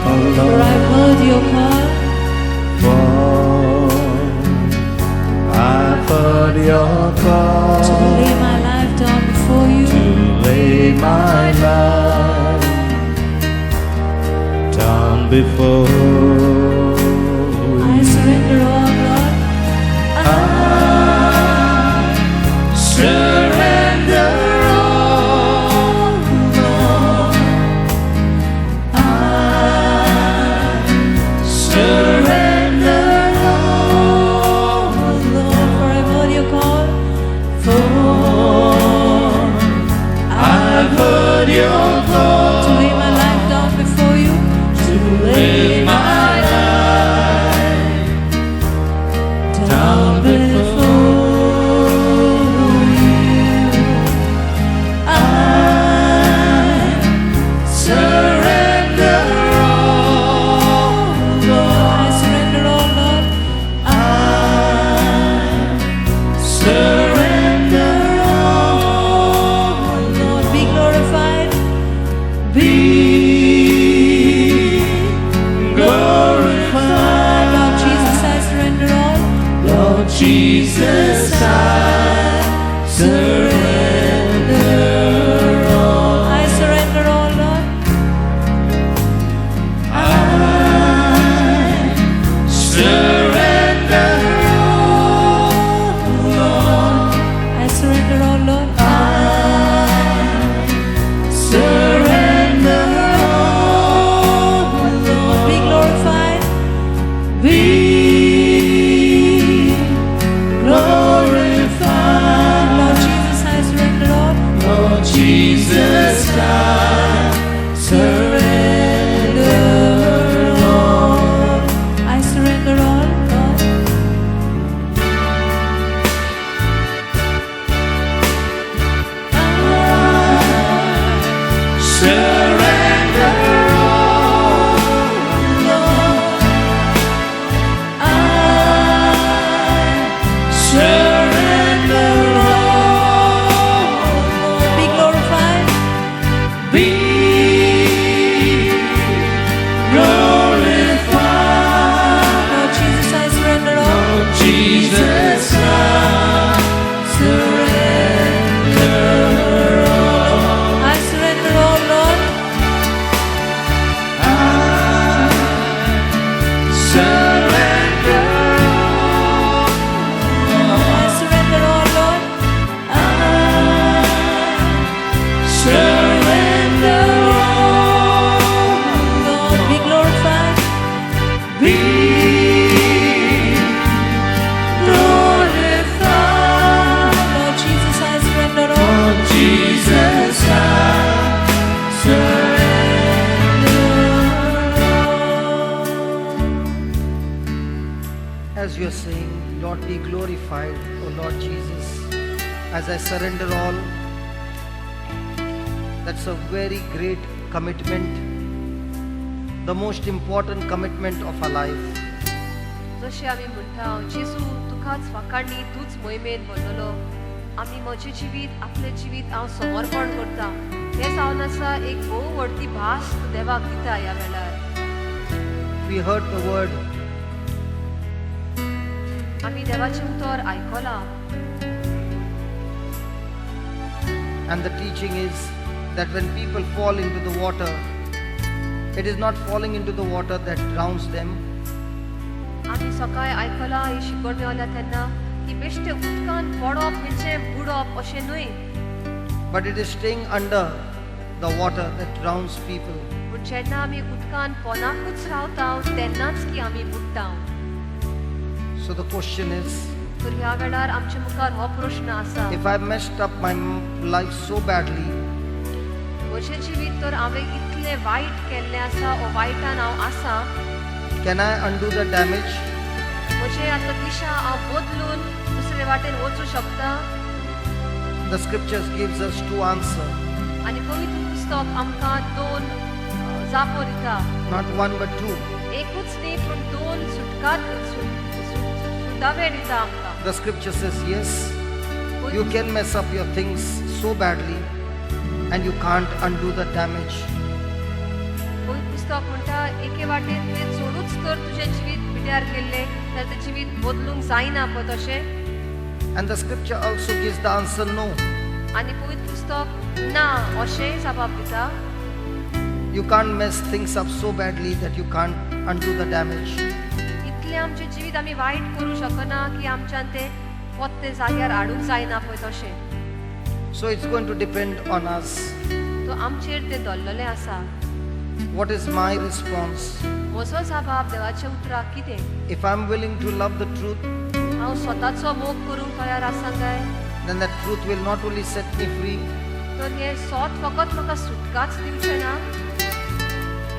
For Lord. I've heard your call. For I've heard your call. To lay my life down before you. To lay my life down before I you. Surrender all, Lord. I surrender all, Lord. I surrender all, Lord, for I've heard your call. For I've heard your call. To lay my life down before you. To lay my life down before you. I surrender all, Lord. I surrender all, Lord. I surrender all, Lord, be glorified. Be glorified. Lord Jesus, I surrender all. Lord Jesus, I surrender all. I surrender all, Lord. I surrender all, Lord. I surrender all, Lord. I surrender all, Lord, be Lord. Glorified. Be glorified. Lord Jesus, I surrender all. Lord Jesus, I surrender all. I surrender all, Lord. I surrender all, Lord. I surrender all. Be glorified. Be glorified. Lord Jesus, I surrender all. Lord Jesus, I surrender all. I surrender all, Lord. I surrender all. I surrender all, Lord. I surrender all. Lord, be glorified. Be glorified. Lord Jesus, I surrender all. Lord Jesus, I surrender all. As you are saying, Lord, be glorified, O Lord Jesus, as I surrender all. That's a very great commitment, the most important commitment of our life. जशें आमी म्हणटा, जेजू तुकाच वाखाणी, तूच मोहिमेन भरलेलो, आमी म्हजें जिवीत, आपलें जिवीत हांव समर्पण करता, हें जावन आसा एक भोव व्हडली भास तूं देवाक दिता ह्या वेळार. We heard the word आमी देवाचें उतर आयकलां. And the teaching is that when people fall into the water, it is not falling into the water that drowns them, आमी सकाळी आयकलां ही शिकवण मेवल्या तेन्ना की बेश्टे उदकान पडप म्हणजे बुडप अशें न्हय, but it is staying under the water that drowns people. पूण जेन्ना आमी उदकान पोनाकूच रावता तेन्नाच की आमी बुडटा. So the question is, तर ह्या वेळार आमच्या मुखार हो प्रश्न आसा, if I messed up my life so badly, म्हजें जिवीत तर हांवें इतलें वायट केल्लें आसा ओ वायटान हांव आसा, can I undo the damage? म्हजें आतां दिशा हांव बदलून दुसरे वाटेन वचूं शकता? The scriptures gives us two answers, आनी पवित्र पुस्तक आमकां दोन जापो दिता, not one but two. एकूच न्ही पूण दोन सुटका सुटावे दिता आमकां. The scripture says, yes, you can mess up your things so badly and you can't undo the damage. पवित्र पुस्तक म्हणटा एके वाटेन तुवें चडूच तर तुजें जिवीत पिड्यार केल्लें जाल्यार तें जिवीत बदलूंक जायना पळय तशें. And the scripture also gives the answer no. आनी पवित्र पुस्तक ना अशेंय जबाब दिता. You can't mess things up so badly that you can't undo the damage. इतलें आमचें जिवीत आमी वायट करूं शकना की आमच्यान तें पोत्ते जाग्यार हाडूंक जायना पळय तशें. So it's going to depend on us. तो आमचेर तें दवरलेलें आसा. What is my response? म्हजो जबाब देवाच्या उतराक कितें? If I'm willing to love the truth, हांव स्वताचो मोग करूंक तयार आसा काय? then that truth will not only set me free, तर हें सोत फकत म्हाका सुटकाच दिवचें ना,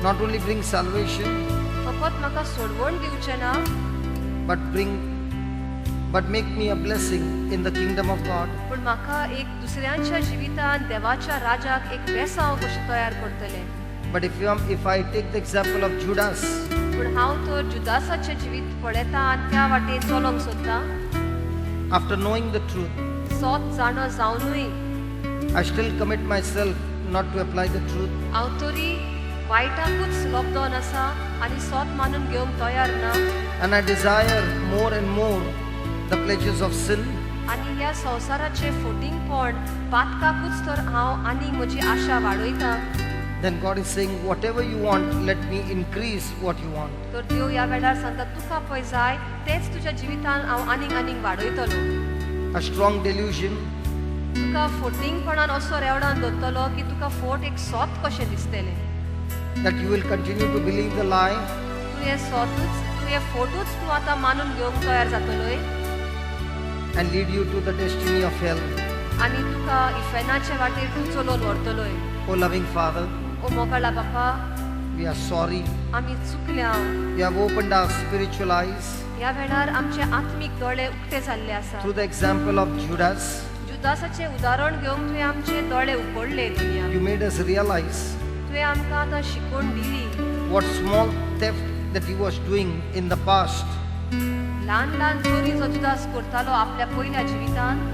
not only bring salvation, फकत म्हाका सोडवण दिवचें ना, but make me a blessing in the kingdom of God. पूण म्हाका एक दुसऱ्यांच्या जिवितान देवाच्या राजाक एक बेसांव कशें तयार करतलें. But if I take the example of Judas, पूण हांव तर जुदासाचें जिवीत पळयता आनी त्या वाटेन चलोवंक सोदतां, after knowing the truth, सोत जाणो जावनूय I still commit myself not to apply the truth. हांव तरी वायटाकूच लॉकडावन आसा आनी सोत मानून घेवंक तयार ना. And I desire more and more the pleasures of sin. आनी ह्या संवसाराचें फोटिंगपण पातकाकूच तर हांव आनी म्हजी आशा वाडयता. Then God is saying, whatever you want, let me increase what you want. तर देव ह्या वेळार सांगता तुका पळय जाय तेंच तुज्या जिवितान हांव आनीक आनीक वाडयतलो. A strong delusion, तुका फोटिंगपणान असो रेवडान दवरतलो की तुका फोट एक सोत कशें दिसतलें, that you will continue to believe the lie, तूं हें सोतूच तूं हें फोटूच तूं आतां मानून घेवंक तयार जातलोय and lead you to the destiny of hell. आनी तुका इफेनाचे वाटेर तूं चलोवन व्हरतलोय. O loving Father, ओ मोगाळा बापा, we are sorry. आमी चुकल्या. You have opened our spiritual eyes ह्या वेळार आमचे आत्मीक दोळे उक्ते जाल्ले आसा. through the example of Judas. जुदासाचें उदाहरण घेवंक तुवें आमचे दोळे उगडले. दुनिया You made us realize तुवें आमकां आतां शिकवण दिली what small theft that he was doing in the past ल्हान ल्हान चोरी जो जुदास करतालो आपल्या पयल्या जिवितान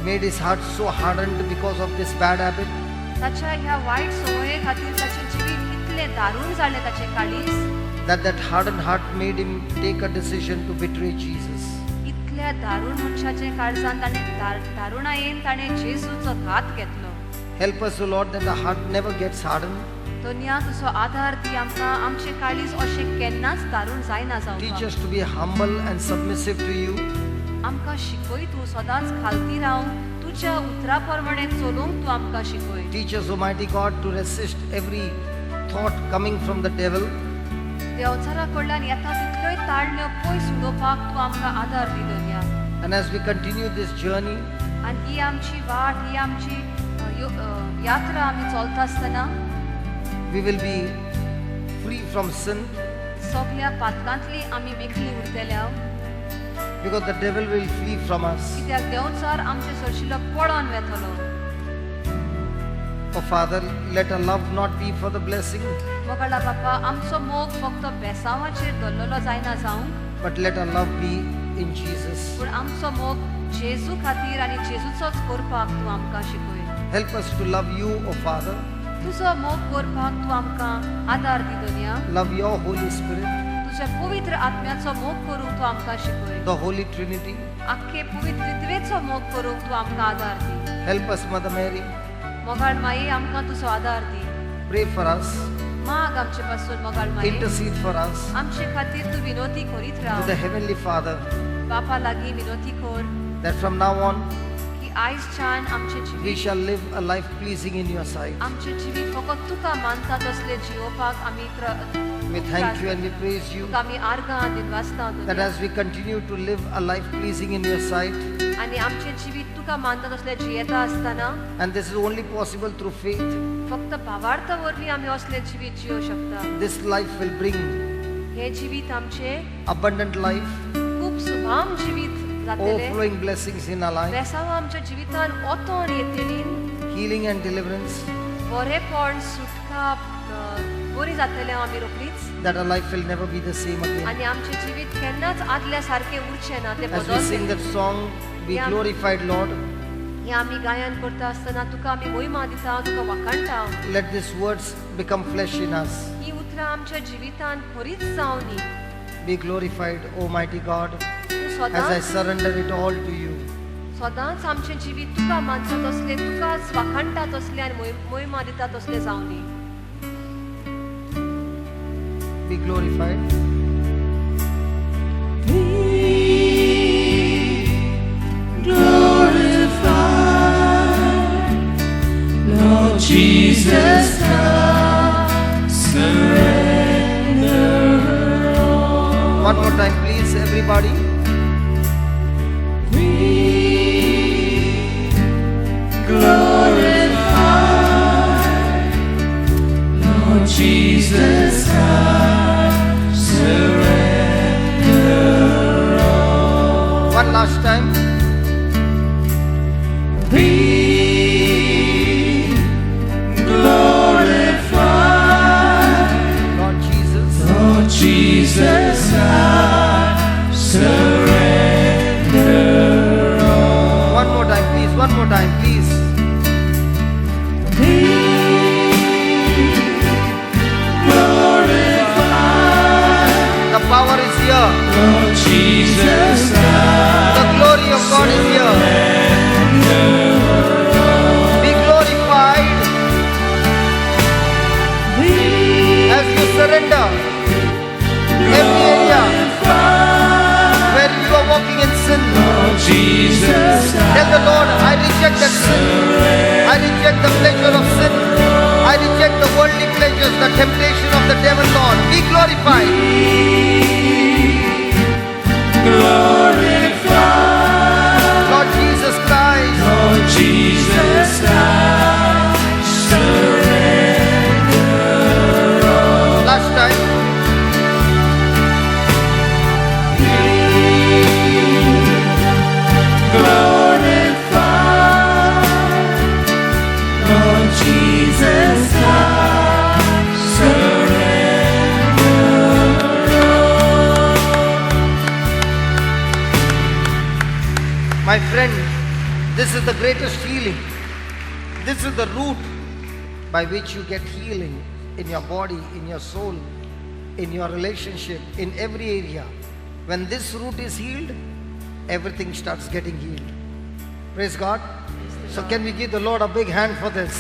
made his heart so hardened because of this bad habit. ताच्या ह्या वायट संवये खातीर ताचें जिवीत इतलें दारूण जालें ताचें काळीज That hardened heart made him take a decision to betray Jesus. इतल्या दारूण मनशाच्या काळजान ताणें दारुणायेन ताणें जेजूचो घात घेतलो. Help us, O Lord, that the heart never gets hardened. दोनया तुजो आधार दी आमकां, आमचें काळीज अशें केन्नाच दारूण जायना Teach जावपाक. us to be humble and submissive to you. आमकां शिकय तूं सदांच खालती रावन तुज्या उतरा प्रमाणे चलोवंक तूं आमकां शिकय. Teach us, Almighty God, to resist every thought coming from the devil. देवचारा कडल्यान येता तितल्योय ताळण्यो पयस उडोवपाक तूं आमकां आधार दी दोनया. And as we continue this journey, आनी ही आमची वाट, ही आमची यात्रा आमी चलता आसतना we will be free from sin, सगल्या पातकांतली आमी मेकली उरतल्या, because the devil will flee from us. कित्याक देवचार आमचे सरशिलो पळोवन वेतलो. Oh Father, let our love not be for the blessing, मोगाळा बापा, आमचो मोग फक्त बेसांवाचेर दवरलेलो जायना जावंक, but let our love be in Jesus. पूण आमचो मोग जेजू खातीर आनी जेजूचोच करपाक तूं आमकां शिकय. Help us to love you, O Father. तुजो मोग करपाक तूं आमकां आदार दी दोनया. Love your Holy Spirit. तुजो तुज्या पवित्र आत्म्याचो मोग करूंक तूं आमकां शिकय. The Holy Trinity. आख्खे पवित्र त्रित्वेचो मोग करूंक तूं आमकां आदार दी. Help us, Mother Mary. मोगाळ माई आमकां तुजो आदार दी. Pray for us. माग आमचे पासून मोगाळ माई. Intercede for us. आमचे खातीर तूं विनोती करीत To Rao. the Heavenly Father. बापा लागीं विनोती कर. That from now on की आयजच्यान आमचें we जिवीत shall live a life pleasing in your sight. आमचें जिवीत फकत तुका मानता तसलें जियोवपाक आमी We thank you and we praise you तुका आमी आर्गां दिनवासता that as we continue to live a life pleasing in your sight, आनी आमचें जिवीत तुका मानता तसलें जियेता आसतना and this is only possible through faith, फक्त भावार्था वरवीं आमी असलें जिवीत जियो शकता. this life will bring हें जिवीत आमचें abundant life, खूब सुभाम जिवीत जातलें. overflowing blessings in our life, बेसांव आमच्या जिवितान ओतोन येतली, healing and deliverance, बरेपण सुटका बरी जातलें आमी रोखडीच that our life will never be the same again. आनी आमचें जिवीत केन्नाच आदल्या सारकें उरचें ना, तें As we sing बदलतलें. that song, be Yeah. glorified, Lord. हें आमी गायन करता आसतना तुका आमी मोहिमा दिता, तुका वाखाणटा. Let these words become flesh in us. ही उतरां आमच्या जिवितान खरीच जावनी. Be glorified, Almighty God, तूं as I सदांच surrender it all to you. सदांच आमचें जिवीत तुका मानता तसलें, तुकाच वाखाणटा तसलें आनी मोहिमा दिता तसलें जावनी. Be glorified. Be glorified, Lord Jesus, I surrender all. One more time, please, everybody. Be glorified, Lord Jesus, I surrender all. One last time. Be glorified, Lord Jesus. Lord Jesus, I surrender all. One more time, please. One more time, please. Be glorified, The power is here. Lord Jesus, I The glory of God is here. Be glorified be as you surrender every area glorified, where you are walking in sin. Lord Jesus, Tell the Lord, I reject that sin. I reject the pleasure of sin. I reject the worldly pleasures, the temptation of the devil, Lord. Be glorified. glorified, Lord Jesus Christ. Lord Jesus, I surrender all. Last time. Be glorified, Lord Jesus, I surrender all. My friend, this is the greatest healing. This is the root by which you get healing in your body, in your soul, in your relationship, in every area. When this root is healed, everything starts getting healed. Praise God. So can we give the Lord a big hand for this?